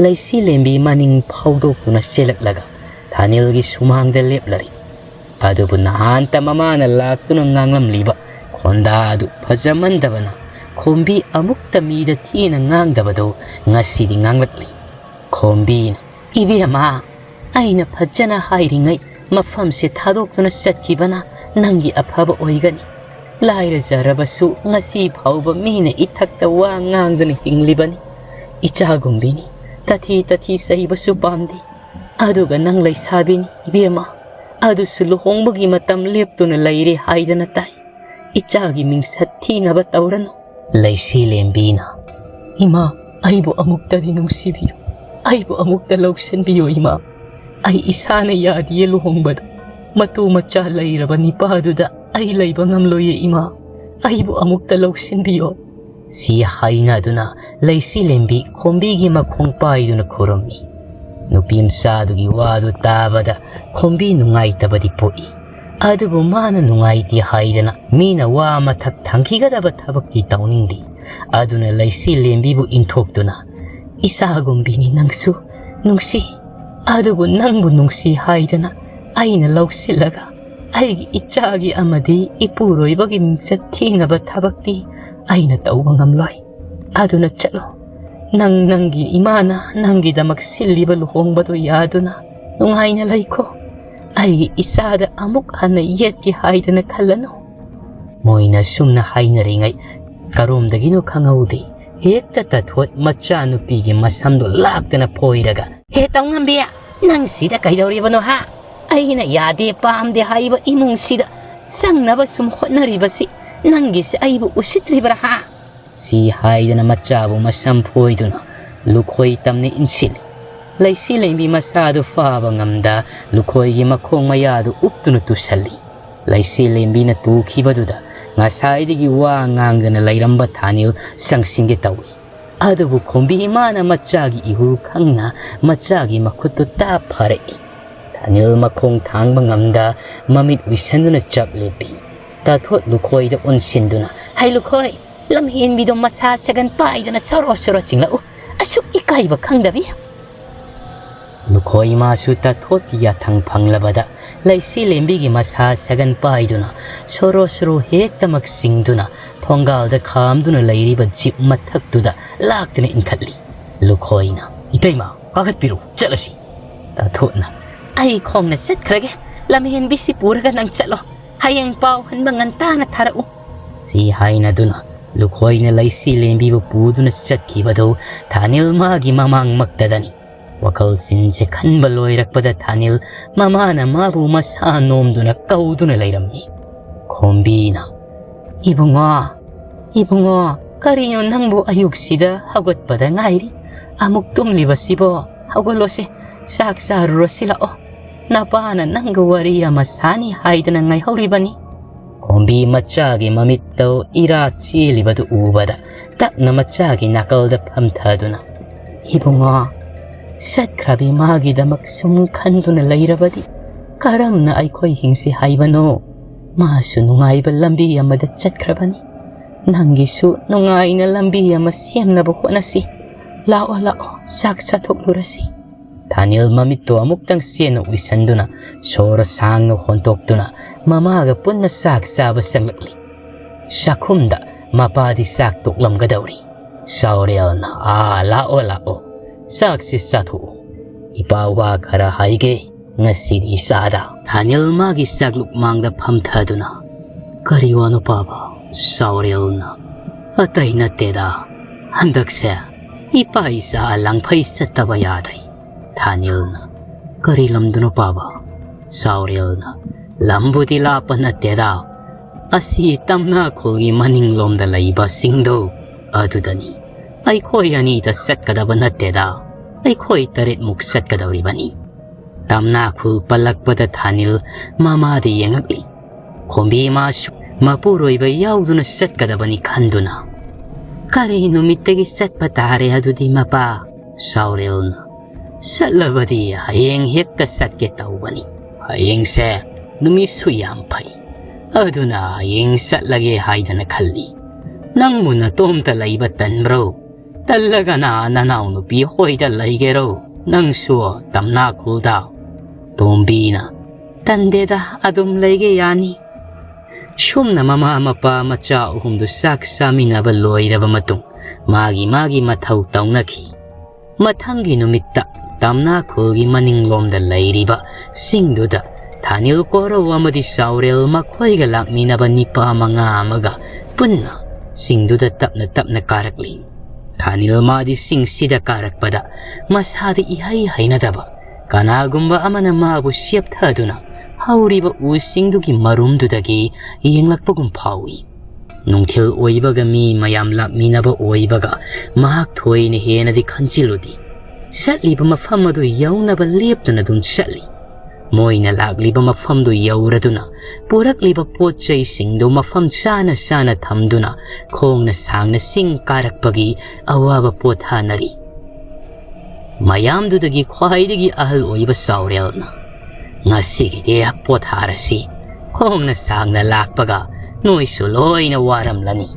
ꯂꯩꯁꯤ ꯂꯦꯝꯕꯤ ꯃꯅꯤꯡ ꯐꯥꯎꯗꯣꯛꯇꯨꯅ ꯆꯦꯜꯂꯛꯂꯒ ꯑꯅꯤꯜꯒꯤ ꯁꯨꯃꯥꯡꯗ ꯂꯦꯞꯂꯔꯤ꯫ ꯑꯗꯨꯕꯨ ꯅꯍꯥꯟꯇ ꯃꯃꯥꯅ ꯂꯥꯛꯇꯨꯅ ꯉꯥꯡꯂꯝꯂꯤꯕ ꯈꯣꯟꯗꯥ ꯑꯗꯨ ꯐꯖꯃꯟꯗꯕꯅ ꯈꯣꯝꯕꯤ ꯑꯃꯨꯛꯇ ꯃꯤꯗ ꯊꯤꯅ ꯉꯥꯡꯗꯕꯗꯨ ꯉꯁꯤꯗꯤ ꯉꯥꯡꯂꯛꯂꯤ꯫ ꯈꯣꯝꯕꯤꯅ, "ꯏꯕꯦꯝꯃ, ꯑꯩꯅ ꯐꯖꯅ ꯍꯥꯏꯔꯤꯉꯩ ꯃꯐꯝꯁꯦ ꯊꯥꯗꯣꯛꯇꯨꯅ ꯆꯠꯈꯤꯕꯅ ꯅꯪꯒꯤ ꯑꯐꯕ ꯑꯣꯏꯒꯅꯤ꯫ ꯂꯥꯏꯔꯖꯔꯕꯁꯨ ꯉꯁꯤ ꯐꯥꯎꯕ ꯃꯤꯅ ꯏꯊꯛꯇ ꯋꯥ ꯉꯥꯡꯗꯨꯅ ꯍꯤꯡꯂꯤꯕꯅꯤ꯫ ꯏꯆꯥꯒꯨꯝꯕꯤꯅꯤ, ꯇꯊꯤ ꯇꯊꯤ ꯆꯩꯕꯁꯨ ꯄꯥꯝꯗꯦ꯫ ꯑꯗꯨꯒ ꯅꯪ ꯂꯩꯁꯥꯕꯤꯅꯤ ꯏꯕꯦꯝꯃ, ꯑꯗꯨꯁꯨ ꯂꯨꯍꯣꯡꯕꯒꯤ ꯃꯇꯝ ꯂꯦꯞꯇꯨꯅ ꯂꯩꯔꯦ ꯍꯥꯏꯗꯅ ꯇꯥꯏ꯫ ꯏꯆꯥꯒꯤ ꯃꯤꯡꯁꯠ ꯊꯤꯅꯕ ꯇꯧꯔꯅꯨ꯫" ꯂꯩꯁꯤꯂꯦꯝꯕꯤꯅ, "ꯏꯃꯥ, ꯑꯩꯕꯨ ꯑꯃꯨꯛꯇꯗꯤ ꯅꯨꯡꯁꯤꯕꯤꯌꯨ, ꯑꯩꯕꯨ ꯑꯃꯨꯛꯇ ꯂꯧꯁꯤꯟꯕꯤꯌꯨ ꯏꯃꯥ꯫ ꯑꯩ ꯏꯁꯥꯅ ꯌꯥꯗꯤꯌꯦ ꯂꯨꯍꯣꯡꯕꯗ꯫ ꯃꯇꯨ ꯃꯆꯥ ꯂꯩꯔꯕ ꯅꯤꯄꯥꯗꯨꯗ ꯑꯩ ꯂꯩꯕ ꯉꯝꯂꯣꯏꯌꯦ ꯏꯃꯥ꯫ ꯑꯩꯕꯨ ꯑꯃꯨꯛꯇ ꯂꯧꯁꯤꯟꯕꯤꯌꯣ꯫" ꯁꯤ ꯍꯥꯏꯅꯗꯨꯅ ꯂꯩꯁꯤꯂꯦꯝꯕꯤ ꯈꯣꯝꯕꯤꯒꯤ ꯃꯈꯣꯡ ꯄꯥꯏꯗꯨꯅ ꯈꯨꯔꯨꯝꯃꯤ꯫ ꯅꯨꯄꯤ ꯃꯆꯥꯗꯨꯒꯤ ꯋꯥꯗꯨ ꯇꯥꯕꯗ ꯈꯣꯝꯕꯤ ꯅꯨꯡꯉꯥꯏꯇꯕꯗꯤ ꯄꯣꯛꯏ꯫ ꯑꯗꯨꯕꯨ ꯃꯥꯅ ꯅꯨꯡꯉꯥꯏꯇꯦ ꯍꯥꯏꯗꯅ ꯃꯤꯅ ꯋꯥ ꯃꯊꯛ ꯊꯪꯈꯤꯒꯗꯕ ꯊꯕꯛꯇꯤ ꯇꯧꯅꯤꯡꯗꯦ꯫ ꯑꯗꯨꯅ ꯂꯩꯁꯤꯂꯦꯝꯕꯤꯕꯨ ꯏꯟꯊꯣꯛꯇꯨꯅ, "ꯏꯆꯥꯒꯨꯝꯕꯤꯅꯤ ꯅꯪꯁꯨ, ꯅꯨꯡꯁꯤ꯫ ꯑꯗꯨꯕꯨ ꯅꯪꯕꯨ ꯅꯨꯡꯁꯤ ꯍꯥꯏꯗꯅ ꯑꯩꯅ ꯂꯧꯁꯤꯜꯂꯒ ꯑꯩꯒꯤ ꯏꯆꯥꯒꯤ ꯑꯃꯗꯤ ꯏꯄꯨꯔꯣꯏꯕꯒꯤ ꯃꯤꯡꯆꯠ ꯊꯤꯅꯕ ꯊꯕꯛꯇꯤ ꯑꯩꯅ ꯇꯧꯕ ꯉꯝꯂꯣꯏ꯫ ꯑꯗꯨꯅ ꯆꯠꯂꯣ꯫ ꯅꯪ ꯅꯪꯒꯤ ꯏꯃꯥꯅ ꯅꯪꯒꯤꯗꯃꯛ ꯁꯤꯜꯂꯤꯕ ꯂꯨꯍꯣꯡꯕꯗꯨ ꯌꯥꯗꯨꯅ ꯅꯨꯡꯉꯥꯏꯅ ꯂꯩꯈꯣ꯫ ꯑꯩꯒꯤ ꯏꯆꯥꯗ ꯑꯃꯨꯛ ꯍꯟꯅ ꯌꯦꯠꯀꯦ ꯍꯥꯏꯗꯅ ꯈꯜꯂꯅꯨ꯫" ꯃꯣꯏꯅ ꯁꯨꯝꯅ ꯍꯥꯏꯅꯔꯤꯉꯩ ꯀꯔꯣꯝꯗꯒꯤꯅꯣ ꯈꯪꯍꯧꯗꯦ, ꯍꯦꯛꯇ ꯇꯥꯊꯣꯠ ꯃꯆꯥꯅꯨꯄꯤꯒꯤ ꯃꯁꯝꯗꯣ ꯂꯥꯛꯇꯅ ꯐꯣꯏꯔꯒ, "ꯍꯦ ꯇꯧꯉꯝꯕꯤ, ꯅꯪ ꯁꯤꯗ ꯀꯩꯗꯧꯔꯤꯕꯅꯣ ꯍꯥ? ꯑꯩꯅ ꯌꯥꯗꯦ ꯄꯥꯝꯗꯦ ꯍꯥꯏꯕ ꯏꯃꯨꯡꯁꯤꯗ ꯆꯪꯅꯕ ꯁꯨꯝ ꯍꯣꯠꯅꯔꯤꯕꯁꯤ ꯅꯪꯒꯤꯁꯤ ꯑꯩꯕꯨ ꯎꯁꯤꯠꯇ꯭ꯔꯤꯕ꯭ꯔꯥ ꯍꯥ?" ꯁꯤ ꯍꯥꯏꯗꯅ ꯃꯆꯥꯕꯨ ꯃꯁꯝ ꯐꯣꯏꯗꯨꯅ ꯂꯨꯈꯣꯏ ꯇꯝꯅ ꯏꯟꯁꯤꯜꯂꯤ꯫ ꯂꯩꯁꯤꯂꯦꯝꯕꯤ ꯃꯁꯥꯗꯨ ꯐꯥꯕ ꯉꯝꯗ ꯂꯨꯈꯣꯏꯒꯤ ꯃꯈꯣꯡ ꯃꯌꯥꯗꯨ ꯎꯞꯇꯨꯅ ꯇꯨꯁꯜꯂꯤ꯫ ꯂꯩꯁꯤꯂꯦꯝꯕꯤꯅ ꯇꯨꯈꯤꯕꯗꯨꯗ ꯉꯁꯥꯏꯗꯒꯤ ꯋꯥ ꯉꯥꯡꯗꯅ ꯂꯩꯔꯝꯕ ꯊꯥꯅꯤꯜ ꯆꯪꯁꯤꯟꯒꯦ ꯇꯧꯏ꯫ ꯑꯗꯨꯕꯨ ꯈꯣꯝꯕꯤ ꯏꯃꯥꯅ ꯃꯆꯥꯒꯤ ꯏꯍꯨꯜ ꯈꯪꯅ ꯃꯆꯥꯒꯤ ꯃꯈꯨꯠꯇꯨ ꯇꯥꯞ ꯐꯥꯔꯛꯏ꯫ ꯊꯥꯅꯤꯜ ꯃꯈꯣꯡ ꯊꯥꯡꯕ ꯉꯝꯗ ꯃꯃꯤꯠ ꯎꯏꯁꯟꯗꯨꯅ ꯆꯞ ꯂꯦꯞꯄꯤ꯫ ꯇꯥꯊꯣꯠ ꯂꯨꯈꯣꯏꯗ ꯑꯣꯟꯁꯤꯟꯗꯨꯅ, "ꯍꯩ ꯂꯨꯈꯣꯏ, ꯂꯝꯍꯦꯟꯕꯤꯗꯣ ꯃꯁꯥ ꯁꯒꯟ ꯄꯥꯏꯗꯅ ꯁꯣꯔꯣ ꯁꯣꯔꯣ ꯆꯤꯡꯂꯛꯎ꯫ ꯑꯁꯨꯛ ꯏꯀꯥꯏꯕ ꯈꯪꯗꯕꯤ!" ꯂꯨꯈꯣꯏ ꯃꯥꯁꯨ ꯇꯥꯊꯣꯠꯀꯤ ꯌꯥꯊꯪ ꯐꯪꯂꯕꯗ ꯂꯩꯁꯤ ꯂꯦꯝꯕꯤꯒꯤ ꯃꯁꯥ ꯁꯒꯟ ꯄꯥꯏꯗꯨꯅ ꯁꯣꯔꯣ ꯁꯣꯔꯣ ꯍꯦꯛꯇꯃꯛ ꯆꯤꯡꯗꯨꯅ ꯊꯣꯡꯒꯥꯜꯗ ꯈꯥꯝꯗꯨꯅ ꯂꯩꯔꯤꯕ ꯖꯤꯞ ꯃꯊꯛꯇꯨꯗ ꯂꯥꯛꯇꯨꯅ ꯏꯟꯈꯠꯂꯤ꯫ ꯂꯨꯈꯣꯏꯅ, "ꯏꯇꯩꯃ, ꯀꯥꯈꯠꯄꯤꯔꯣ, ꯆꯠꯂꯁꯤ꯫" ꯇꯥꯊꯣꯠꯅ, "ꯑꯩ ꯈꯣꯡꯅ ꯆꯠꯈ꯭ꯔꯒꯦ, ꯂꯝꯍꯦꯟꯕꯤꯁꯤ ꯄꯨꯔꯒ ꯅꯪ ꯆꯠꯂꯣ꯫ ꯍꯌꯦꯡ ꯄꯥꯎ ꯍꯟꯕ ꯉꯟꯇꯥꯅ ꯊꯥꯔꯛꯎ꯫" ꯁꯤ ꯍꯥꯏꯅꯗꯨꯅ ꯂꯨꯈꯣꯏꯅ ꯂꯩꯁꯤ ꯂꯦꯝꯕꯤꯕꯨ ꯄꯨꯗꯨꯅ ꯆꯠꯈꯤꯕꯗꯨ ꯊꯥꯅꯤꯜ ꯃꯥꯒꯤ ꯃꯃꯥꯡꯃꯛꯇꯗꯅꯤ꯫ ꯋꯥꯈꯜꯁꯤꯡꯁꯦ ꯈꯟꯕ ꯂꯣꯏꯔꯛꯄꯗ ꯊꯥꯅꯤꯜ ꯃꯃꯥꯅ ꯃꯥꯕꯨ ꯃꯁꯥ ꯅꯣꯝꯗꯨꯅ ꯀꯧꯗꯨꯅ ꯂꯩꯔꯝꯃꯤ꯫ ꯈꯣꯝꯕꯤꯅ, "ꯏꯕꯨꯡꯉꯣ, ꯏꯕꯨꯡꯉꯣ, ꯀꯔꯤꯅꯣ ꯅꯪꯕꯨ ꯑꯌꯨꯛꯁꯤꯗ ꯍꯧꯒꯠꯄꯗ ꯉꯥꯏꯔꯤ? ꯑꯃꯨꯛ ꯇꯨꯝꯂꯤꯕꯁꯤꯕꯣ? ꯍꯧꯒꯠꯂꯣꯁꯦ, ꯆꯥꯛ ꯆꯥꯔꯨꯔꯁꯤ ꯂꯥꯛꯑꯣ꯫ ꯅꯄꯥꯅ ꯅꯪꯒ ꯋꯥꯔꯤ ꯑꯃ ꯁꯥꯅꯤ ꯍꯥꯏꯗꯅ ꯉꯥꯏꯍꯧꯔꯤꯕꯅꯤ꯫" ꯈꯣꯝꯕꯤ ꯃꯆꯥꯒꯤ ꯃꯃꯤꯠꯇ ꯏꯔꯥ ꯆꯦꯜꯂꯤꯕꯗꯨ ꯎꯕꯗ ꯇꯞꯅ ꯃꯆꯥꯒꯤ ꯅꯥꯀꯜꯗ ꯐꯝꯊꯗꯨꯅ, "ꯏꯕꯨꯡꯉꯣ, ꯆꯠꯈ꯭ꯔꯕꯤ ꯃꯥꯒꯤꯗꯃꯛ ꯁꯨꯝ ꯈꯟꯗꯨꯅ ꯂꯩꯔꯕꯗꯤ ꯀꯔꯝꯅ ꯑꯩꯈꯣꯏ ꯍꯤꯡꯁꯤ ꯍꯥꯏꯕꯅꯣ? ꯃꯥꯁꯨ ꯅꯨꯡꯉꯥꯏꯕ ꯂꯝꯕꯤ ꯑꯃꯗ ꯆꯠꯈ꯭ꯔꯕꯅꯤ꯫ ꯅꯪꯒꯤꯁꯨ ꯅꯨꯡꯉꯥꯏꯅ ꯂꯝꯕꯤ ꯑꯃ ꯁꯦꯝꯅꯕ ꯍꯣꯠꯅꯁꯤ꯫ ꯂꯥꯛꯑꯣ, ꯂꯥꯛꯑꯣ, ꯆꯥꯛ ꯆꯥꯊꯣꯛꯂꯨꯔꯁꯤ꯫" ꯊꯥꯅꯤꯜ ꯃꯃꯤꯠꯇꯣ ꯑꯃꯨꯛꯇꯪ ꯆꯦꯠꯅ ꯎꯏꯁꯟꯗꯨꯅ ꯁꯣꯔ ꯁꯥꯡꯅ ꯍꯣꯟꯇꯣꯛꯇꯨꯅ ꯃꯃꯥꯒ ꯄꯨꯟꯅ ꯆꯥꯛ ꯆꯥꯕ ꯆꯪꯂꯛꯂꯤ꯫ ꯆꯥꯛꯈꯨꯝꯗ ꯃꯄꯥꯗꯤ ꯆꯥꯛ ꯇꯣꯛꯂꯝꯒꯗꯧꯔꯤ꯫ ꯆꯥꯎꯔꯦꯜꯅ, "ꯑꯥ, ꯂꯥꯛꯑꯣ, ꯂꯥꯛꯑꯣ, ꯆꯥꯛꯁꯤ ꯆꯥꯊꯣꯛꯎ꯫ ꯏꯄꯥ ꯋꯥ ꯈꯔ ꯍꯥꯏꯒꯦ, ꯉꯁꯤꯗꯤ ꯏꯆꯥꯗ꯫" ꯊꯥꯅꯤꯜ ꯃꯥꯒꯤ ꯆꯥꯛꯂꯨꯛ ꯃꯥꯡꯗ ꯐꯝꯊꯗꯨꯅ, "ꯀꯔꯤ ꯋꯥꯅꯣ ꯄꯥꯕ?" ꯆꯥꯎꯔꯦꯜꯅ, "ꯑꯇꯩ ꯅꯠꯇꯦꯗ, ꯍꯟꯗꯛꯁꯦ ꯏꯄꯥ ꯏꯆꯥ ꯂꯥꯡꯐꯩ ꯆꯠꯇꯕ ꯌꯥꯗ꯭ꯔꯦ꯫" ꯊꯥꯅꯤꯜꯅ, "ꯀꯔꯤ ꯂꯝꯗꯅꯣ ꯄꯥꯕ?" ꯆꯥꯎꯔꯦꯜꯅ, "ꯂꯝꯕꯨꯗꯤ ꯂꯥꯞꯄ ꯅꯠꯇꯦꯗ, ꯑꯁꯤ ꯇꯝꯅꯥꯈꯨꯜꯒꯤ ꯃꯅꯤꯡꯂꯣꯝꯗ ꯂꯩꯕ ꯆꯤꯡꯗꯣ, ꯑꯗꯨꯗꯅꯤ꯫ ꯑꯩꯈꯣꯏ ꯑꯅꯤꯗ ꯆꯠꯀꯗꯕ ꯅꯠꯇꯦꯗ, ꯑꯩꯈꯣꯏ ꯇꯔꯦꯠꯃꯨꯛ ꯆꯠꯀꯗꯧꯔꯤꯕꯅꯤ꯫" ꯇꯝꯅꯥꯈꯨꯜ ꯄꯜꯂꯛꯄꯗ ꯊꯥꯅꯤꯜ ꯃꯃꯥꯗ ꯌꯦꯡꯉꯛꯂꯤ꯫ ꯈꯣꯝꯕꯤ ꯃꯥꯁꯨ ꯃꯄꯨꯔꯣꯏꯕ ꯌꯥꯎꯗꯨꯅ ꯆꯠꯀꯗꯕꯅꯤ ꯈꯟꯗꯨꯅ, "ꯀꯔꯤ ꯅꯨꯃꯤꯠꯇꯒꯤ ꯆꯠꯄ ꯇꯥꯔꯦ ꯑꯗꯨꯗꯤ ꯃꯄꯥ?" ꯆꯥꯎꯔꯦꯜꯅ, "ꯆꯠꯂꯕꯗꯤ ꯍꯌꯦꯡ ꯍꯦꯛꯇ ꯆꯠꯀꯦ ꯇꯧꯕꯅꯤ꯫ ꯍꯌꯦꯡꯁꯦ ꯅꯨꯃꯤꯠꯁꯨ ꯌꯥꯝ ꯐꯩ, ꯑꯗꯨꯅ ꯍꯌꯦꯡ ꯆꯠꯂꯒꯦ ꯍꯥꯏꯗꯅ ꯈꯜꯂꯤ꯫ ꯅꯪꯕꯨ ꯅꯇꯣꯝꯇ ꯂꯩꯕ ꯇꯟꯕ꯭ꯔꯣ? ꯇꯜꯂꯒꯅ ꯅꯅꯥꯎꯅꯨꯄꯤ ꯍꯣꯏꯗ ꯂꯩꯒꯦꯔꯣ?" "ꯅꯪꯁꯨ ꯇꯝꯅꯥ ꯈꯨꯜꯗ?" ꯇꯣꯝꯕꯤꯅ, "ꯇꯟꯗꯦꯗ, ꯑꯗꯨꯝ ꯂꯩꯒꯦ ꯌꯥꯅꯤ"꯫ ꯁꯨꯝꯅ ꯃꯃꯥ ꯃꯄꯥ ꯃꯆꯥ ꯑꯍꯨꯝꯗꯨ ꯆꯥꯛ ꯆꯥꯃꯤꯟꯅꯕ ꯂꯣꯏꯔꯕ ꯃꯇꯨꯡ, ꯃꯥꯒꯤ ꯃꯥꯒꯤ ꯃꯊꯧ ꯇꯧꯅꯈꯤ꯫ ꯃꯊꯪꯒꯤ ꯅꯨꯃꯤꯠꯇ ꯇꯝꯅꯥ ꯈꯨꯜꯒꯤ ꯃꯅꯤꯡꯂꯣꯝꯗ ꯂꯩꯔꯤꯕ ꯆꯤꯡꯗꯨꯗ ꯊꯥꯅꯤꯜ, ꯀꯣꯔꯧ ꯑꯃꯗꯤ ꯆꯥꯎꯔꯦꯜ ꯃꯈꯣꯏꯒ ꯂꯥꯛꯃꯤꯟꯅꯕ ꯅꯤꯄꯥ ꯃꯉꯥ ꯑꯃꯒ ꯄꯨꯟꯅ ꯆꯤꯡꯗꯨꯗ ꯇꯞꯅ ꯇꯞꯅ ꯀꯥꯔꯛꯂꯤ꯫ ꯊꯥꯅꯤꯜ ꯃꯥꯗꯤ ꯆꯤꯡꯁꯤꯗ ꯀꯥꯔꯛꯄꯗ ꯃꯁꯥꯗ ꯏꯍꯩ ꯍꯩꯅꯗꯕ, ꯀꯅꯥꯒꯨꯝꯕ ꯑꯃꯅ ꯃꯥꯕꯨ ꯆꯦꯞꯊꯗꯨꯅ ꯍꯧꯔꯤꯕ ꯎꯁꯤꯡꯗꯨꯒꯤ ꯃꯔꯨꯝꯗꯨꯗꯒꯤ ꯌꯦꯡꯂꯛꯄꯒꯨꯝ ꯐꯥꯎꯏ꯫ ꯅꯨꯡꯊꯤꯜ ꯑꯣꯏꯕꯒ ꯃꯤ ꯃꯌꯥꯝ ꯂꯥꯛꯃꯤꯟꯅꯕ ꯑꯣꯏꯕꯒ ꯃꯍꯥꯛ ꯊꯣꯏꯅ ꯍꯦꯟꯅꯗꯤ ꯈꯟꯖꯤꯜꯂꯨꯗꯦ꯫ ꯆꯠꯂꯤꯕ ꯃꯐꯝ ꯑꯗꯨ ꯌꯧꯅꯕ ꯂꯦꯞꯇꯨꯅ ꯑꯗꯨꯝ ꯆꯠꯂꯤ꯫ ꯃꯣꯏꯅ ꯂꯥꯛꯂꯤꯕ ꯃꯐꯝꯗꯨ ꯌꯧꯔꯗꯨꯅ ꯄꯨꯔꯛꯂꯤꯕ ꯄꯣꯠ ꯆꯩꯁꯤꯡꯗꯨ ꯃꯐꯝ ꯆꯥꯅ ꯆꯥꯅ ꯊꯝꯗꯨꯅ ꯈꯣꯡꯅ ꯁꯥꯡꯅ ꯆꯤꯡ ꯀꯥꯔꯛꯄꯒꯤ ꯑꯋꯥꯕ ꯄꯣꯊꯥꯅꯔꯤ꯫ ꯃꯌꯥꯝꯗꯨꯗꯒꯤ ꯈ꯭ꯋꯥꯏꯗꯒꯤ ꯑꯍꯜ ꯑꯣꯏꯕ ꯆꯥꯎꯔꯦꯜꯅ, "ꯉꯁꯤꯒꯤꯗꯤ ꯄꯣꯊꯥꯔꯁꯤ꯫ ꯈꯣꯡꯅ ꯁꯥꯡꯅ ꯂꯥꯛꯄꯒ ꯅꯣꯏꯁꯨ ꯂꯣꯏꯅ ꯋꯥꯔꯝꯂꯅꯤ꯫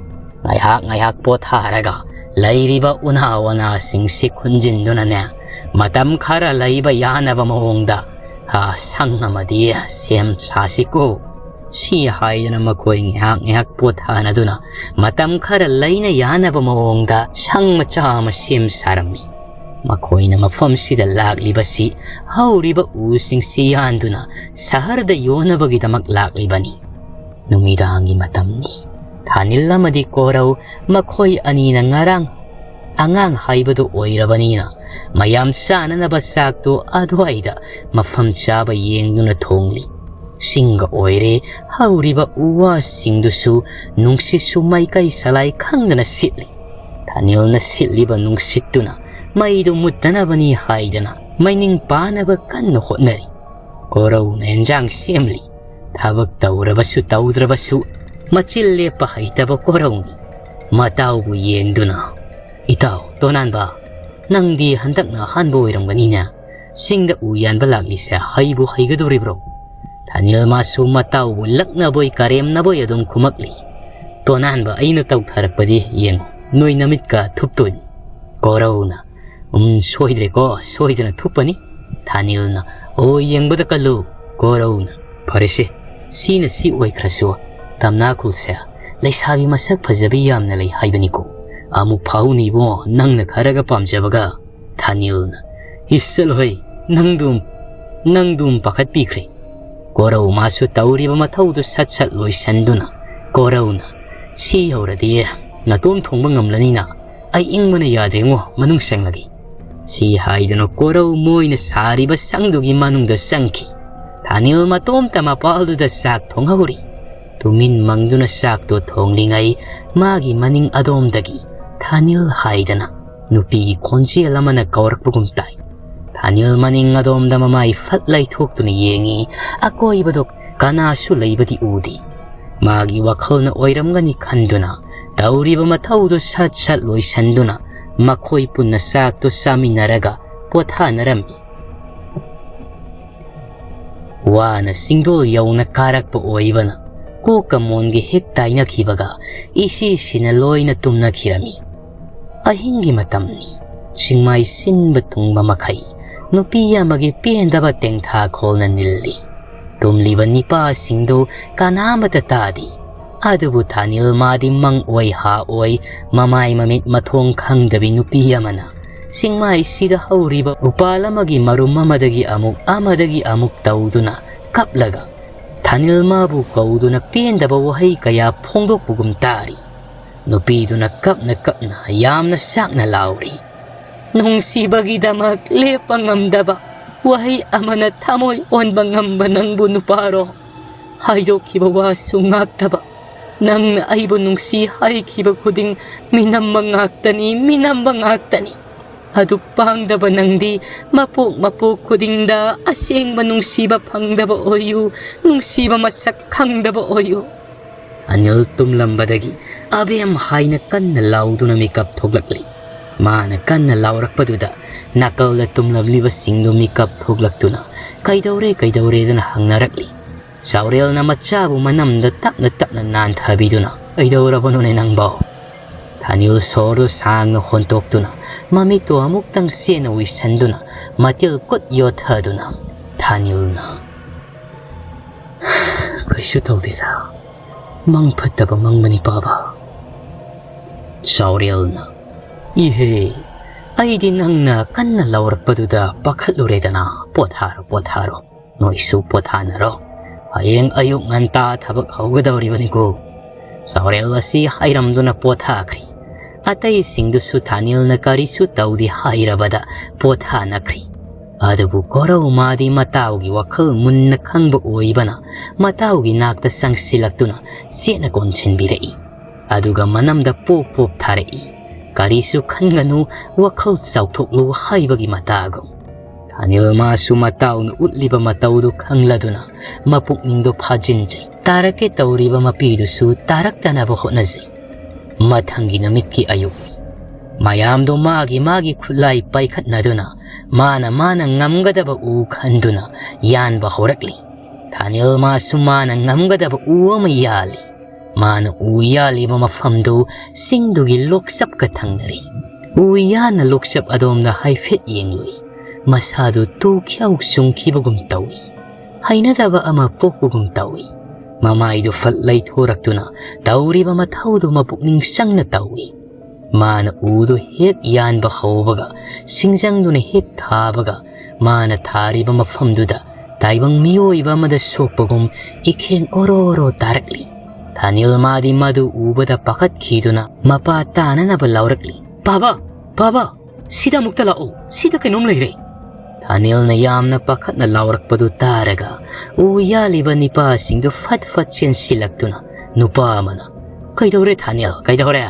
ꯉꯥꯏꯍꯥꯛ ꯉꯥꯏꯍꯥꯛ ꯄꯣꯊꯥꯔꯒ ꯂꯩꯔꯤꯕ ꯎꯅꯥ ꯋꯥꯅꯥꯁꯤꯡꯁꯤ ꯈꯨꯟꯖꯤꯟꯗꯨꯅꯅꯦ, ꯃꯇꯝ ꯈꯔ ꯂꯩꯕ ꯌꯥꯅꯕ ꯃꯑꯣꯡꯗ, ꯑ, ꯁꯪ ꯑꯃꯗꯤ ꯁꯦꯝ ꯁꯥꯁꯤꯀꯣ"꯫ ꯁꯤ ꯍꯥꯏꯗꯨꯅ ꯃꯈꯣꯏ ꯉꯥꯏꯍꯥꯛ ꯉꯥꯏꯍꯥꯛ ꯄꯣꯊꯥꯅꯗꯨꯅ ꯃꯇꯝ ꯈꯔ ꯂꯩꯅ ꯌꯥꯅꯕ ꯃꯑꯣꯡꯗ ꯁꯪ ꯃꯆꯥ ꯑꯃ ꯁꯦꯝ ꯁꯥꯔꯝꯃꯤ꯫ ꯃꯈꯣꯏꯅ ꯃꯐꯝꯁꯤꯗ ꯂꯥꯛꯂꯤꯕꯁꯤ ꯍꯧꯔꯤꯕ ꯎꯁꯤꯡꯁꯤ ꯌꯥꯟꯗꯨꯅ ꯁꯍꯔꯗ ꯌꯣꯟꯅꯕꯒꯤꯗꯃꯛ ꯂꯥꯛꯂꯤꯕꯅꯤ꯫ ꯅꯨꯃꯤꯗꯥꯡꯒꯤ ꯃꯇꯝꯅꯤ꯫ ꯊꯥꯅꯤꯜ ꯑꯃꯗꯤ ꯀꯣꯔꯧ ꯃꯈꯣꯏ ꯑꯅꯤꯅ ꯉꯔꯥꯡ ꯑꯉꯥꯡ ꯍꯥꯏꯕꯗꯨ ꯑꯣꯏꯔꯕꯅꯤꯅ ꯃꯌꯥꯝ ꯆꯥꯅꯅꯕ ꯆꯥꯛꯇꯨ ꯑꯗꯨꯋꯥꯏꯗ ꯃꯐꯝ ꯆꯥꯕ ꯌꯦꯡꯗꯨꯅ ꯊꯣꯡꯂꯤ꯫ ꯆꯤꯡꯒ ꯑꯣꯏꯔꯦ, ꯍꯧꯔꯤꯕ ꯎ ꯋꯥꯁꯤꯡꯗꯨꯁꯨ ꯅꯨꯡꯁꯤꯠꯁꯨ ꯃꯥꯏꯀꯩ ꯁꯂꯥꯏ ꯈꯪꯗꯅ ꯁꯤꯠꯂꯤ꯫ ꯊꯥꯅꯤꯜꯅ ꯁꯤꯠꯂꯤꯕ ꯅꯨꯡꯁꯤꯠꯇꯨꯅ ꯃꯩꯗꯨ ꯃꯨꯠꯇꯅꯕꯅꯤ ꯍꯥꯏꯗꯅ ꯃꯩꯅꯤꯡ ꯄꯥꯅꯕ ꯀꯟꯅ ꯍꯣꯠꯅꯔꯤ꯫ ꯀꯣꯔꯧꯅ ꯑꯦꯟꯖꯥꯡ ꯁꯦꯝꯂꯤ꯫ ꯊꯕꯛ ꯇꯧꯔꯕꯁꯨ ꯇꯧꯗ꯭ꯔꯕꯁꯨ ꯃꯆꯤꯜ ꯂꯦꯞꯄ ꯍꯩꯇꯕ ꯀꯣꯔꯧꯅꯤ꯫ ꯃꯇꯥꯎꯕꯨ ꯌꯦꯡꯗꯨꯅ, "ꯏꯇꯥꯎ ꯇꯣꯅꯥꯟꯕ, ꯅꯪꯗꯤ ꯍꯟꯗꯛꯅ ꯑꯍꯥꯟꯕ ꯑꯣꯏꯔꯝꯒꯅꯤꯅꯦ꯫ ꯆꯤꯡꯗ ꯎ ꯌꯥꯟꯕ ꯂꯥꯛꯂꯤꯁꯦ ꯍꯩꯕꯨ ꯍꯩꯒꯗꯧꯔꯤꯕ꯭ꯔꯣ?" ꯊꯥꯅꯤꯜ ꯃꯥꯁꯨ ꯃꯇꯥꯎꯕꯨ ꯂꯛꯅꯕꯣꯏ ꯀꯔꯦꯝꯅꯕꯣꯏ ꯑꯗꯨꯝ ꯈꯨꯝꯃꯛꯂꯤ꯫ "ꯇꯣꯅꯥꯟꯕ, ꯑꯩꯅ ꯇꯧꯊꯔꯛꯄꯗꯤ ꯌꯦꯡꯉꯨ, ꯅꯣꯏ ꯅꯃꯤꯠꯀ ꯊꯨꯞꯇꯣꯏꯅꯤ"꯫ ꯀꯣꯔꯧꯅ, "ꯎꯝ, ꯁꯣꯏꯗ꯭ꯔꯦꯀꯣ, ꯁꯣꯏꯗꯅ ꯊꯨꯞꯄꯅꯤ"꯫ ꯊꯥꯅꯤꯜꯅ, "ꯑꯣ, ꯌꯦꯡꯕꯗ ꯀꯜꯂꯨ"꯫ ꯀꯣꯔꯧꯅ, "ꯐꯔꯦꯁꯦ, ꯁꯤꯅ ꯁꯤ ꯑꯣꯏꯈ꯭ꯔꯁꯨ, ꯇꯝꯅꯥꯈꯨꯜꯁꯦ ꯂꯩꯁꯥꯕꯤ ꯃꯁꯛ ꯐꯖꯕꯤ ꯌꯥꯝꯅ ꯂꯩ ꯍꯥꯏꯕꯅꯤꯀꯣ꯫ ꯑꯃꯨꯛ ꯐꯥꯎꯅꯤꯕꯣ, ꯅꯪꯅ ꯈꯔꯒ ꯄꯥꯝꯖꯕꯒ"꯫ ꯊꯥꯅꯤꯜꯅ, "ꯏꯁ, ꯆꯠꯂꯣꯍꯩ, ꯅꯪꯗꯨꯝ, ꯅꯪꯗꯨꯝ ꯄꯥꯈꯠꯄꯤꯈ꯭ꯔꯦ"꯫ ꯀꯣꯔꯧ ꯃꯥꯁꯨ ꯇꯧꯔꯤꯕ ꯃꯊꯧꯗꯨ ꯁꯠ ꯁꯠ ꯂꯣꯏꯁꯟꯗꯨꯅ, ꯀꯣꯔꯧꯅ, "ꯁꯤ ꯌꯧꯔꯗꯤ ꯅꯇꯣꯝ ꯊꯣꯡꯕ ꯉꯝꯂꯅꯤꯅ, ꯑꯩ ꯏꯪꯕꯅ ꯌꯥꯗ꯭ꯔꯦꯉꯣ, ꯃꯅꯨꯡ ꯆꯪꯂꯒꯦ"꯫ ꯁꯤ ꯍꯥꯏꯗꯨꯅ ꯀꯣꯔꯧ ꯃꯣꯏꯅ ꯁꯥꯔꯤꯕ ꯁꯪꯗꯨꯒꯤ ꯃꯅꯨꯡꯗ ꯆꯪꯈꯤ꯫ ꯊꯥꯅꯤꯜ ꯃꯇꯣꯝꯇ ꯃꯄꯥꯜꯗꯨꯗ ꯆꯥꯛ ꯊꯣꯡꯍꯧꯔꯤ꯫ ꯇꯨꯃꯤꯟ ꯃꯪꯗꯨꯅ ꯆꯥꯛꯇꯣ ꯊꯣꯡꯂꯤꯉꯩ, ꯃꯥꯒꯤ ꯃꯅꯤꯡ ꯑꯗꯣꯝꯗꯒꯤ "ꯊꯥꯅꯤꯜ" ꯍꯥꯏꯗꯅ ꯅꯨꯄꯤꯒꯤ ꯈꯣꯟꯖꯦꯜ ꯑꯃꯅ ꯀꯧꯔꯛꯄꯒꯨꯝ ꯇꯥꯏ꯫ ꯊꯥꯅꯤꯜ ꯃꯅꯤꯡ ꯑꯗꯣꯝꯗ ꯃꯃꯥꯏ ꯐꯠ ꯂꯩꯊꯣꯛꯇꯨꯅ ꯌꯦꯡꯉꯤ꯫ ꯑꯀꯣꯏꯕꯗꯣ ꯀꯅꯥꯁꯨ ꯂꯩꯕꯗꯤ ꯎꯗꯦ꯫ ꯃꯥꯒꯤ ꯋꯥꯈꯜꯅ ꯑꯣꯏꯔꯝꯒꯅꯤ ꯈꯟꯗꯨꯅ, ꯇꯧꯔꯤꯕ ꯃꯊꯧꯗꯨ ꯁꯠ ꯁꯠ ꯂꯣꯏꯁꯟꯗꯨꯅ, ꯃꯈꯣꯏ ꯄꯨꯟꯅ ꯆꯥꯛꯇꯨ ꯆꯥꯃꯤꯟꯅꯔꯒ ꯄꯣꯊꯥꯅꯔꯝꯃꯤ꯫ ꯋꯥꯅ ꯆꯤꯡꯗꯣꯜ ꯌꯧꯅ ꯀꯥꯔꯛꯄ ꯑꯣꯏꯕꯅ, ꯀꯣꯛꯀ ꯃꯣꯟꯒ ꯍꯦꯛ ꯇꯥꯏꯅꯈꯤꯕꯒ, ꯏꯁꯤꯁꯤꯅ ꯂꯣꯏꯅ ꯇꯨꯝꯅꯈꯤꯔꯝꯃꯤ꯫ ꯑꯍꯤꯡꯒꯤ ꯃꯇꯝꯅꯤ꯫ ꯆꯤꯡꯃꯥꯏ ꯁꯤꯟꯕ ꯊꯨꯡꯕ ꯃꯈꯩ, ꯅꯨꯄꯤ ꯑꯃꯒꯤ ꯄꯦꯟꯗꯕ ꯇꯦꯡꯊꯥꯈꯣꯜꯅ ꯅꯤꯜꯂꯤ꯫ ꯇꯨꯝꯂꯤꯕ ꯅꯤꯄꯥꯁꯤꯡꯗꯨ ꯀꯅꯥꯃꯠꯇ ꯇꯥꯗꯦ꯫ ꯑꯗꯨꯕꯨ ꯊꯥꯅꯤꯜ ꯃꯥꯗꯤ ꯃꯪ ꯑꯣꯏ ꯍꯥ ꯑꯣꯏ, ꯃꯃꯥꯏ ꯃꯃꯤꯠ ꯃꯊꯣꯡ ꯈꯪꯗꯕꯤ ꯅꯨꯄꯤ ꯑꯃꯅ ꯆꯤꯡꯃꯥꯏꯁꯤꯗ ꯍꯧꯔꯤꯕ ꯎꯄꯥꯜ ꯑꯃꯒꯤ ꯃꯔꯨꯝ ꯑꯃꯗꯒꯤ ꯑꯃꯨꯛ, ꯑꯃꯗꯒꯤ ꯑꯃꯨꯛ ꯇꯧꯗꯨꯅ ꯀꯞꯂꯒ, ꯊꯥꯅꯤꯜ ꯃꯥꯕꯨ ꯀꯧꯗꯨꯅ ꯄꯦꯟꯗꯕ ꯋꯥꯍꯩ ꯀꯌꯥ ꯐꯣꯡꯗꯣꯛꯄꯒꯨꯝ ꯇꯥꯔꯤ꯫ ꯅꯨꯄꯤꯗꯨꯅ ꯀꯞꯅ ꯀꯞꯅ ꯌꯥꯝꯅ ꯆꯥꯛꯅ ꯂꯥꯎꯔꯤ꯫ "ꯅꯨꯡꯁꯤꯕꯒꯤꯗꯃꯛ ꯂꯦꯞꯄ ꯉꯝꯗꯕ, ꯋꯥꯍꯩ ꯑꯃꯅ ꯊꯃꯣꯏ ꯑꯣꯟꯕ ꯉꯝꯕ ꯅꯪꯕꯨ ꯅꯨꯄꯥꯔꯣ? ꯍꯥꯏꯗꯣꯛꯈꯤꯕ ꯋꯥꯁꯨ ꯉꯥꯛꯇꯕ, ꯅꯪꯅ ꯑꯩꯕꯨ ꯅꯨꯡꯁꯤ ꯍꯥꯏꯈꯤꯕ ꯈꯨꯗꯤꯡ ꯃꯤꯅꯝꯕ ꯉꯥꯛꯇꯅꯤ, ꯃꯤꯅꯝꯕ ꯉꯥꯛꯇꯅꯤ꯫ ꯑꯗꯨꯛ ꯄꯥꯡꯗꯕ ꯅꯪꯗꯤ ꯃꯄꯣꯛ ꯃꯄꯣꯛ ꯈꯨꯗꯤꯡꯗ ꯑꯁꯦꯡꯕ ꯅꯨꯡꯁꯤꯕ ꯐꯪꯗꯕ ꯑꯣꯏꯌꯨ, ꯅꯨꯡꯁꯤꯕ ꯃꯁꯛ ꯈꯪꯗꯕ ꯑꯣꯏꯌꯨ"꯫ ꯑꯅꯤꯜ ꯇꯨꯝꯂꯝꯕꯗꯒꯤ "ꯑꯕꯦꯝ" ꯍꯥꯏꯅ ꯀꯟꯅ ꯂꯥꯎꯗꯨꯅ ꯃꯤꯀꯞ ꯊꯣꯛꯂꯛꯂꯤ꯫ ꯃꯥꯅ ꯀꯟꯅ ꯂꯥꯎꯔꯛꯄꯗꯨꯗ ꯅꯥꯀꯜꯗ ꯇꯨꯝꯂꯝꯂꯤꯕꯁꯤꯡꯗꯨ ꯃꯤꯀꯞ ꯊꯣꯛꯂꯛꯇꯨꯅ "ꯀꯩꯗꯧꯔꯦ, ꯀꯩꯗꯧꯔꯦꯗꯅ" ꯍꯪꯅꯔꯛꯂꯤ꯫ ꯆꯥꯎꯔꯦꯜꯅ ꯃꯆꯥꯕꯨ ꯃꯅꯝꯗ ꯇꯞꯅ ꯇꯞꯅ ꯅꯥꯟꯊꯕꯤꯗꯨꯅ "ꯀꯩꯗꯧꯔꯕꯅꯣꯅꯦ ꯅꯪꯕꯣ?" ꯊꯥꯅꯤꯜ ꯁꯣꯔꯗꯨ ꯁꯥꯡꯅ ꯍꯣꯟꯇꯣꯛꯇꯨꯅ, ꯃꯃꯤꯠꯇꯨ ꯑꯃꯨꯛꯇꯪ ꯆꯦꯠꯅ ꯎꯏꯁꯟꯗꯨꯅ, ꯃꯇꯤꯜ ꯀꯨꯠ ꯌꯣꯠꯊꯗꯨꯅ, ꯊꯥꯅꯤꯜꯅ, "ꯀꯩꯁꯨ ꯇꯧꯗꯦꯗ, ꯃꯪ ꯐꯠꯇꯕ ꯃꯪꯕꯅꯤ ꯄꯥꯕ꯫" ꯆꯥꯎꯔꯦꯜꯅ, "ꯏꯍꯦ, ꯑꯩꯗꯤ ꯅꯪꯅ ꯀꯟꯅ ꯂꯥꯎꯔꯛꯄꯗꯨꯗ ꯄꯥꯈꯠꯂꯨꯔꯦꯗꯅ꯫ ꯄꯣꯊꯥꯔꯣ, ꯄꯣꯊꯥꯔꯣ, ꯅꯣꯏꯁꯨ ꯄꯣꯊꯥꯅꯔꯣ꯫ ꯍꯌꯦꯡ ꯑꯌꯨꯛ ꯉꯟꯇꯥ ꯊꯕꯛ ꯍꯧꯒꯗꯧꯔꯤꯕꯅꯤꯀꯣ꯫" ꯆꯥꯎꯔꯦꯜ ꯑꯁꯤ ꯍꯥꯏꯔꯝꯗꯨꯅ ꯄꯣꯊꯥꯈ꯭ꯔꯤ꯫ ꯑꯇꯩꯁꯤꯡꯗꯨꯁꯨ ꯊꯥꯅꯤꯜꯅ ꯀꯔꯤꯁꯨ ꯇꯧꯗꯦ ꯍꯥꯏꯔꯕꯗ ꯄꯣꯊꯥꯅꯈ꯭ꯔꯤ꯫ ꯑꯗꯨꯕꯨ ꯀꯣꯔꯧ ꯃꯥꯗꯤ ꯃꯇꯥꯎꯒꯤ ꯋꯥꯈꯜ ꯃꯨꯟꯅ ꯈꯪꯕ ꯑꯣꯏꯕꯅ, ꯃꯇꯥꯎꯒꯤ ꯅꯥꯛꯇ ꯆꯪꯁꯤꯜꯂꯛꯇꯨꯅ ꯆꯦꯠꯅ ꯀꯣꯟꯁꯤꯟꯕꯤꯔꯛꯏ꯫ ꯑꯗꯨꯒ ꯃꯅꯝꯗ ꯄꯣꯞ ꯄꯣꯞ ꯊꯥꯔꯛꯏ꯫ "ꯀꯔꯤꯁꯨ ꯈꯟꯒꯅꯨ, ꯋꯥꯈꯜ ꯆꯥꯎꯊꯣꯛꯂꯨ" ꯍꯥꯏꯕꯒꯤ ꯃꯇꯥꯒꯨꯝ꯫ ꯊꯥꯅꯤꯜ ꯃꯥꯁꯨ ꯃꯇꯥꯎꯅ ꯎꯠꯂꯤꯕ ꯃꯇꯧꯗꯨ ꯈꯪꯂꯗꯨꯅ ꯃꯄꯨꯛꯅꯤꯡꯗꯣ ꯐꯥꯖꯤꯟꯖꯩ꯫ ꯇꯥꯔꯛꯀꯦ ꯇꯧꯔꯤꯕ ꯃꯄꯤꯗꯨꯁꯨ ꯇꯥꯔꯛꯇꯅꯕ ꯍꯣꯠꯅꯖꯩ꯫ ꯃꯊꯪꯒꯤ ꯅꯨꯃꯤꯠꯀꯤ ꯑꯌꯨꯛꯅꯤ꯫ ꯃꯌꯥꯝꯗꯣ ꯃꯥꯒꯤ ꯃꯥꯒꯤ ꯈꯨꯠꯂꯥꯏ ꯄꯥꯏꯈꯠꯅꯗꯨꯅ ꯃꯥꯅ ꯃꯥꯅ ꯉꯝꯒꯗꯕ ꯎ ꯈꯟꯗꯨꯅ ꯌꯥꯟꯕ ꯍꯧꯔꯛꯂꯤ꯫ ꯊꯥꯅꯤꯜ ꯃꯥꯁꯨ ꯃꯥꯅ ꯉꯝꯒꯗꯕ ꯎ ꯑꯃ ꯌꯥꯜꯂꯤ꯫ ꯃꯥꯅ ꯎ ꯌꯥꯜꯂꯤꯕ ꯃꯐꯝꯗꯨ ꯆꯤꯡꯗꯨꯒꯤ ꯂꯣꯛꯆꯞꯀ ꯊꯪꯅꯔꯤ꯫ ꯎ ꯌꯥꯟꯅ ꯂꯣꯛꯆꯞ ꯑꯗꯣꯝꯗ ꯍꯥꯏꯐꯦꯠ ꯌꯦꯡꯂꯨꯏ꯫ ꯃꯁꯥꯗꯨ ꯇꯨ ꯈ꯭ꯌꯥꯎ ꯆꯨꯡꯈꯤꯕꯒꯨꯝ ꯇꯧꯏ꯫ ꯍꯩꯅꯗꯕ ꯑꯃ ꯄꯣꯛꯄꯒꯨꯝ ꯇꯧꯏ꯫ ꯃꯃꯥꯏꯗꯨ ꯐꯠ ꯂꯩꯊꯣꯔꯛꯇꯨꯅ ꯇꯧꯔꯤꯕ ꯃꯊꯧꯗꯨ ꯃꯄꯨꯛꯅꯤꯡ ꯆꯪꯅ ꯇꯧꯏ꯫ ꯃꯥꯅ ꯎꯗꯨ ꯍꯦꯛ ꯌꯥꯟꯕ ꯍꯧꯕꯒ, ꯁꯤꯡꯖꯪꯗꯨꯅ ꯍꯦꯛ ꯊꯥꯕꯒ, ꯃꯥꯅ ꯊꯥꯔꯤꯕ ꯃꯐꯝꯗꯨꯗ ꯇꯥꯏꯕꯪ ꯃꯤꯑꯣꯏꯕ ꯑꯃꯗ ꯁꯣꯛꯄꯒꯨꯝ ꯏꯈꯦꯡ ꯑꯣꯔꯣ ꯑꯣꯔꯣ ꯇꯥꯔꯛꯂꯤ꯫ ꯊꯥꯅꯤꯜ ꯃꯥꯗꯤ ꯃꯗꯨ ꯎꯕꯗ ꯄꯥꯈꯠꯈꯤꯗꯨꯅ ꯃꯄꯥ ꯇꯥꯅꯅꯕ ꯂꯥꯎꯔꯛꯂꯤ, "ꯄꯥꯕ! ꯄꯥꯕ! ꯁꯤꯗ ꯑꯃꯨꯛꯇ ꯂꯥꯛꯑꯣ! ꯁꯤꯗ ꯀꯩꯅꯣꯝ ꯂꯩꯔꯦ!" ꯊꯥꯅꯤꯜꯅ ꯌꯥꯝꯅ ꯄꯥꯈꯠꯅ ꯂꯥꯎꯔꯛꯄꯗꯨ ꯇꯥꯔꯒ ꯎ ꯌꯥꯜꯂꯤꯕ ꯅꯤꯄꯥꯁꯤꯡꯗꯨ ꯐꯠ ꯐꯠ ꯆꯦꯟꯁꯤꯜꯂꯛꯇꯨꯅ ꯅꯨꯄꯥ ꯑꯃꯅ, "ꯀꯩꯗꯧꯔꯦ ꯊꯥꯅꯤꯜ? ꯀꯩꯗꯧꯔꯦ?"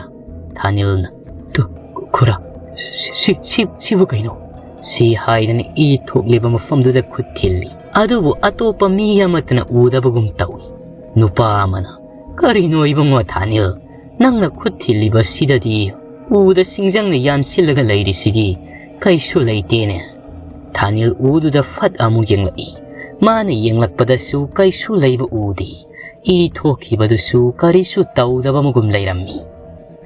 ꯊꯥꯅꯤꯜꯅ, "ꯇꯨ, ꯈꯨꯔꯥ, ꯁꯤ, ꯁꯤ, ꯁꯤ, ꯁꯤꯕꯨ ꯀꯩꯅꯣ?" ꯁꯤ ꯍꯥꯏꯗꯅ ꯏ ꯊꯣꯛꯂꯤꯕ ꯃꯐꯝꯗꯨꯗ ꯈꯨꯠ ꯊꯤꯜꯂꯤ꯫ ꯑꯗꯨꯕꯨ ꯑꯇꯣꯞꯄ ꯃꯤ ꯑꯃꯠꯇꯅ ꯎꯗꯕꯒꯨꯝ ꯇꯧꯏ꯫ ꯅꯨꯄꯥ ꯑꯃꯅ, "ꯀꯔꯤꯅꯣ ꯏꯕꯨꯡꯉꯣ ꯊꯥꯅꯤꯜ? ꯅꯪꯅ ꯈꯨꯠ ꯊꯤꯜꯂꯤꯕꯁꯤꯗꯗꯤ ꯎꯗ ꯁꯤꯡꯖꯪꯅ ꯌꯥꯟꯁꯤꯜꯂꯒ ꯂꯩꯔꯤꯁꯤꯗꯤ ꯀꯩꯁꯨ ꯂꯩꯇꯦꯅꯦ?" ꯊꯥꯅꯤꯜ ꯎꯗꯨꯗ ꯐꯠ ꯑꯃꯨꯛ ꯌꯦꯡꯂꯛꯏ꯫ ꯃꯥꯅ ꯌꯦꯡꯂꯛꯄꯗꯁꯨ ꯀꯩꯁꯨ ꯂꯩꯕ ꯎꯗꯦ꯫ ꯏ ꯊꯣꯛꯈꯤꯕꯗꯨꯁꯨ ꯀꯔꯤꯁꯨ ꯇꯧꯗꯕ ꯑꯃꯒꯨꯝ ꯂꯩꯔꯝꯃꯤ꯫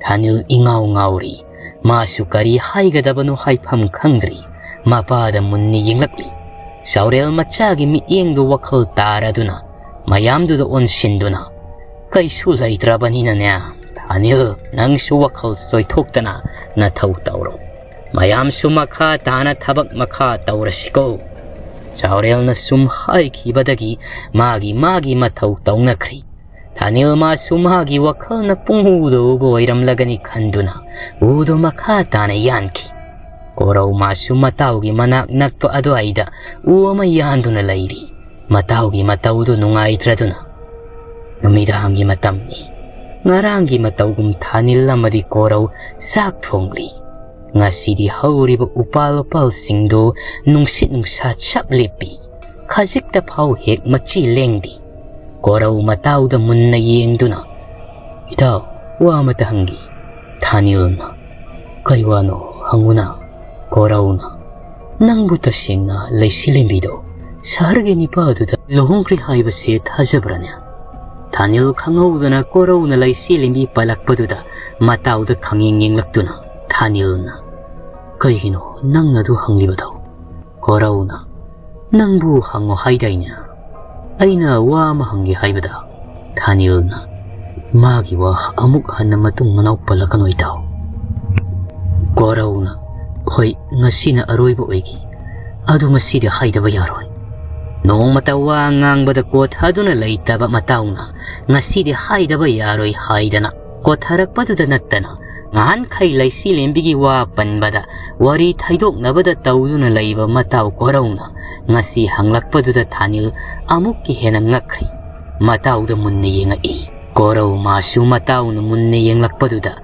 ꯊꯥꯅꯤꯜ ꯏꯉꯥꯎ ꯉꯥꯎꯔꯤ꯫ ꯃꯥꯁꯨ ꯀꯔꯤ ꯍꯥꯏꯒꯗꯕꯅꯣ ꯍꯥꯏꯐꯝ ꯈꯪꯗ꯭ꯔꯤ꯫ ꯃꯄꯥꯗ ꯃꯨꯟꯅ ꯌꯦꯡꯂꯛꯂꯤ꯫ ꯆꯥꯎꯔꯦꯜ ꯃꯆꯥꯒꯤ ꯃꯤꯠꯌꯦꯡꯗꯨ ꯋꯥꯈꯜ ꯇꯥꯔꯗꯨꯅ ꯃꯌꯥꯝꯗꯨꯗ ꯑꯣꯟꯁꯤꯟꯗꯨꯅ, "ꯀꯩꯁꯨ ꯂꯩꯇ꯭ꯔꯕꯅꯤꯅꯅꯦ, ꯊꯥꯅꯤꯜ, ꯅꯪꯁꯨ ꯋꯥꯈꯜ ꯆꯣꯏꯊꯣꯛꯇꯅ ꯅꯊꯧ ꯇꯧꯔꯣ꯫ ꯃꯌꯥꯝꯁꯨ ꯃꯈꯥ ꯇꯥꯅ ꯊꯕꯛ ꯃꯈꯥ ꯇꯧꯔꯁꯤꯀꯣ"꯫ ꯆꯥꯎꯔꯦꯜꯅ ꯁꯨꯝ ꯍꯥꯏꯈꯤꯕꯗꯒꯤ ꯃꯥꯒꯤ ꯃꯥꯒꯤ ꯃꯊꯧ ꯇꯧꯅꯈ꯭ꯔꯤ꯫ ꯊꯥꯅꯤꯜ ꯃꯥꯁꯨ ꯃꯥꯒꯤ ꯋꯥꯈꯜꯅ ꯄꯨꯡꯎꯗ ꯎꯕ ꯑꯣꯏꯔꯝꯂꯒꯅꯤ ꯈꯟꯗꯨꯅ ꯎꯗꯨ ꯃꯈꯥ ꯇꯥꯅ ꯌꯥꯟꯈꯤ꯫ ꯀꯣꯔꯧ ꯃꯥꯁꯨ ꯃꯇꯥꯎꯒꯤ ꯃꯅꯥꯛ ꯅꯛꯄ ꯑꯗꯨꯋꯥꯏꯗ ꯎ ꯑꯃ ꯌꯥꯟꯗꯨꯅ ꯂꯩꯔꯤ꯫ ꯃꯇꯥꯎꯒꯤ ꯃꯇꯧꯗꯨ ꯅꯨꯡꯉꯥꯏꯇ꯭ꯔꯗꯨꯅ, "ꯅꯨꯃꯤꯗꯥꯡꯒꯤ ꯃꯇꯝꯅꯤ꯫ ꯉꯔꯥꯡꯒꯤ ꯃꯇꯧꯒꯨꯝ ꯊꯥꯅꯤꯜ ꯑꯃꯗꯤ ꯀꯣꯔꯧ ꯆꯥꯛ ꯊꯣꯡꯂꯤ꯫ ꯉꯁꯤꯗꯤ ꯍꯧꯔꯤꯕ ꯎꯄꯥꯜ ꯋꯥꯄꯥꯜꯁꯤꯡꯗꯨ ꯅꯨꯡꯁꯤꯠ ꯅꯨꯡꯁꯥ ꯆꯞ ꯂꯦꯞꯄꯤ꯫ ꯈꯖꯤꯛꯇ ꯐꯥꯎ ꯍꯦꯛ ꯃꯆꯤ ꯂꯦꯡꯗꯦ"꯫ ꯀꯣꯔꯧ ꯃꯇꯥꯎꯗ ꯃꯨꯟꯅ ꯌꯦꯡꯗꯨꯅ, "ꯏꯇꯥꯎ, ꯋꯥ ꯑꯃꯇ ꯍꯪꯒꯦ"꯫ ꯊꯥꯅꯤꯜꯅ, "ꯀꯩ ꯋꯥꯅꯣ? ꯍꯪꯉꯨꯅ"꯫ ꯀꯣꯔꯧꯅ, "ꯅꯪꯕꯨ ꯇꯁꯦꯡꯅ ꯂꯩꯁꯤꯂꯦꯝꯕꯤꯗꯣ ꯁꯍꯔꯒꯤ ꯅꯤꯄꯥꯗꯨꯗ ꯂꯨꯍꯣꯡꯈ꯭ꯔꯦ ꯍꯥꯏꯕꯁꯦ ꯊꯥꯖꯕ꯭ꯔꯥꯅꯦ?" ꯊꯥꯅꯤꯜ ꯈꯪꯍꯧꯗꯅ ꯀꯣꯔꯧꯅ ꯂꯩꯁꯤꯂꯦꯝꯕꯤ ꯄꯜꯂꯛꯄꯗꯨꯗ ꯃꯇꯥꯎꯗ ꯈꯪꯌꯦꯡ ꯌꯦꯡꯂꯛꯇꯨꯅ ꯊꯥꯅꯤꯜꯅ, "ꯀꯩꯒꯤꯅꯣ ꯅꯪꯅ ꯑꯗꯨ ꯍꯪꯂꯤꯕꯗꯣ?" ꯀꯣꯔꯧꯅ, "ꯅꯪꯕꯨ ꯍꯪꯉꯣ ꯍꯥꯏꯗꯥꯏꯅꯦ? ꯑꯩꯅ ꯋꯥ ꯑꯃ ꯍꯪꯒꯦ ꯍꯥꯏꯕꯗ"꯫ ꯊꯥꯅꯤꯜꯅ, "ꯃꯥꯒꯤ ꯋꯥ ꯑꯃꯨꯛ ꯍꯟꯅ ꯃꯇꯨꯡ ꯃꯅꯥꯎ ꯄꯜꯂꯛꯀꯅꯨ ꯏꯇꯥꯎ"꯫ ꯀꯣꯔꯧꯅ, "ꯍꯣꯏ, ꯉꯁꯤꯅ ꯑꯔꯣꯏꯕ ꯑꯣꯏꯒꯦ꯫ ꯑꯗꯨ ꯉꯁꯤꯗꯤ ꯍꯥꯏꯗꯕ ꯌꯥꯔꯣꯏ"꯫ ꯅꯣꯡꯃꯇ ꯋꯥ ꯉꯥꯡꯕꯗ ꯀꯣꯊꯗꯨꯅ ꯂꯩꯇꯕ ꯃꯇꯥꯎꯅ ꯉꯁꯤꯗꯤ ꯍꯥꯏꯗꯕ ꯌꯥꯔꯣꯏ ꯍꯥꯏꯗꯅ ꯀꯣꯊꯔꯛꯄꯗꯨꯗ ꯅꯠꯇꯅ, ꯉꯍꯥꯟꯈꯩ ꯂꯩꯁꯤꯂꯦꯝꯕꯤꯒꯤ ꯋꯥ ꯄꯟꯕꯗ ꯋꯥꯔꯤ ꯊꯩꯗꯣꯛꯅꯕꯗ ꯇꯧꯗꯨꯅ ꯂꯩꯕ ꯃꯇꯥꯎ ꯀꯣꯔꯧꯅ ꯉꯁꯤ ꯍꯪꯂꯛꯄꯗꯨꯗ ꯊꯥꯅꯤꯜ ꯑꯃꯨꯛꯀ ꯍꯦꯟꯅ ꯉꯛꯈ꯭ꯔꯤ꯫ ꯃꯇꯥꯎꯗ ꯃꯨꯟꯅ ꯌꯦꯡꯉꯛꯏ꯫ ꯀꯣꯔꯧ ꯃꯥꯁꯨ ꯃꯇꯥꯎꯅ ꯃꯨꯟꯅ ꯌꯦꯡꯂꯛꯄꯗꯨꯗ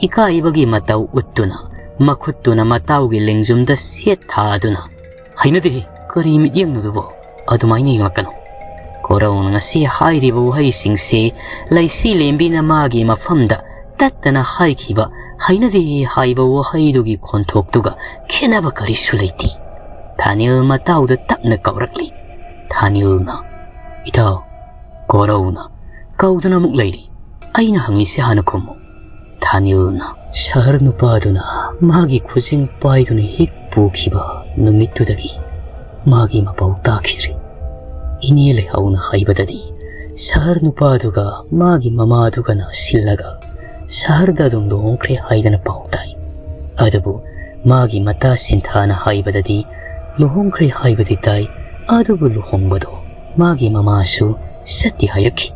ꯏꯀꯥꯏꯕꯒꯤ ꯃꯇꯧ ꯎꯠꯇꯨꯅ ꯃꯈꯨꯠꯇꯨꯅ ꯃꯇꯥꯎꯒꯤ ꯂꯦꯡꯖꯨꯝꯗ ꯁꯦꯠ ꯊꯥꯗꯨꯅ, "ꯍꯩꯅꯗꯦꯍꯦ, ꯀꯔꯤ ꯃꯤꯠꯌꯦꯡꯅꯣꯗꯨꯕꯣ? ꯑꯗꯨꯃꯥꯏꯅ ꯌꯦꯡꯂꯛꯀꯅꯨ"꯫ ꯀꯣꯔꯧꯅ ꯉꯁꯤ ꯍꯥꯏꯔꯤꯕ ꯋꯥꯍꯩꯁꯤꯡꯁꯦ ꯂꯩꯁꯤꯂꯦꯝꯕꯤꯅ ꯃꯥꯒꯤ ꯃꯐꯝꯗ ꯇꯠꯇꯅ ꯍꯥꯏꯈꯤꯕ "ꯍꯩꯅꯗꯦ" ꯍꯥꯏꯕ ꯋꯥꯍꯩꯗꯨꯒꯤ ꯈꯣꯟꯊꯣꯛꯇꯨꯒ ꯈꯦꯠꯅꯕ ꯀꯔꯤꯁꯨ ꯂꯩꯇꯦ꯫ ꯊꯥꯅꯤꯜ ꯃꯇꯥꯎꯗ ꯇꯞꯅ ꯀꯧꯔꯛꯂꯤ꯫ ꯊꯥꯅꯤꯜꯅ, "ꯏꯇꯥꯎ"꯫ ꯀꯣꯔꯧꯅ, "ꯀꯧꯗꯅ ꯑꯃꯨꯛ ꯂꯩꯔꯤ꯫ ꯑꯩꯅ ꯍꯪꯉꯤꯁꯦ ꯍꯥꯟꯅ ꯈꯨꯝꯃꯨ"꯫ ꯑꯅꯤꯜꯅ ꯁꯍꯔ ꯅꯨꯄꯥꯗꯨꯅ ꯃꯥꯒꯤ ꯈꯨꯖꯤꯟ ꯄꯥꯏꯗꯨꯅ ꯍꯦꯛ ꯄꯨꯈꯤꯕ ꯅꯨꯃꯤꯠꯇꯨꯗꯒꯤ ꯃꯥꯒꯤ ꯃꯄꯥꯎ ꯇꯥꯈꯤꯗ꯭ꯔꯤ꯫ ꯏꯅꯦ ꯂꯩꯍꯥꯎꯅ ꯍꯥꯏꯕꯗꯗꯤ ꯁꯍꯔ ꯅꯨꯄꯥꯗꯨꯒ ꯃꯥꯒꯤ ꯃꯃꯥꯗꯨꯒꯅ ꯁꯤꯜꯂꯒ ꯁꯍꯔꯗ ꯑꯗꯨꯝ ꯂꯨꯍꯣꯡꯈ꯭ꯔꯦ ꯍꯥꯏꯗꯅ ꯄꯥꯎ ꯇꯥꯏ꯫ ꯑꯗꯨꯕꯨ ꯃꯥꯒꯤ ꯃꯇꯥ ꯁꯤꯟꯊꯥꯅ ꯍꯥꯏꯕꯗꯗꯤ ꯂꯨꯍꯣꯡꯈ꯭ꯔꯦ ꯍꯥꯏꯕꯗꯤ ꯇꯥꯏ, ꯑꯗꯨꯕꯨ ꯂꯨꯍꯣꯡꯕꯗꯣ ꯃꯥꯒꯤ ꯃꯃꯥꯁꯨ ꯆꯠꯇꯦ ꯍꯥꯏꯔꯛꯈꯤ꯫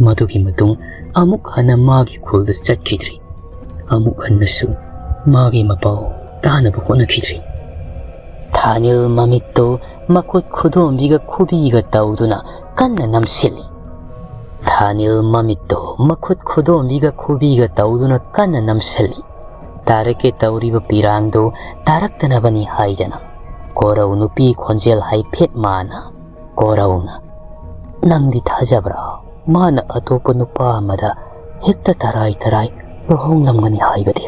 ꯃꯗꯨꯒꯤ ꯃꯇꯨꯡ ꯑꯃꯨꯛ ꯍꯟꯅ ꯃꯥꯒꯤ ꯈꯨꯜꯗ ꯆꯠꯈꯤꯗ꯭ꯔꯤ꯫ ꯑꯃꯨꯛ ꯍꯟꯅꯁꯨ ꯃꯥꯒꯤ ꯃꯄꯥꯎ ꯇꯥꯅꯕ ꯍꯣꯠꯅꯈꯤꯗ꯭ꯔꯤ꯫ ꯊꯥꯅꯤꯜ ꯃꯃꯤꯠꯇꯨ ꯃꯈꯨꯠ ꯈꯨꯗꯣꯝꯕꯤꯒ ꯈꯨꯕꯤꯒ ꯇꯧꯗꯨꯅ ꯀꯟꯅ ꯅꯝꯁꯤꯜꯂꯤ꯫ ꯊꯥꯅꯤꯜ ꯃꯃꯤꯠꯇꯨ ꯃꯈꯨꯠ ꯈꯨꯗꯣꯝꯕꯤꯒ ꯈꯨꯕꯤꯒ ꯇꯧꯗꯨꯅ ꯀꯟꯅ ꯅꯝꯁꯤꯜꯂꯤ꯫ ꯇꯥꯔꯛꯀꯦ ꯇꯧꯔꯤꯕ ꯄꯤꯔꯥꯡꯗꯨ ꯇꯥꯔꯛꯇꯅꯕꯅꯤ ꯍꯥꯏꯗꯅ ꯀꯣꯔꯧ ꯅꯨꯄꯤ ꯈꯣꯟꯖꯦꯜ ꯍꯥꯏꯐꯦꯠ ꯃꯥꯅ ꯀꯣꯔꯧꯅ, "ꯅꯪꯗꯤ ꯊꯥꯖꯕ꯭ꯔꯥ? ꯃꯥꯅ ꯑꯇꯣꯞꯄ ꯅꯨꯄꯥ ꯑꯃꯗ ꯍꯦꯛꯇ ꯇꯔꯥꯏ ꯇꯔꯥꯏ ꯂꯨꯍꯣꯡꯂꯝꯒꯅꯤ ꯍꯥꯏꯕꯗꯤ?"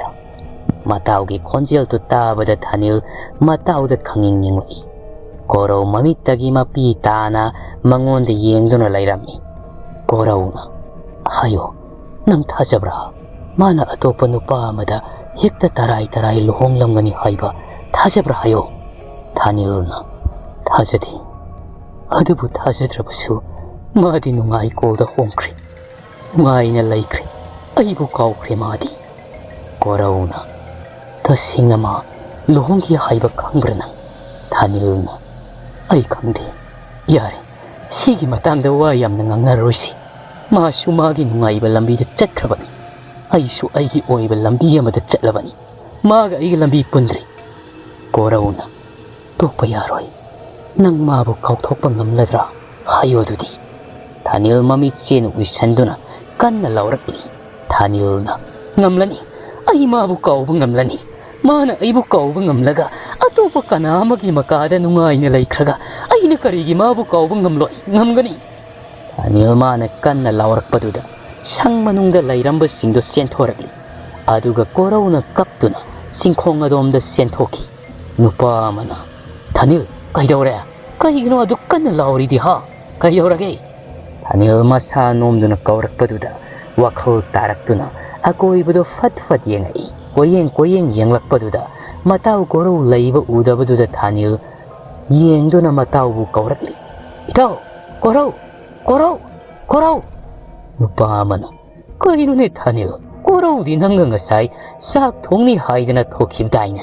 ꯃꯇꯥꯎꯒꯤ ꯈꯣꯟꯖꯦꯜꯗꯨ ꯇꯥꯕꯗ ꯊꯥꯅꯤꯜ ꯃꯇꯥꯎꯗ ꯈꯪꯅꯤꯡ ꯅꯤꯡꯂꯛꯏ꯫ ꯀꯣꯔꯧ ꯃꯃꯤꯠꯇꯒꯤ ꯃꯄꯤ ꯇꯥꯅ ꯃꯉꯣꯟꯗ ꯌꯦꯡꯗꯨꯅ ꯂꯩꯔꯝꯃꯤ꯫ ꯀꯣꯔꯧꯅ, "ꯍꯥꯏꯌꯣ, ꯅꯪ ꯊꯥꯖꯕ꯭ꯔꯥ? ꯃꯥꯅ ꯑꯇꯣꯞꯄ ꯅꯨꯄꯥ ꯑꯃꯗ ꯍꯦꯛꯇ ꯇꯔꯥꯏ ꯇꯔꯥꯏ ꯂꯨꯍꯣꯡꯂꯝꯒꯅꯤ ꯍꯥꯏꯕ ꯊꯥꯖꯕ꯭ꯔꯥ ꯍꯥꯏꯌꯣ?" ꯊꯥꯅꯤꯜꯅ, "ꯊꯥꯖꯗꯦ꯫ ꯑꯗꯨꯕꯨ ꯊꯥꯖꯗ꯭ꯔꯕꯁꯨ ꯃꯥꯗꯤ ꯅꯨꯡꯉꯥꯏꯀꯣꯜꯗ ꯍꯣꯡꯈ꯭ꯔꯦ꯫ ꯅꯨꯡꯉꯥꯏꯅ ꯂꯩꯈ꯭ꯔꯦ꯫ ꯑꯩꯕꯨ ꯀꯥꯎꯈ꯭ꯔꯦ ꯃꯥꯗꯤ꯫" ꯀꯣꯔꯧꯅ, "ꯇꯁꯦꯡꯅ ꯃꯥ ꯂꯨꯍꯣꯡꯈꯤ ꯍꯥꯏꯕ ꯈꯪꯕ꯭ꯔꯥ ꯅꯪ?" ꯊꯥꯅꯤꯜꯅ, "ꯑꯩ ꯈꯪꯗꯦ꯫ ꯌꯥꯔꯦ, ꯁꯤꯒꯤ ꯃꯇꯥꯡꯗ ꯋꯥ ꯌꯥꯝꯅ ꯉꯥꯡꯅꯔꯔꯣꯏꯁꯤ꯫ ꯃꯥꯁꯨ ꯃꯥꯒꯤ ꯅꯨꯡꯉꯥꯏꯕ ꯂꯝꯕꯤꯗ ꯆꯠꯈ꯭ꯔꯕꯅꯤ꯫ ꯑꯩꯁꯨ ꯑꯩꯒꯤ ꯑꯣꯏꯕ ꯂꯝꯕꯤ ꯑꯃꯗ ꯆꯠꯂꯕꯅꯤ꯫ ꯃꯥꯒ ꯑꯩꯒ ꯂꯝꯕꯤ ꯄꯨꯟꯗ꯭ꯔꯤ꯫" ꯀꯣꯔꯧꯅ, "ꯇꯣꯛꯄ ꯌꯥꯔꯣꯏ꯫ ꯅꯪ ꯃꯥꯕꯨ ꯀꯥꯎꯊꯣꯛꯄ ꯉꯝꯂꯗ꯭ꯔꯥ? ꯍꯥꯏꯌꯣ ꯑꯗꯨꯗꯤ꯫" ꯊꯥꯅꯤꯜ ꯃꯃꯤꯠ ꯆꯦꯅ ꯎꯏꯁꯟꯗꯨꯅ ꯀꯟꯅ ꯂꯥꯎꯔꯛꯂꯤ꯫ ꯊꯥꯅꯤꯜꯅ, "ꯉꯝꯂꯅꯤ꯫ ꯑꯩ ꯃꯥꯕꯨ ꯀꯥꯎꯕ ꯉꯝꯂꯅꯤ꯫ ꯃꯥꯅ ꯑꯩꯕꯨ ꯀꯥꯎꯕ ꯉꯝꯂꯒ ꯑꯇꯣꯞꯄ ꯀꯅꯥ ꯑꯃꯒꯤ ꯃꯀꯥꯗ ꯅꯨꯡꯉꯥꯏꯅ ꯂꯩꯈ꯭ꯔꯒ ꯑꯩꯅ ꯀꯔꯤꯒꯤ ꯃꯥꯕꯨ ꯀꯥꯎꯕ ꯉꯝꯂꯣꯏ? ꯉꯝꯒꯅꯤ꯫" ꯊꯥꯅꯤꯜ ꯃꯥꯅ ꯀꯟꯅ ꯂꯥꯎꯔꯛꯄꯗꯨꯗ ꯁꯪ ꯃꯅꯨꯡꯗ ꯂꯩꯔꯝꯕꯁꯤꯡꯗꯣ ꯆꯦꯟꯊꯣꯔꯛꯂꯤ꯫ ꯑꯗꯨꯒ ꯀꯣꯔꯧꯅ ꯀꯞꯇꯨꯅ ꯆꯤꯡꯈꯣꯡ ꯑꯗꯣꯝꯗ ꯆꯦꯟꯊꯣꯛꯈꯤ꯫ ꯅꯨꯄꯥ ꯑꯃꯅ, "ꯊꯥꯅꯤꯜ, ꯀꯩꯗꯧꯔꯦ? ꯀꯩꯒꯤꯅꯣ ꯑꯗꯨꯛ ꯀꯟꯅ ꯂꯥꯎꯔꯤꯗꯤ ꯍꯥ? ꯀꯩꯗꯧꯔꯒꯦ?" ꯊꯥꯅꯤꯜ ꯃꯁꯥ ꯅꯣꯝꯗꯨꯅ ꯀꯧꯔꯛꯄꯗꯨꯗ ꯋꯥꯈꯜ ꯇꯥꯔꯛꯇꯨꯅ ꯑꯀꯣꯏꯕꯗꯣ ꯐꯠ ꯐꯠ ꯌꯦꯡꯉꯛꯏ꯫ ꯀꯣꯏꯌꯦꯡ ꯀꯣꯏꯌꯦꯡ ꯌꯦꯡꯂꯛꯄꯗꯨꯗ ꯃꯇꯥꯎ ꯀꯣꯔꯧ ꯂꯩꯕ ꯎꯗꯕꯗꯨꯗ ꯊꯥꯅꯤꯜ ꯌꯦꯡꯗꯨꯅ ꯃꯇꯥꯎꯕꯨ ꯀꯧꯔꯛꯂꯤ, "ꯏꯇꯥꯎ! ꯀꯣꯔꯧ! ꯀꯣꯔꯧ! ꯀꯣꯔꯧ!" ꯅꯨꯄꯥ ꯑꯃꯅ, "ꯀꯩꯅꯣꯅꯦ ꯊꯥꯅꯤꯜ, ꯀꯣꯔꯧꯗꯤ ꯅꯪꯒ ꯉꯁꯥꯏ ꯆꯥꯛ ꯊꯣꯡꯅꯤ ꯍꯥꯏꯗꯅ ꯊꯣꯛꯈꯤꯕꯗꯥꯏꯅꯦ?"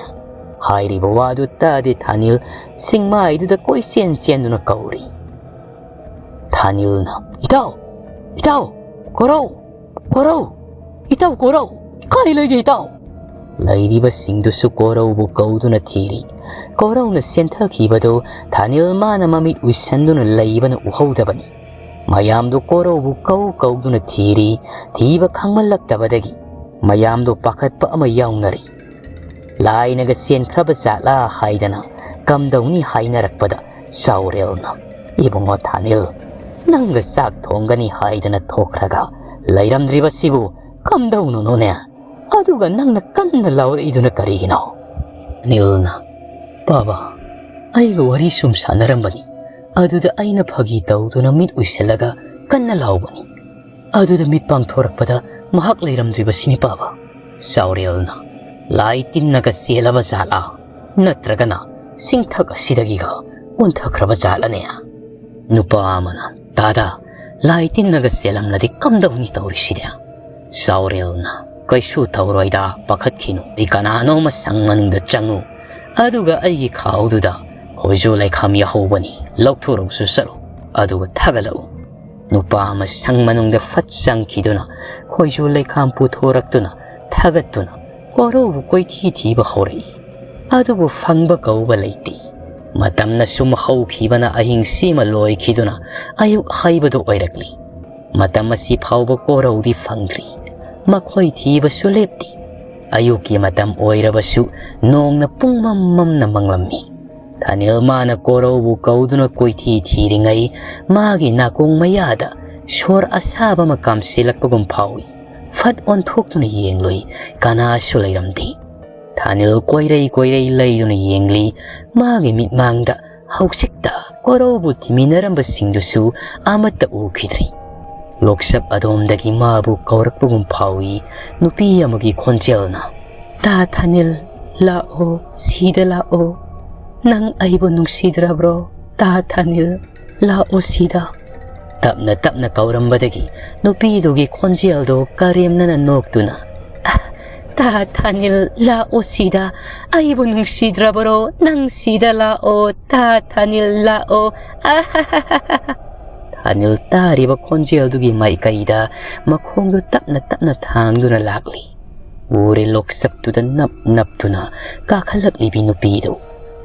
ꯍꯥꯏꯔꯤꯕ ꯋꯥꯗꯨ ꯇꯥꯗꯦ ꯊꯥꯅꯤꯜ ꯆꯤꯡꯃꯥꯏꯗꯨꯗ ꯀꯣꯏꯆꯦꯟ ꯆꯦꯟꯗꯨꯅ ꯀꯧꯔꯤ꯫ ꯊꯥꯅꯤꯜꯅ, "ꯏꯇꯥꯎ! ꯏꯇꯥꯎ! ꯀꯣꯔꯧ! ꯀꯣꯔꯧ! ꯏꯇꯥꯎ ꯀꯣꯔꯧ! ꯀꯥꯏ ꯂꯩꯒꯦ ꯏꯇꯥꯎ?" ꯂꯩꯔꯤꯕꯁꯤꯡꯗꯨꯁꯨ ꯀꯣꯔꯧꯕꯨ ꯀꯧꯗꯨꯅ ꯊꯤꯔꯤ꯫ ꯀꯣꯔꯧꯅ ꯆꯦꯟꯊꯈꯤꯕꯗꯨ ꯊꯥꯅꯤꯜ ꯃꯥꯅ ꯃꯃꯤꯠ ꯎꯏꯁꯟꯗꯨꯅ ꯂꯩꯕꯅ ꯎꯍꯧꯗꯕꯅꯤ꯫ ꯃꯌꯥꯝꯗꯨ ꯀꯣꯔꯧꯕꯨ ꯀꯧ ꯀꯧꯗꯨꯅ ꯊꯤꯔꯤ꯫ ꯊꯤꯕ ꯈꯪꯃꯜꯂꯛꯇꯕꯗꯒꯤ ꯃꯌꯥꯝꯗꯨ ꯄꯥꯈꯠꯄ ꯑꯃ ꯌꯥꯎꯅꯔꯤ꯫ "ꯂꯥꯏꯅꯒ ꯆꯦꯟꯈ꯭ꯔꯕ ꯖꯥꯠꯂꯥ?" ꯍꯥꯏꯗꯅ ꯀꯝꯗꯧꯅꯤ ꯍꯥꯏꯅꯔꯛꯄꯗ ꯆꯥꯎꯔꯦꯜꯅ, "ꯏꯕꯨꯡꯉꯣ ꯊꯥꯅꯤꯜ, ꯅꯪꯒ ꯆꯥꯛ ꯊꯣꯡꯒꯅꯤ ꯍꯥꯏꯗꯅ ꯊꯣꯛꯈ꯭ꯔꯒ ꯂꯩꯔꯝꯗ꯭ꯔꯤꯕꯁꯤꯕꯨ ꯀꯝꯗꯧꯅꯅꯣꯅꯦ? ꯑꯗꯨꯒ ꯅꯪꯅ ꯀꯟꯅ ꯂꯥꯎꯔꯛꯏꯗꯨꯅ ꯀꯔꯤꯒꯤꯅꯣ?" ꯊꯥꯅꯤꯜꯅ, "ꯄꯥꯕ, ꯑꯩꯒ ꯋꯥꯔꯤ ꯁꯨꯝ ꯁꯥꯟꯅꯔꯝꯕꯅꯤ꯫ ꯑꯗꯨꯗ ꯑꯩꯅ ꯐꯥꯒꯤ ꯇꯧꯗꯨꯅ ꯃꯤꯠ ꯎꯏꯁꯤꯜꯂꯒ ꯀꯟꯅ ꯂꯥꯎꯕꯅꯤ꯫ ꯑꯗꯨꯗ ꯃꯤꯠ ꯄꯥꯡꯊꯣꯔꯛꯄꯗ ꯃꯍꯥꯛ ꯂꯩꯔꯝꯗ꯭ꯔꯤꯕꯁꯤꯅꯤ ꯄꯥꯕ꯫" ꯆꯥꯎꯔꯦꯜꯅ, "ꯂꯥꯏ ꯇꯤꯟꯅꯒ ꯆꯦꯜꯂꯕ ꯖꯥꯠꯂꯥ? ꯅꯠꯇ꯭ꯔꯒꯅ ꯆꯤꯡꯊꯛ ꯑꯁꯤꯗꯒꯤꯒ ꯑꯣꯟꯊꯈ꯭ꯔꯕ ꯖꯥꯠꯂꯅꯦ?" ꯅꯨꯄꯥ ꯑꯃꯅ, "ꯗꯥꯗꯥ, ꯂꯥꯏ ꯇꯤꯟꯅꯒ ꯆꯦꯜꯂꯝꯂꯗꯤ ꯀꯝꯗꯧꯅꯤ ꯇꯧꯔꯤꯁꯤꯗꯤ?" ꯆꯥꯎꯔꯦꯜꯅ, "ꯀꯩꯁꯨ ꯇꯧꯔꯣꯏꯗ, ꯄꯥꯈꯠꯈꯤꯅꯨ꯫ ꯑꯩ ꯀꯅꯥꯅꯣꯝꯃ ꯁꯪ ꯃꯅꯨꯡꯗ ꯆꯪꯉꯨ, ꯑꯗꯨꯒ ꯑꯩꯒꯤ ꯈꯥꯎꯗꯨꯗ ꯈꯣꯏꯖꯨ ꯂꯩꯈꯥꯝ ꯌꯥꯍꯧꯕꯅꯤ, ꯂꯧꯊꯣꯔꯛꯎꯁꯨ ꯆꯠꯂꯨ, ꯑꯗꯨꯒ ꯊꯥꯒꯠꯂꯛꯎ꯫" ꯅꯨꯄꯥ ꯑꯃ ꯁꯪ ꯃꯅꯨꯡꯗ ꯐꯠ ꯆꯪꯈꯤꯗꯨꯅ ꯈꯣꯏꯖꯨ ꯂꯩꯈꯥꯝ ꯄꯨꯊꯣꯔꯛꯇꯨꯅ ꯊꯥꯒꯠꯇꯨꯅ ꯀꯣꯔꯧꯕꯨ ꯀꯣꯏꯊꯤ ꯊꯤꯕ ꯍꯧꯔꯛꯏ꯫ ꯑꯗꯨꯕꯨ ꯐꯪꯕ ꯀꯧꯕ ꯂꯩꯇꯦ꯫ ꯃꯇꯝꯅ ꯁꯨꯝ ꯍꯧꯈꯤꯕꯅ ꯑꯍꯤꯡꯁꯤꯃ ꯂꯣꯏꯈꯤꯗꯨꯅ ꯑꯌꯨꯛ ꯍꯥꯏꯕꯗꯨ ꯑꯣꯏꯔꯛꯂꯤ꯫ ꯃꯇꯝ ꯑꯁꯤ ꯐꯥꯎꯕ ꯀꯣꯔꯧꯗꯤ ꯐꯪꯗ꯭ꯔꯤ꯫ ꯃꯈꯣꯏ ꯊꯤꯕꯁꯨ ꯂꯦꯞꯇꯦ꯫ ꯑꯌꯨꯛꯀꯤ ꯃꯇꯝ ꯑꯣꯏꯔꯕꯁꯨ ꯅꯣꯡꯅ ꯄꯨꯡꯃꯝ ꯃꯝꯅ ꯃꯪꯂꯝꯃꯤ꯫ ꯊꯥꯅꯤꯜ ꯃꯥꯅ ꯀꯣꯔꯧꯕꯨ ꯀꯧꯗꯨꯅ ꯀꯣꯏꯊꯤ ꯊꯤꯔꯤꯉꯩ ꯃꯥꯒꯤ ꯅꯥꯀꯣꯡ ꯃꯌꯥꯗ ꯁꯣꯔ ꯑꯁꯥꯕ ꯑꯃ ꯀꯥꯝꯁꯤꯜꯂꯛꯄꯒꯨꯝ ꯐꯥꯎꯏ꯫ ꯐꯠ ꯑꯣꯟꯊꯣꯛꯇꯨꯅ ꯌꯦꯡꯂꯨꯏ, ꯀꯅꯥꯁꯨ ꯂꯩꯔꯝꯗꯦ꯫ ꯊꯥꯅꯤꯜ ꯀꯣꯏꯔꯩ ꯀꯣꯏꯔꯩ ꯂꯩꯗꯨꯅ ꯌꯦꯡꯂꯤ꯫ ꯃꯥꯒꯤ ꯃꯤꯠꯃꯥꯡꯗ ꯍꯧꯖꯤꯛꯇ ꯀꯣꯔꯧꯕꯨ ꯊꯤꯃꯤꯟꯅꯔꯝꯕꯁꯤꯡꯗꯨꯁꯨ ꯑꯃꯠꯇ ꯎꯈꯤꯗ꯭ꯔꯤ꯫ ꯂꯣꯛꯁꯞ ꯑꯗꯣꯝꯗꯒꯤ ꯃꯥꯕꯨ ꯀꯧꯔꯛꯄꯒꯨꯝ ꯐꯥꯎꯏ ꯅꯨꯄꯤ ꯑꯃꯒꯤ ꯈꯣꯟꯖꯦꯜꯅ꯫ "ꯇꯥ ꯊꯥꯅꯤꯜ, ꯂꯥꯛꯑꯣ, ꯁꯤꯗ ꯂꯥꯛꯑꯣ꯫ ꯅꯪ ꯑꯩꯕꯨ ꯅꯨꯡꯁꯤꯗ꯭ꯔꯕ꯭ꯔꯣ? ꯇꯥ ꯊꯥꯅꯤꯜ, ꯂꯥꯛꯑꯣ ꯁꯤꯗ꯫" ꯇꯞꯅ ꯇꯞꯅ ꯀꯧꯔꯝꯕꯗꯒꯤ ꯅꯨꯄꯤꯗꯨꯒꯤ ꯈꯣꯟꯖꯦꯜꯗꯨ ꯀꯔꯦꯝꯅꯅ ꯅꯣꯛꯇꯨꯅ, "ꯑ, ꯇꯥ ꯊꯥꯅꯤꯜ, ꯂꯥꯛꯑꯣ ꯁꯤꯗ꯫ ꯑꯩꯕꯨ ꯅꯨꯡꯁꯤꯗ꯭ꯔꯕꯔꯣ? ꯅꯪ ꯁꯤꯗ ꯂꯥꯛꯑꯣ, ꯇꯥ ꯊꯥꯅꯤꯜ, ꯂꯥꯛꯑꯣ꯫ ꯑꯍꯥꯍꯥꯍꯥ꯫" ꯊꯥꯅꯤꯜ ꯇꯥꯔꯤꯕ ꯈꯣꯟꯖꯦꯜꯗꯨꯒꯤ ꯃꯥꯏꯀꯩꯗ ꯃꯈꯣꯡꯗꯨ ꯇꯞꯅ ꯇꯞꯅ ꯊꯥꯡꯗꯨꯅ ꯂꯥꯛꯂꯤ꯫ ꯎꯔꯦ ꯂꯣꯛꯆꯞꯇꯨꯗ ꯅꯞ ꯅꯞꯇꯨꯅ ꯀꯥꯈꯠꯂꯛꯂꯤꯕꯤ ꯅꯨꯄꯤꯗꯨ꯫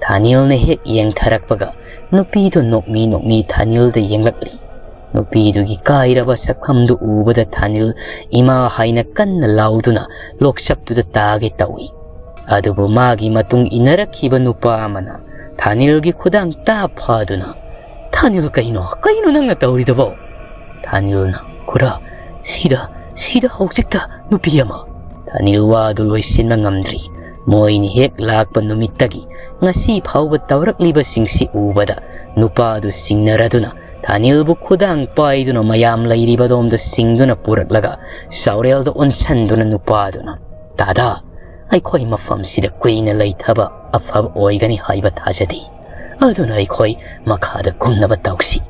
ꯊꯥꯅꯤꯜꯅ ꯍꯦꯛ ꯌꯦꯡꯊꯔꯛꯄꯒ ꯅꯨꯄꯤꯗꯨ ꯅꯣꯛꯃꯤ ꯅꯣꯛꯃꯤ ꯊꯥꯅꯤꯜꯗ ꯌꯦꯡꯂꯛꯂꯤ꯫ ꯅꯨꯄꯤꯗꯨꯒꯤ ꯀꯥꯏꯔꯕ ꯁꯛꯐꯝꯗꯨ ꯎꯕꯗ ꯊꯥꯅꯤꯜ ꯏꯃꯥ ꯍꯥꯏꯅ ꯀꯟꯅ ꯂꯥꯎꯗꯨꯅ ꯂꯣꯛꯆꯞꯇꯨꯗ ꯇꯥꯒꯦ ꯇꯧꯏ꯫ ꯑꯗꯨꯕꯨ ꯃꯥꯒꯤ ꯃꯇꯨꯡ ꯏꯟꯅꯔꯛꯈꯤꯕ ꯅꯨꯄꯥ ꯑꯃꯅ ꯊꯥꯅꯤꯜꯒꯤ ꯈꯨꯗꯥꯡ ꯇꯥ ꯐꯥꯗꯨꯅ, "ꯊꯥꯅꯤꯜ, ꯀꯩꯅꯣ, ꯀꯩꯅꯣ ꯅꯪꯅ ꯇꯧꯔꯤꯗꯨꯕꯣ?" ꯊꯥꯅꯤꯜꯅ, "ꯈꯨꯔꯥ, ꯁꯤꯗ, ꯁꯤꯗ ꯍꯧꯖꯤꯛꯇ ꯅꯨꯄꯤ ꯑꯃ꯫" ꯊꯥꯅꯤꯜ ꯋꯥꯗꯨ ꯂꯣꯏꯁꯤꯟꯕ ꯉꯝꯗ꯭ꯔꯤ꯫ ꯃꯣꯏꯅ ꯍꯦꯛ ꯂꯥꯛꯄ ꯅꯨꯃꯤꯠꯇꯒꯤ ꯉꯁꯤ ꯐꯥꯎꯕ ꯇꯧꯔꯛꯂꯤꯕꯁꯤꯡꯁꯤ ꯎꯕꯗ ꯅꯨꯄꯥꯗꯨ ꯆꯤꯡꯅꯔꯗꯨꯅ ꯊꯥꯅꯤꯜꯕꯨ ꯈꯨꯗꯥꯡ ꯄꯥꯏꯗꯨꯅ ꯃꯌꯥꯝ ꯂꯩꯔꯤꯕꯗꯣꯝꯗ ꯆꯤꯡꯗꯨꯅ ꯄꯨꯔꯛꯂꯒ ꯆꯥꯎꯔꯦꯜꯗ ꯑꯣꯟꯁꯟꯗꯨꯅ ꯅꯨꯄꯥꯗꯨꯅ, "ꯇꯥꯗꯥ, ꯑꯩꯈꯣꯏ ꯃꯐꯝꯁꯤꯗ ꯀꯨꯏꯅ ꯂꯩꯊꯕ ꯑꯐꯕ ꯑꯣꯏꯒꯅꯤ ꯍꯥꯏꯕ ꯊꯥꯖꯗꯦ꯫ ꯑꯗꯨꯅ ꯑꯩꯈꯣꯏ ꯃꯈꯥꯗ ꯀꯨꯝꯅꯕ ꯇꯧꯁꯤ꯫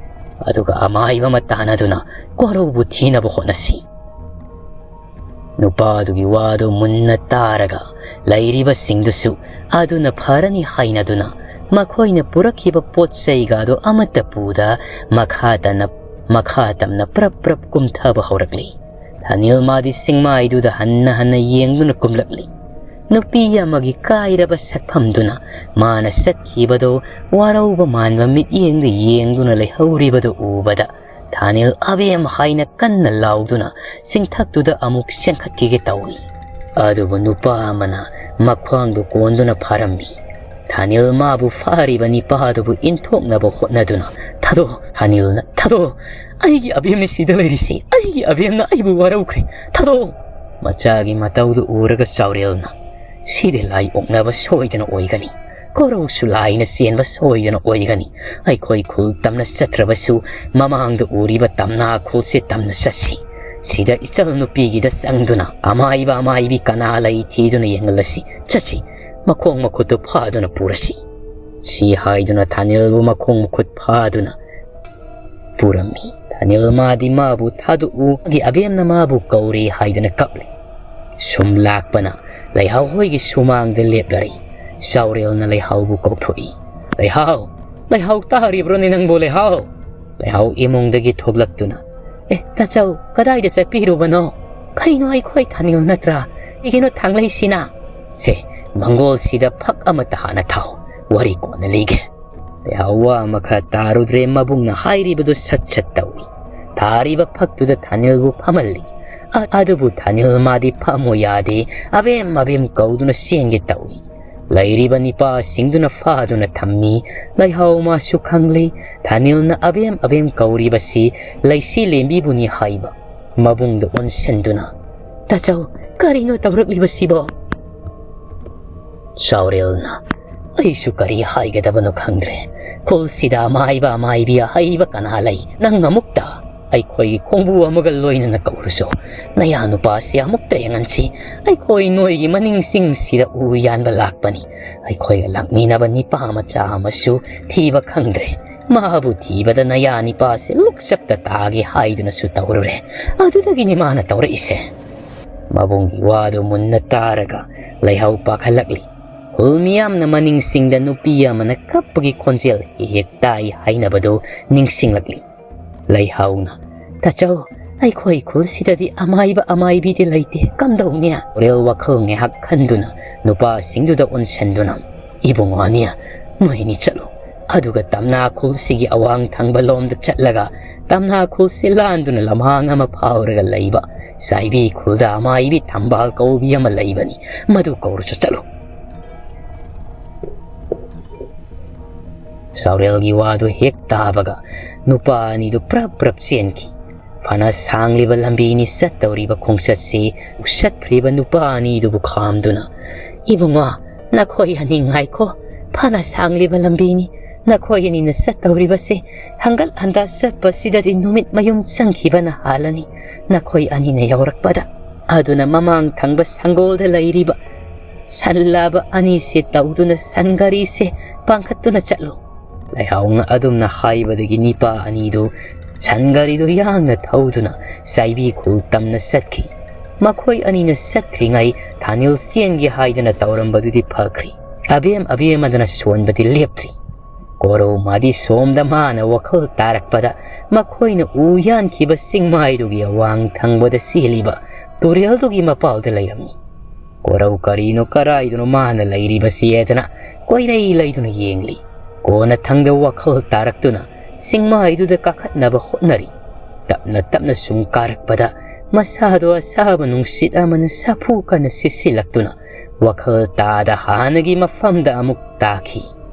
ꯑꯗꯨꯒ ꯑꯃꯥꯏꯕ ꯑꯃ ꯇꯥꯟꯅꯗꯨꯅ ꯀꯣꯔꯧꯕꯨ ꯊꯤꯅꯕ ꯍꯣꯠꯅꯁꯤ꯫" ꯅꯨꯄꯥꯗꯨꯒꯤ ꯋꯥꯗꯨ ꯃꯨꯟꯅ ꯇꯥꯔꯒ ꯂꯩꯔꯤꯕꯁꯤꯡꯗꯨꯁꯨ ꯑꯗꯨꯅ ꯐꯔꯅꯤ ꯍꯥꯏꯅꯗꯨꯅ ꯃꯈꯣꯏꯅ ꯄꯨꯔꯛꯈꯤꯕ ꯄꯣꯠ ꯆꯩꯒꯗꯨ ꯑꯃꯠꯇ ꯄꯨꯗ ꯃꯈꯥ ꯇꯅ-, ꯃꯈꯥ ꯇꯝꯅ ꯄ꯭ꯔꯞ ꯄ꯭ꯔꯞ ꯀꯨꯝꯊꯕ ꯍꯧꯔꯛꯂꯤ꯫ ꯊꯥꯅꯤꯜ ꯃꯥꯗꯤ ꯆꯤꯡꯃꯥꯏꯗꯨꯗ ꯍꯟꯅ ꯍꯟꯅ ꯌꯦꯡꯗꯨꯅ ꯀꯨꯝꯂꯛꯂꯤ꯫ ꯅꯨꯄꯤ ꯑꯃꯒꯤ ꯀꯥꯏꯔꯕ ꯁꯛꯐꯝꯗꯨꯅ ꯃꯥꯅ ꯆꯠꯈꯤꯕꯗꯨ ꯋꯥꯔꯧꯕ ꯃꯥꯟꯕ ꯃꯤꯠꯌꯦꯡꯗ ꯌꯦꯡꯗꯨꯅ ꯂꯩꯍꯧꯔꯤꯕꯗꯨ ꯎꯕꯗ ꯊꯥꯅꯤꯜ ꯑꯕꯦꯝ ꯍꯥꯏꯅ ꯀꯟꯅ ꯂꯥꯎꯗꯨꯅ ꯆꯤꯡꯊꯛꯇꯨꯗ ꯑꯃꯨꯛ ꯆꯦꯟꯈꯠꯈꯤꯒꯦ ꯇꯧꯏ꯫ ꯑꯗꯨꯕꯨ ꯅꯨꯄꯥ ꯑꯃꯅ ꯃꯈ꯭ꯋꯥꯡꯗꯨ ꯀꯣꯟꯗꯨꯅ ꯐꯥꯔꯝꯃꯤ꯫ ꯊꯥꯅꯤꯜ ꯃꯥꯕꯨ ꯐꯥꯔꯤꯕ ꯅꯤꯄꯥꯗꯨꯕꯨ ꯏꯟꯊꯣꯛꯅꯕ ꯍꯣꯠꯅꯗꯨꯅ, "ꯊꯥꯗꯣꯛꯑꯣ, ꯊꯥꯅꯤꯜꯅ, ꯊꯥꯗꯣꯛꯑꯣ꯫ ꯑꯩꯒꯤ ꯑꯕꯦꯝꯅ ꯁꯤꯗ ꯂꯩꯔꯤꯁꯤ, ꯑꯩꯒꯤ ꯑꯕꯦꯝꯅ ꯑꯩꯕꯨ ꯋꯥꯔꯧꯈ꯭ꯔꯦ꯫ ꯊꯥꯗꯣꯛꯑꯣ꯫" ꯃꯆꯥꯒꯤ ꯃꯇꯧꯗꯨ ꯎꯔꯒ ꯆꯥꯎꯔꯦꯜꯅ, "ꯁꯤꯗꯤ ꯂꯥꯏ ꯑꯣꯛꯅꯕ ꯁꯣꯏꯗꯅ ꯑꯣꯏꯒꯅꯤ꯫ ꯀꯣꯔꯧꯁꯨ ꯂꯥꯏꯅ ꯆꯦꯟꯕ ꯁꯣꯏꯗꯅ ꯑꯣꯏꯒꯅꯤ꯫ ꯑꯩꯈꯣꯏ ꯈꯨꯜ ꯇꯝꯅ ꯆꯠꯇ꯭ꯔꯕꯁꯨ ꯃꯃꯥꯡꯗ ꯎꯔꯤꯕ ꯇꯝꯅꯥ ꯈꯨꯜꯁꯦ ꯇꯝꯅ ꯆꯠꯁꯤ꯫ ꯁꯤꯗ ꯏꯆꯜ ꯅꯨꯄꯤꯒꯤꯗ ꯆꯪꯗꯨꯅ ꯑꯃꯥꯏꯕ ꯑꯃꯥꯏꯕꯤ ꯀꯅꯥ ꯂꯩ ꯊꯤꯗꯨꯅ ꯌꯦꯡꯍꯜꯂꯁꯤ꯫ ꯆꯠꯁꯤ, ꯃꯈꯣꯡ ꯃꯈꯨꯠꯇꯨ ꯐꯥꯗꯨꯅ ꯄꯨꯔꯁꯤ꯫ ꯁꯤ ꯍꯥꯏꯗꯨꯅ ꯊꯥꯅꯤꯜꯕꯨ ꯃꯈꯣꯡ ꯃꯈꯨꯠ ꯐꯥꯗꯨꯅ ꯄꯨꯔꯝꯃꯤ꯫ ꯊꯥꯅꯤꯜ ꯃꯥꯗꯤ ꯃꯥꯕꯨ ꯊꯥꯗꯣꯛꯎ, ꯃꯥꯒꯤ ꯑꯕꯦꯝꯅ ꯃꯥꯕꯨ ꯀꯧꯔꯤ ꯍꯥꯏꯗꯨꯅ ꯀꯞꯂꯤ꯫ ꯁꯨꯝ ꯂꯥꯛꯄꯅ ꯂꯩꯍꯥꯎ ꯍꯣꯏꯒꯤ ꯁꯨꯃꯥꯡꯗ ꯂꯦꯞꯂꯔꯤ꯫ ꯆꯥꯎꯔꯦꯜꯅ ꯂꯩꯍꯥꯎꯕꯨ ꯀꯧꯊꯣꯛꯏ꯫ "ꯂꯩꯍꯥꯎ! ꯂꯩꯍꯥꯎ, ꯇꯥꯔꯤꯕ꯭ꯔꯣꯅꯦ ꯅꯪꯕꯨ, ꯂꯩꯍꯥꯎ?" ꯂꯩꯍꯥꯎ ꯏꯃꯨꯡꯗꯒꯤ ꯊꯣꯛꯂꯛꯇꯨꯅ, "ꯑꯦ ꯇꯥꯆꯧ, ꯀꯗꯥꯏꯗ ꯆꯠꯄꯤꯔꯨꯕꯅꯣ? ꯀꯩꯅꯣ ꯑꯩꯈꯣꯏ ꯊꯥꯅꯤꯜ ꯅꯠꯇ꯭ꯔꯥ? ꯀꯩꯒꯤꯅꯣ ꯊꯥꯡꯂꯩꯁꯤꯅ?" "ꯁꯦ, ꯃꯪꯒꯣꯜꯁꯤꯗ ꯐꯛ ꯑꯃꯠꯇ ꯍꯥꯟꯅ ꯊꯥꯎ, ꯋꯥꯔꯤ ꯀꯣꯟꯅ ꯂꯤꯒꯦ꯫" ꯂꯩꯍꯥꯎ ꯋꯥ ꯑꯃꯈꯛ ꯇꯥꯔꯨꯗ꯭ꯔꯦ, ꯃꯕꯨꯡꯅ ꯍꯥꯏꯔꯤꯕꯗꯨ ꯁꯠ ꯁꯠ ꯇꯧꯏ꯫ ꯊꯥꯔꯤꯕ ꯐꯛꯇꯨꯗ ꯊꯥꯅꯤꯜꯕꯨ ꯐꯝꯍꯜꯂꯤ꯫ ꯑ-, ꯑꯗꯨꯕꯨ ꯊꯥꯅꯤꯜ ꯃꯥꯗꯤ ꯐꯝꯃꯨ ꯌꯥꯗꯦ, "ꯑꯕꯦꯝ, ꯑꯕꯦꯝ" ꯀꯧꯗꯨꯅ ꯆꯦꯟꯒꯦ ꯇꯧꯏ꯫ ꯂꯩꯔꯤꯕ ꯅꯤꯄꯥꯁꯤꯡꯗꯨꯅ ꯐꯥꯗꯨꯅ ꯊꯝꯃꯤ꯫ ꯂꯩꯍꯥꯎ ꯃꯥꯁꯨ ꯈꯪꯂꯤ, ꯊꯥꯅꯤꯜꯅ "ꯑꯕꯦꯝ, ꯑꯕꯦꯝ" ꯀꯧꯔꯤꯕꯁꯤ ꯂꯩꯁꯤ ꯂꯦꯝꯕꯤꯕꯨꯅꯤ ꯍꯥꯏꯕ꯫ ꯃꯕꯨꯡꯗ ꯑꯣꯟꯁꯤꯟꯗꯨꯅ, "ꯇꯥꯆꯧ, ꯀꯔꯤꯅꯣ ꯇꯧꯔꯛꯂꯤꯕꯁꯤꯕꯣ?" ꯆꯥꯎꯔꯦꯜꯅ, "ꯑꯩꯁꯨ ꯀꯔꯤ ꯍꯥꯏꯒꯗꯕꯅꯣ ꯈꯪꯗ꯭ꯔꯦ꯫ ꯈꯨꯜꯁꯤꯗ ꯑꯃꯥꯏꯕ ꯑꯃꯥꯏꯕꯤ ꯑꯍꯩꯕ ꯀꯅꯥ ꯂꯩ? ꯅꯪ ꯑꯃꯨꯛꯇ ꯑꯩꯈꯣꯏꯒꯤ ꯈꯣꯡꯕꯨ ꯑꯃꯒ ꯂꯣꯏꯅꯅ ꯀꯧꯔꯨꯁꯨ꯫ ꯅꯌꯥ ꯅꯨꯄꯥꯁꯤ ꯑꯃꯨꯛꯇ ꯌꯦꯡꯍꯟꯁꯤ꯫ ꯑꯩꯈꯣꯏ ꯅꯣꯏꯒꯤ ꯃꯅꯤꯡꯁꯤꯡꯁꯤꯗ ꯎ ꯌꯥꯟꯕ ꯂꯥꯛꯄꯅꯤ꯫ ꯑꯩꯈꯣꯏꯒ ꯂꯥꯛꯃꯤꯟꯅꯕ ꯅꯤꯄꯥ ꯃꯆꯥ ꯑꯃꯁꯨ ꯊꯤꯕ ꯈꯪꯗ꯭ꯔꯦ꯫ ꯃꯥꯕꯨ ꯊꯤꯕꯗ ꯅꯌꯥ ꯅꯤꯄꯥꯁꯦ ꯂꯨꯛꯆꯞꯇ ꯇꯥꯒꯦ ꯍꯥꯏꯗꯨꯅꯁꯨ ꯇꯧꯔꯨꯔꯦ꯫ ꯑꯗꯨꯗꯒꯤꯅꯤ ꯃꯥꯅ ꯇꯧꯔꯛꯏꯁꯦ꯫" ꯃꯕꯨꯡꯒꯤ ꯋꯥꯗꯨ ꯃꯨꯟꯅ ꯇꯥꯔꯒ ꯂꯩꯍꯥꯎ ꯄꯥꯈꯠꯂꯛꯂꯤ꯫ ꯈꯨꯜ ꯃꯤꯌꯥꯝꯅ ꯃꯅꯤꯡꯁꯤꯡꯗ ꯅꯨꯄꯤ ꯑꯃꯅ ꯀꯞꯄꯒꯤ ꯈꯣꯟꯖꯦꯜ ꯍꯦꯛ ꯍꯦꯛ ꯇꯥꯏ ꯍꯥꯏꯅꯕꯗꯨ ꯅꯤꯡꯁꯤꯡꯂꯛꯂꯤ꯫ ꯂꯩꯍꯥꯎꯅ, "ꯇꯥꯆꯧ, ꯑꯩꯈꯣꯏ ꯈꯨꯜꯁꯤꯗꯗꯤ ꯑꯃꯥꯏꯕ ꯑꯃꯥꯏꯕꯤꯗꯤ ꯂꯩꯇꯦ, ꯀꯝꯗꯧꯅꯤ?" ꯆꯥꯎꯔꯦꯜ ꯋꯥꯈꯜ ꯉꯥꯏꯍꯥꯛ ꯈꯟꯗꯨꯅ ꯅꯨꯄꯥꯁꯤꯡꯗꯨꯗ ꯑꯣꯟꯁꯤꯟꯗꯨꯅ, "ꯏꯕꯨꯡꯉꯣ ꯑꯅꯤꯌ, ꯅꯣꯏꯅꯤ ꯆꯠꯂꯨ꯫ ꯑꯗꯨꯒ ꯇꯝꯅꯥ ꯈꯨꯜꯁꯤꯒꯤ ꯑꯋꯥꯡ ꯊꯪꯕ ꯂꯣꯝꯗ ꯆꯠꯂꯒ ꯇꯝꯅꯥ ꯈꯨꯜꯁꯤ ꯂꯥꯟꯗꯨꯅ ꯂꯝꯍꯥꯡ ꯑꯃ ꯐꯥꯎꯔꯒ ꯂꯩꯕ ꯆꯥꯏꯕꯤ ꯈꯨꯜꯗ ꯑꯃꯥꯏꯕꯤ ꯊꯝꯕꯥꯜ ꯀꯧꯕꯤ ꯑꯃ ꯂꯩꯕꯅꯤ, ꯃꯗꯨ ꯀꯧꯔꯨꯆꯣ, ꯆꯠꯂꯨ꯫" ꯆꯥꯎꯔꯦꯜꯒꯤ ꯋꯥꯗꯨ ꯍꯦꯛ ꯇꯥꯕꯒ ꯅꯨꯄꯥ ꯑꯅꯤꯗꯨ ꯄ꯭ꯔꯞ ꯄ꯭ꯔꯞ ꯆꯦꯟꯈꯤ꯫ ꯐꯅ ꯁꯥꯡꯂꯤꯕ ꯂꯝꯕꯤꯅꯤ ꯆꯠꯇꯧꯔꯤꯕ ꯈꯣꯡꯆꯠꯁꯤ ꯆꯠꯈ꯭ꯔꯤꯕ ꯅꯨꯄꯥ ꯑꯅꯤꯗꯨꯕꯨ ꯈꯥꯝꯗꯨꯅ, "ꯏꯕꯨꯡꯉꯣ, ꯅꯈꯣꯏ ꯑꯅꯤ ꯉꯥꯏꯈꯣ, ꯐꯅ ꯁꯥꯡꯂꯤꯕ ꯂꯝꯕꯤꯅꯤ꯫ ꯅꯈꯣꯏ ꯑꯅꯤꯅ ꯆꯠꯇꯧꯔꯤꯕꯁꯦ ꯍꯪꯒꯠ ꯍꯟꯗꯥ ꯆꯠꯄꯁꯤꯗꯗꯤ ꯅꯨꯃꯤꯠ ꯃꯌꯨꯝ ꯆꯪꯈꯤꯕꯅ ꯍꯥꯜꯂꯅꯤ꯫ ꯅꯈꯣꯏ ꯑꯅꯤꯅ ꯌꯧꯔꯛꯄꯗ ꯑꯗꯨꯅ ꯃꯃꯥꯡ ꯊꯪꯕ ꯁꯪꯒꯣꯜꯗ ꯂꯩꯔꯤꯕ ꯁꯟ ꯂꯥꯕ ꯑꯅꯤꯁꯦ ꯇꯧꯗꯨꯅ ꯁꯟ ꯒꯥꯔꯤꯁꯦ ꯄꯥꯡꯈꯠꯇꯨꯅ ꯆꯠꯂꯨ꯫ ꯂꯩꯍꯥꯎꯅ ꯑꯗꯨꯝꯅ ꯍꯥꯏꯕꯗꯒꯤ ꯅꯤꯄꯥ ꯑꯅꯤꯗꯨ ꯁꯟ ꯒꯥꯔꯤꯗꯨ ꯌꯥꯡꯅ ꯊꯧꯗꯨꯅ ꯆꯥꯏꯕꯤ ꯈꯨꯜ ꯇꯝꯅ ꯆꯠꯈꯤ꯫ ꯃꯈꯣꯏ ꯑꯅꯤꯅ ꯆꯠꯈ꯭ꯔꯤꯉꯩ ꯊꯥꯅꯤꯜ ꯆꯦꯟꯒꯦ ꯍꯥꯏꯗꯅ ꯇꯧꯔꯝꯕꯗꯨꯗꯤ ꯐꯈ꯭ꯔꯤ꯫ ꯑꯕꯦꯝ ꯑꯕꯦꯝ ꯑꯗꯨꯅ ꯁꯣꯟꯕꯗꯤ ꯂꯦꯞꯇ꯭ꯔꯤ꯫ ꯀꯣꯔꯧ ꯃꯥꯗꯤ ꯁꯣꯝꯗ ꯃꯥꯅ ꯋꯥꯈꯜ ꯇꯥꯔꯛꯄꯗ ꯃꯈꯣꯏꯅ ꯎ ꯌꯥꯟꯈꯤꯕ ꯆꯤꯡꯃꯥꯏꯗꯨꯒꯤ ꯑꯋꯥꯡ ꯊꯪꯕꯗ ꯆꯦꯜꯂꯤꯕ ꯇꯨꯔꯦꯜꯗꯨꯒꯤ ꯃꯄꯥꯜꯗ ꯂꯩꯔꯝꯃꯤ꯫ ꯀꯣꯔꯧ ꯀꯔꯤꯅꯣ ꯀꯔꯥꯏꯗꯅꯣ ꯃꯥꯅ ꯂꯩꯔꯤꯕꯁꯤ ꯍꯥꯏꯗꯅ ꯀꯣꯏꯔꯩ ꯂꯩꯗꯨꯅ ꯌꯦꯡꯂꯤ꯫ ꯀꯣꯟꯅꯊꯪꯗ ꯋꯥꯈꯜ ꯇꯥꯔꯛꯇꯨꯅ ꯆꯤꯡꯃꯥꯏꯗꯨꯗ ꯀꯥꯈꯠꯅꯕ ꯍꯣꯠꯅꯔꯤ꯫ ꯇꯞꯅ ꯇꯞꯅ ꯁꯨꯝ ꯀꯥꯔꯛꯄꯗ ꯃꯁꯥꯗꯣ ꯑꯁꯥꯕ ꯅꯨꯡꯁꯤꯠ ꯑꯃꯅ ꯁꯥꯐꯨ ꯀꯟꯅ ꯁꯤꯠꯁꯤꯜꯂꯛꯇꯨꯅ ꯋꯥꯈꯜ ꯇꯥꯗ ꯍꯥꯟꯅꯒꯤ ꯃꯐꯝꯗ ꯑꯃꯨꯛ ꯇꯥꯈꯤ꯫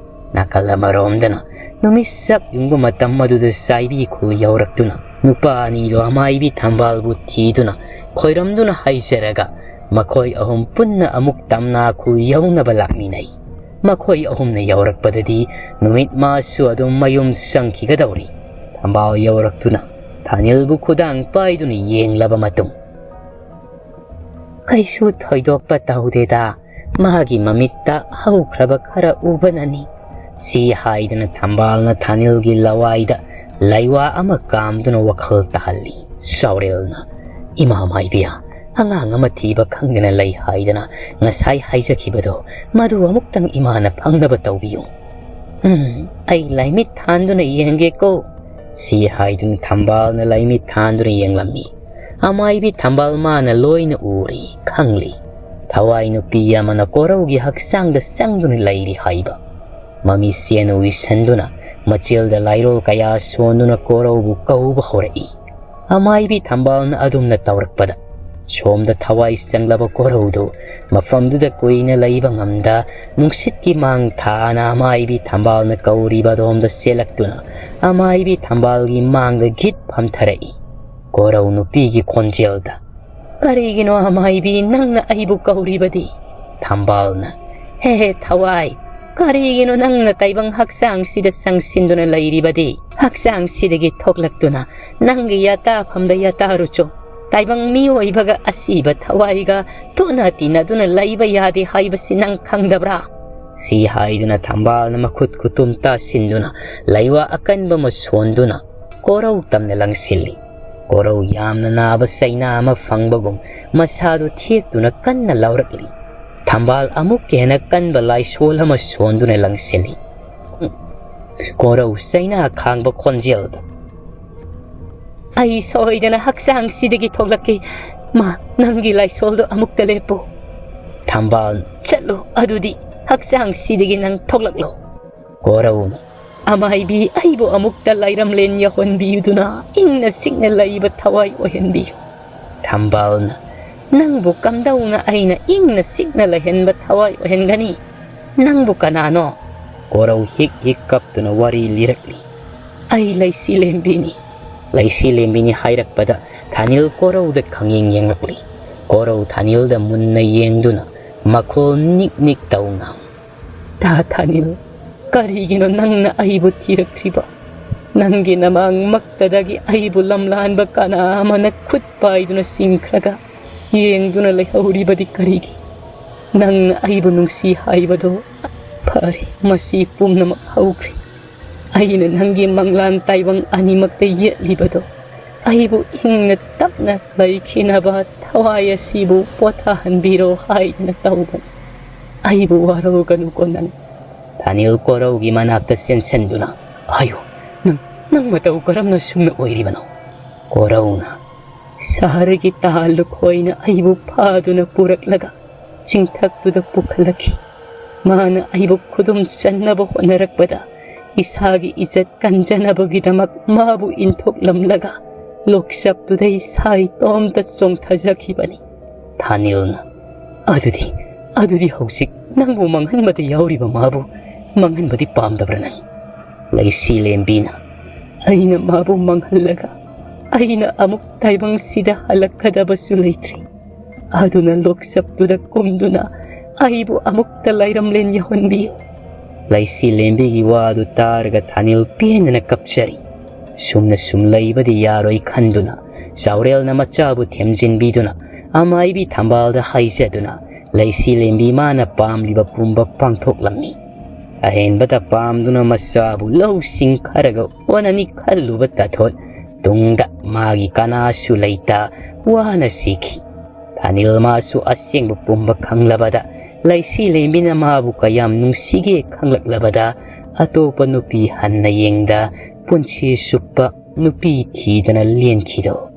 ꯅꯥꯀꯜ ꯑꯃꯔꯣꯝꯗꯅ ꯅꯨꯃꯤꯠ ꯆꯞ ꯌꯨꯡꯕ ꯃꯇꯝ ꯑꯗꯨꯗ ꯆꯥꯏꯕꯤ ꯈꯨꯜ ꯌꯧꯔꯛꯇꯨꯅ ꯅꯨꯄꯥ ꯑꯅꯤꯗꯣ ꯑꯃꯥꯏꯕꯤ ꯊꯝꯕꯥꯜꯕꯨ ꯊꯤꯗꯨꯅ ꯈꯣꯏꯔꯝꯗꯨꯅ ꯍꯥꯏꯖꯔꯒ ꯃꯈꯣꯏ ꯑꯍꯨꯝ ꯄꯨꯟꯅ ꯑꯃꯨꯛ ꯇꯝꯅꯥ ꯈꯨꯜ ꯌꯧꯅꯕ ꯂꯥꯛꯃꯤꯟꯅꯩ꯫ ꯃꯈꯣꯏ ꯑꯍꯨꯝꯅ ꯌꯧꯔꯛꯄꯗꯗꯤ ꯅꯨꯃꯤꯠ ꯃꯥꯁꯨ ꯑꯗꯨꯝ ꯃꯌꯨꯝ ꯆꯪꯈꯤꯒꯗꯧꯔꯤ꯫ ꯊꯝꯕꯥꯜ ꯌꯧꯔꯛꯇꯨꯅ ꯊꯥꯅꯤꯜꯕꯨ ꯈꯨꯗꯥꯡ ꯄꯥꯏꯗꯨꯅ ꯌꯦꯡꯂꯕ ꯃꯇꯨꯡ, "ꯀꯩꯁꯨ ꯊꯣꯏꯗꯣꯛꯄ ꯇꯧꯗꯦꯗ, ꯃꯥꯒꯤ ꯃꯃꯤꯠꯇ ꯍꯧꯈ꯭ꯔꯕ ꯈꯔ ꯎꯕꯅꯅꯤ" ꯁꯤ ꯍꯥꯏꯗꯅ ꯊꯝꯕꯥꯜꯅ ꯊꯥꯅꯤꯜꯒꯤ ꯂꯋꯥꯏꯗ ꯂꯩꯋꯥ ꯑꯃ ꯀꯥꯝꯗꯨꯅ ꯋꯥꯈꯜ ꯇꯥꯍꯜꯂꯤ꯫ ꯆꯥꯎꯔꯦꯜꯅ, "ꯏꯃꯥ ꯃꯥꯏꯕꯤꯌꯥ, ꯑꯉꯥꯡ ꯑꯃ ꯊꯤꯕ ꯈꯪꯗꯅ ꯂꯩ ꯍꯥꯏꯗꯅ ꯉꯁꯥꯏ ꯍꯥꯏꯖꯈꯤꯕꯗꯣ, ꯃꯗꯨ ꯑꯃꯨꯛꯇꯪ ꯏꯃꯥꯅ ꯐꯪꯅꯕ ꯇꯧꯕꯤꯌꯨ"꯫ "ꯎꯝ, ꯑꯩ ꯂꯥꯏꯃꯤꯠ ꯊꯥꯟꯗꯨꯅ ꯌꯦꯡꯒꯦꯀꯣ" ꯁꯤ ꯍꯥꯏꯗꯨꯅ ꯊꯝꯕꯥꯜꯅ ꯂꯥꯏꯃꯤꯠ ꯊꯥꯟꯗꯨꯅ ꯌꯦꯡꯂꯝꯃꯤ꯫ ꯑꯃꯥꯏꯕꯤ ꯊꯝꯕꯥꯜ ꯃꯥꯅ ꯂꯣꯏꯅ ꯎꯔꯤ, ꯈꯪꯂꯤ꯫ ꯊꯋꯥꯏ ꯅꯨꯄꯤ ꯑꯃꯅ ꯀꯣꯔꯧꯒꯤ ꯍꯛꯆꯥꯡꯗ ꯆꯪꯗꯨꯅ ꯂꯩꯔꯤ ꯍꯥꯏꯕ꯫ ꯃꯃꯤꯠꯁꯦꯟ ꯎꯏꯁꯟꯗꯨꯅ ꯃꯆꯦꯜꯗ ꯂꯥꯏꯔꯣꯜ ꯀꯌꯥ ꯁꯣꯟꯗꯨꯅ ꯀꯣꯔꯧꯕꯨ ꯀꯧꯕ ꯍꯧꯔꯛꯏ꯫ ꯑꯃꯥꯏꯕꯤ ꯊꯝꯕꯥꯜꯅ ꯑꯗꯨꯝꯅ ꯇꯧꯔꯛꯄꯗ ꯁꯣꯝꯗ ꯊꯋꯥꯏ ꯆꯪꯂꯕ ꯀꯣꯔꯧꯗꯨ ꯃꯐꯝꯗꯨꯗ ꯀꯨꯏꯅ ꯂꯩꯕ ꯉꯝꯗ ꯅꯨꯡꯁꯤꯠꯀꯤ ꯃꯥꯡ ꯊꯥꯅ ꯑꯃꯥꯏꯕꯤ ꯊꯝꯕꯥꯜꯅ ꯀꯧꯔꯤꯕ ꯑꯗꯣꯝꯗ ꯆꯦꯜꯂꯛꯇꯨꯅ ꯑꯃꯥꯏꯕꯤ ꯊꯝꯕꯥꯜꯒꯤ ꯃꯥꯡꯗ ꯒꯤꯠ ꯐꯝꯊꯔꯛꯏ꯫ ꯀꯣꯔꯧ ꯅꯨꯄꯤꯒꯤ ꯈꯣꯟꯖꯦꯜꯗ, "ꯀꯔꯤꯒꯤꯅꯣ ꯑꯃꯥꯏꯕꯤ ꯅꯪꯅ ꯑꯩꯕꯨ ꯀꯧꯔꯤꯕꯗꯤ?" ꯊꯝꯕꯥꯜꯅ, "ꯍꯦ ꯍꯦ ꯊꯋꯥꯏ, "ꯀꯔꯤꯒꯤꯅꯣ ꯅꯪꯅ ꯇꯥꯏꯕꯪ ꯍꯛꯆꯥꯡꯁꯤꯗ ꯆꯪꯁꯤꯟꯗꯨꯅ ꯂꯩꯔꯤꯕꯗꯤ? ꯍꯛꯆꯥꯡꯁꯤꯗꯒꯤ ꯊꯣꯛꯂꯛꯇꯨꯅ ꯅꯪꯒꯤ ꯌꯥꯇꯥꯐꯝꯗ ꯌꯥꯇꯥꯔꯨꯆꯣ꯫ ꯇꯥꯏꯕꯪ ꯃꯤꯑꯣꯏꯕꯒ ꯑꯁꯤꯕ ꯊꯋꯥꯏꯒ ꯇꯣꯠꯅ ꯇꯤꯟꯅꯗꯨꯅ ꯂꯩꯕ ꯌꯥꯗꯦ ꯍꯥꯏꯕꯁꯤ ꯅꯪ ꯈꯪꯗꯕ꯭ꯔꯥ?" ꯁꯤ ꯍꯥꯏꯗꯨꯅ ꯊꯝꯕꯥꯜꯅ ꯃꯈꯨꯠ ꯈꯨꯇꯨꯝ ꯇꯥꯁꯤꯟꯗꯨꯅ ꯂꯩꯋꯥ ꯑꯀꯟꯕ ꯑꯃ ꯁꯣꯟꯗꯨꯅ ꯀꯣꯔꯧ ꯇꯝꯅ ꯂꯪꯁꯤꯜꯂꯤ꯫ ꯀꯣꯔꯧ ꯌꯥꯝꯅ ꯅꯥꯕ ꯆꯩꯅꯥ ꯑꯃ ꯐꯪꯕꯒꯨꯝ ꯃꯁꯥꯗꯨ ꯊꯦꯛꯇꯨꯅ ꯀꯟꯅ ꯂꯥꯎꯔꯛꯂꯤ꯫ ꯊꯝꯕꯥꯜ ꯑꯃꯨꯛꯀ ꯍꯦꯟꯅ ꯀꯟꯕ ꯂꯥꯏꯁꯣꯜ ꯑꯃ ꯁꯣꯟꯗꯨꯅ ꯂꯪꯁꯤꯜꯂꯤ꯫ ꯀꯣꯔꯧ ꯆꯩꯅꯥ ꯈꯥꯡꯕ ꯈꯣꯟꯖꯦꯜꯗ, "ꯑꯩ ꯁꯣꯏꯗꯅ ꯍꯛꯆꯥꯡꯁꯤꯗꯒꯤ ꯊꯣꯛꯂꯛꯀꯦ꯫ ꯃꯥ, ꯅꯪꯒꯤ ꯂꯥꯏꯁꯣꯜꯗꯣ ꯑꯃꯨꯛꯇ ꯂꯦꯞꯄꯨ꯫" ꯊꯝꯕꯥꯜ, "ꯆꯠꯂꯨ, ꯑꯗꯨꯗꯤ ꯍꯛꯆꯥꯡꯁꯤꯗꯒꯤ ꯅꯪ ꯊꯣꯛꯂꯛꯂꯣ꯫" ꯀꯣꯔꯧꯅ, "ꯑꯃꯥꯏꯕꯤ, ꯑꯩꯕꯨ ꯑꯃꯨꯛꯇ ꯂꯥꯏꯔꯝꯂꯦꯟ ꯌꯧꯍꯟꯕꯤꯌꯨꯗꯨꯅ ꯏꯪꯅ ꯆꯤꯛꯅ ꯂꯩꯕ ꯊꯋꯥꯏ ꯑꯣꯏꯍꯟꯕꯤꯌꯨ꯫" ꯊꯝꯕꯥꯜꯅ, "ꯅꯪꯕꯨ ꯀꯝꯗꯧꯅ ꯑꯩꯅ ꯏꯪꯅ ꯆꯤꯛꯅ ꯂꯩꯍꯟꯕ ꯊꯋꯥꯏ ꯑꯣꯏꯍꯟꯒꯅꯤ? ꯅꯪꯕꯨ ꯀꯅꯥꯅꯣ?" ꯀꯣꯔꯧ ꯍꯤꯛ ꯍꯤꯛ ꯀꯞꯇꯨꯅ ꯋꯥꯔꯤ ꯂꯤꯔꯛꯂꯤ꯫ "ꯑꯩ ꯂꯩꯁꯤ ꯂꯦꯝꯕꯤꯅꯤ꯫" ꯂꯩꯁꯤ ꯂꯦꯝꯕꯤꯅꯤ ꯍꯥꯏꯔꯛꯄꯗ ꯊꯥꯅꯤꯜ ꯀꯣꯔꯧꯗ ꯈꯪꯌꯦꯡ ꯌꯦꯡꯂꯛꯂꯤ꯫ ꯀꯣꯔꯧ ꯊꯥꯅꯤꯜꯗ ꯃꯨꯟꯅ ꯌꯦꯡꯗꯨꯅ ꯃꯈꯣꯜ ꯅꯤꯛ ꯅꯤꯛ ꯇꯧꯅ, "ꯇꯥ ꯊꯥꯅꯤꯜ, ꯀꯔꯤꯒꯤꯅꯣ ꯅꯪꯅ ꯑꯩꯕꯨ ꯊꯤꯔꯛꯇ꯭ꯔꯤꯕ? ꯅꯪꯒꯤ ꯅꯃꯥꯡꯃꯛꯇꯗꯒꯤ ꯑꯩꯕꯨ ꯂꯝꯂꯥꯟꯕ ꯀꯅꯥ ꯑꯃꯅ ꯈꯨꯠ ꯄꯥꯏꯗꯨꯅ ꯆꯤꯡꯈ꯭ꯔꯒ ꯌꯦꯡꯗꯨꯅ ꯂꯩꯍꯧꯔꯤꯕꯗꯤ ꯀꯔꯤꯒꯤ? ꯅꯪꯅ ꯑꯩꯕꯨ ꯅꯨꯡꯁꯤ ꯍꯥꯏꯕꯗꯣ ꯐꯔꯦ, ꯃꯁꯤ ꯄꯨꯝꯅꯃꯛ ꯍꯧꯈ꯭ꯔꯦ꯫ ꯑꯩꯅ ꯅꯪꯒꯤ ꯃꯪꯂꯥꯟ ꯇꯥꯏꯕꯪ ꯑꯅꯤꯃꯛꯇ ꯌꯦꯠꯂꯤꯕꯗꯣ, ꯑꯩꯕꯨ ꯏꯪꯅ ꯇꯞꯅ ꯂꯩꯈꯤꯅꯕ ꯊꯋꯥꯏ ꯑꯁꯤꯕꯨ ꯄꯣꯊꯥꯍꯟꯕꯤꯔꯣ ꯍꯥꯏꯗꯅ ꯇꯧꯕꯅꯤ꯫ ꯑꯩꯕꯨ ꯋꯥꯔꯧꯒꯅꯨꯀꯣ ꯅꯪ꯫" ꯊꯥꯅꯤꯜ ꯀꯣꯔꯧꯒꯤ ꯃꯅꯥꯛꯇ ꯆꯦꯟꯁꯤꯟꯗꯨꯅ, "ꯍꯥꯏꯌꯨ, ꯅꯪ, ꯅꯪ ꯃꯇꯧ ꯀꯔꯝꯅ ꯁꯨꯝꯅ ꯑꯣꯏꯔꯤꯕꯅꯣ?" ꯀꯣꯔꯧꯅ, "ꯁꯍꯔꯒꯤ ꯇꯥ ꯂꯨꯈꯣꯏꯅ ꯑꯩꯕꯨ ꯐꯥꯗꯨꯅ ꯄꯨꯔꯛꯂꯒ ꯆꯤꯡꯊꯛꯇꯨꯗ ꯄꯨꯈꯠꯂꯛꯈꯤ꯫ ꯃꯥꯅ ꯑꯩꯕꯨ ꯈꯨꯗꯨꯝ ꯆꯟꯅꯕ ꯍꯣꯠꯅꯔꯛꯄꯗ ꯏꯁꯥꯒꯤ ꯏꯖꯠ ꯀꯟꯖꯅꯕꯒꯤꯗꯃꯛ ꯃꯥꯕꯨ ꯏꯟꯊꯣꯛꯂꯝꯂꯒ ꯂꯣꯛꯆꯞꯇꯨꯗ ꯏꯁꯥ ꯏꯇꯣꯝꯇ ꯆꯣꯡꯊꯖꯈꯤꯕꯅꯤ꯫" ꯊꯥꯅꯤꯜꯅ, "ꯑꯗꯨꯗꯤ, ꯑꯗꯨꯗꯤ ꯍꯧꯖꯤꯛ ꯅꯪꯕꯨ ꯃꯥꯡꯍꯟꯕꯗ ꯌꯥꯎꯔꯤꯕ ꯃꯥꯕꯨ ꯃꯥꯡꯍꯟꯕꯗꯤ ꯄꯥꯝꯗꯕ꯭ꯔꯥ ꯅꯪ?" ꯂꯩꯁꯤ ꯂꯦꯝꯕꯤꯅ, "ꯑꯩꯅ ꯃꯥꯕꯨ ꯃꯥꯡꯍꯜꯂꯒ ꯑꯩꯅ ꯑꯃꯨꯛ ꯇꯥꯏꯕꯪꯁꯤꯗ ꯍꯜꯂꯛꯀꯗꯕꯁꯨ ꯂꯩꯇ꯭ꯔꯤ꯫ ꯑꯗꯨꯅ ꯂꯣꯛꯆꯞꯇꯨꯗ ꯀꯨꯝꯗꯨꯅ ꯑꯩꯕꯨ ꯑꯃꯨꯛꯇ ꯂꯥꯏꯔꯝꯂꯦꯟ ꯌꯧꯍꯟꯕꯤꯌꯨ꯫ ꯂꯩꯁꯤ ꯂꯦꯝꯕꯤꯒꯤ ꯋꯥꯗꯨ ꯇꯥꯔꯒ ꯊꯥꯅꯤꯜ ꯄꯦꯟꯗꯅ ꯀꯞꯆꯔꯤ꯫ ꯁꯨꯝꯅ ꯁꯨꯝ ꯂꯩꯕꯗꯤ ꯌꯥꯔꯣꯏ ꯈꯟꯗꯨꯅ ꯆꯥꯎꯔꯦꯜꯅ ꯃꯆꯥꯕꯨ ꯊꯦꯝꯖꯤꯟꯕꯤꯗꯨꯅ ꯑꯃꯥꯏꯕꯤ ꯊꯝꯕꯥꯜꯗ ꯍꯥꯏꯖꯗꯨꯅ ꯂꯩꯁꯤ ꯂꯦꯝꯕꯤ ꯃꯥꯅ ꯄꯥꯝꯂꯤꯕ ꯄꯨꯝꯕ ꯄꯥꯡꯊꯣꯛꯂꯝꯃꯤ꯫ ꯑꯍꯦꯟꯕꯗ ꯄꯥꯝꯗꯨꯅ ꯃꯆꯥꯕꯨ ꯂꯧꯁꯤꯡ ꯈꯔꯒ ꯑꯣꯟꯅꯅꯤ ꯈꯜꯂꯨꯕ ꯇꯥꯊꯣꯠ ꯇꯨꯡꯗ ꯃꯥꯒꯤ ꯀꯅꯥꯁꯨ ꯂꯩꯇ ꯋꯥꯅ ꯁꯤꯈꯤ꯫ ꯊꯥꯅꯤꯜ ꯃꯥꯁꯨ ꯑꯁꯦꯡꯕ ꯄꯨꯝꯕ ꯈꯪꯂꯕꯗ ꯂꯩꯁꯤ ꯂꯦꯝꯕꯤꯅ ꯃꯥꯕꯨ ꯀꯌꯥꯝ ꯅꯨꯡꯁꯤꯒꯦ ꯈꯪꯂꯛꯂꯕꯗ ꯑꯇꯣꯞꯄ ꯅꯨꯄꯤ ꯍꯟꯅ ꯌꯦꯡꯗ ꯄꯨꯟꯁꯤ ꯆꯨꯞꯄ ꯅꯨꯄꯤ ꯊꯤꯗꯅ ꯂꯦꯟꯈꯤꯗꯣ꯫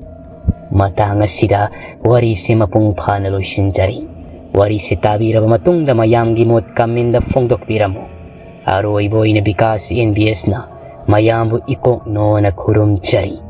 ꯃꯇꯥꯡ ꯑꯁꯤꯗ ꯋꯥꯔꯤꯁꯤ ꯃꯄꯨꯡ ꯐꯥꯅ ꯂꯣꯏꯁꯤꯟꯖꯔꯤ꯫ ꯋꯥꯔꯤꯁꯤ ꯇꯥꯕꯤꯔꯕ ꯃꯇꯨꯡꯗ ꯃꯌꯥꯝꯒꯤ ꯃꯣꯠ comment ꯐꯣꯡꯗꯣꯛꯄꯤꯔꯝꯃꯨ꯫ ꯑꯔꯣꯏꯕ ꯑꯣꯏꯅ ꯕꯤꯀꯥꯁ ꯑꯦꯟ ꯕꯤ ꯑꯦꯁꯅ ꯃꯌꯥꯝꯕꯨ ꯏꯀꯣꯛꯅꯣꯅ ꯈꯨꯔꯨꯝꯖꯔꯤ꯫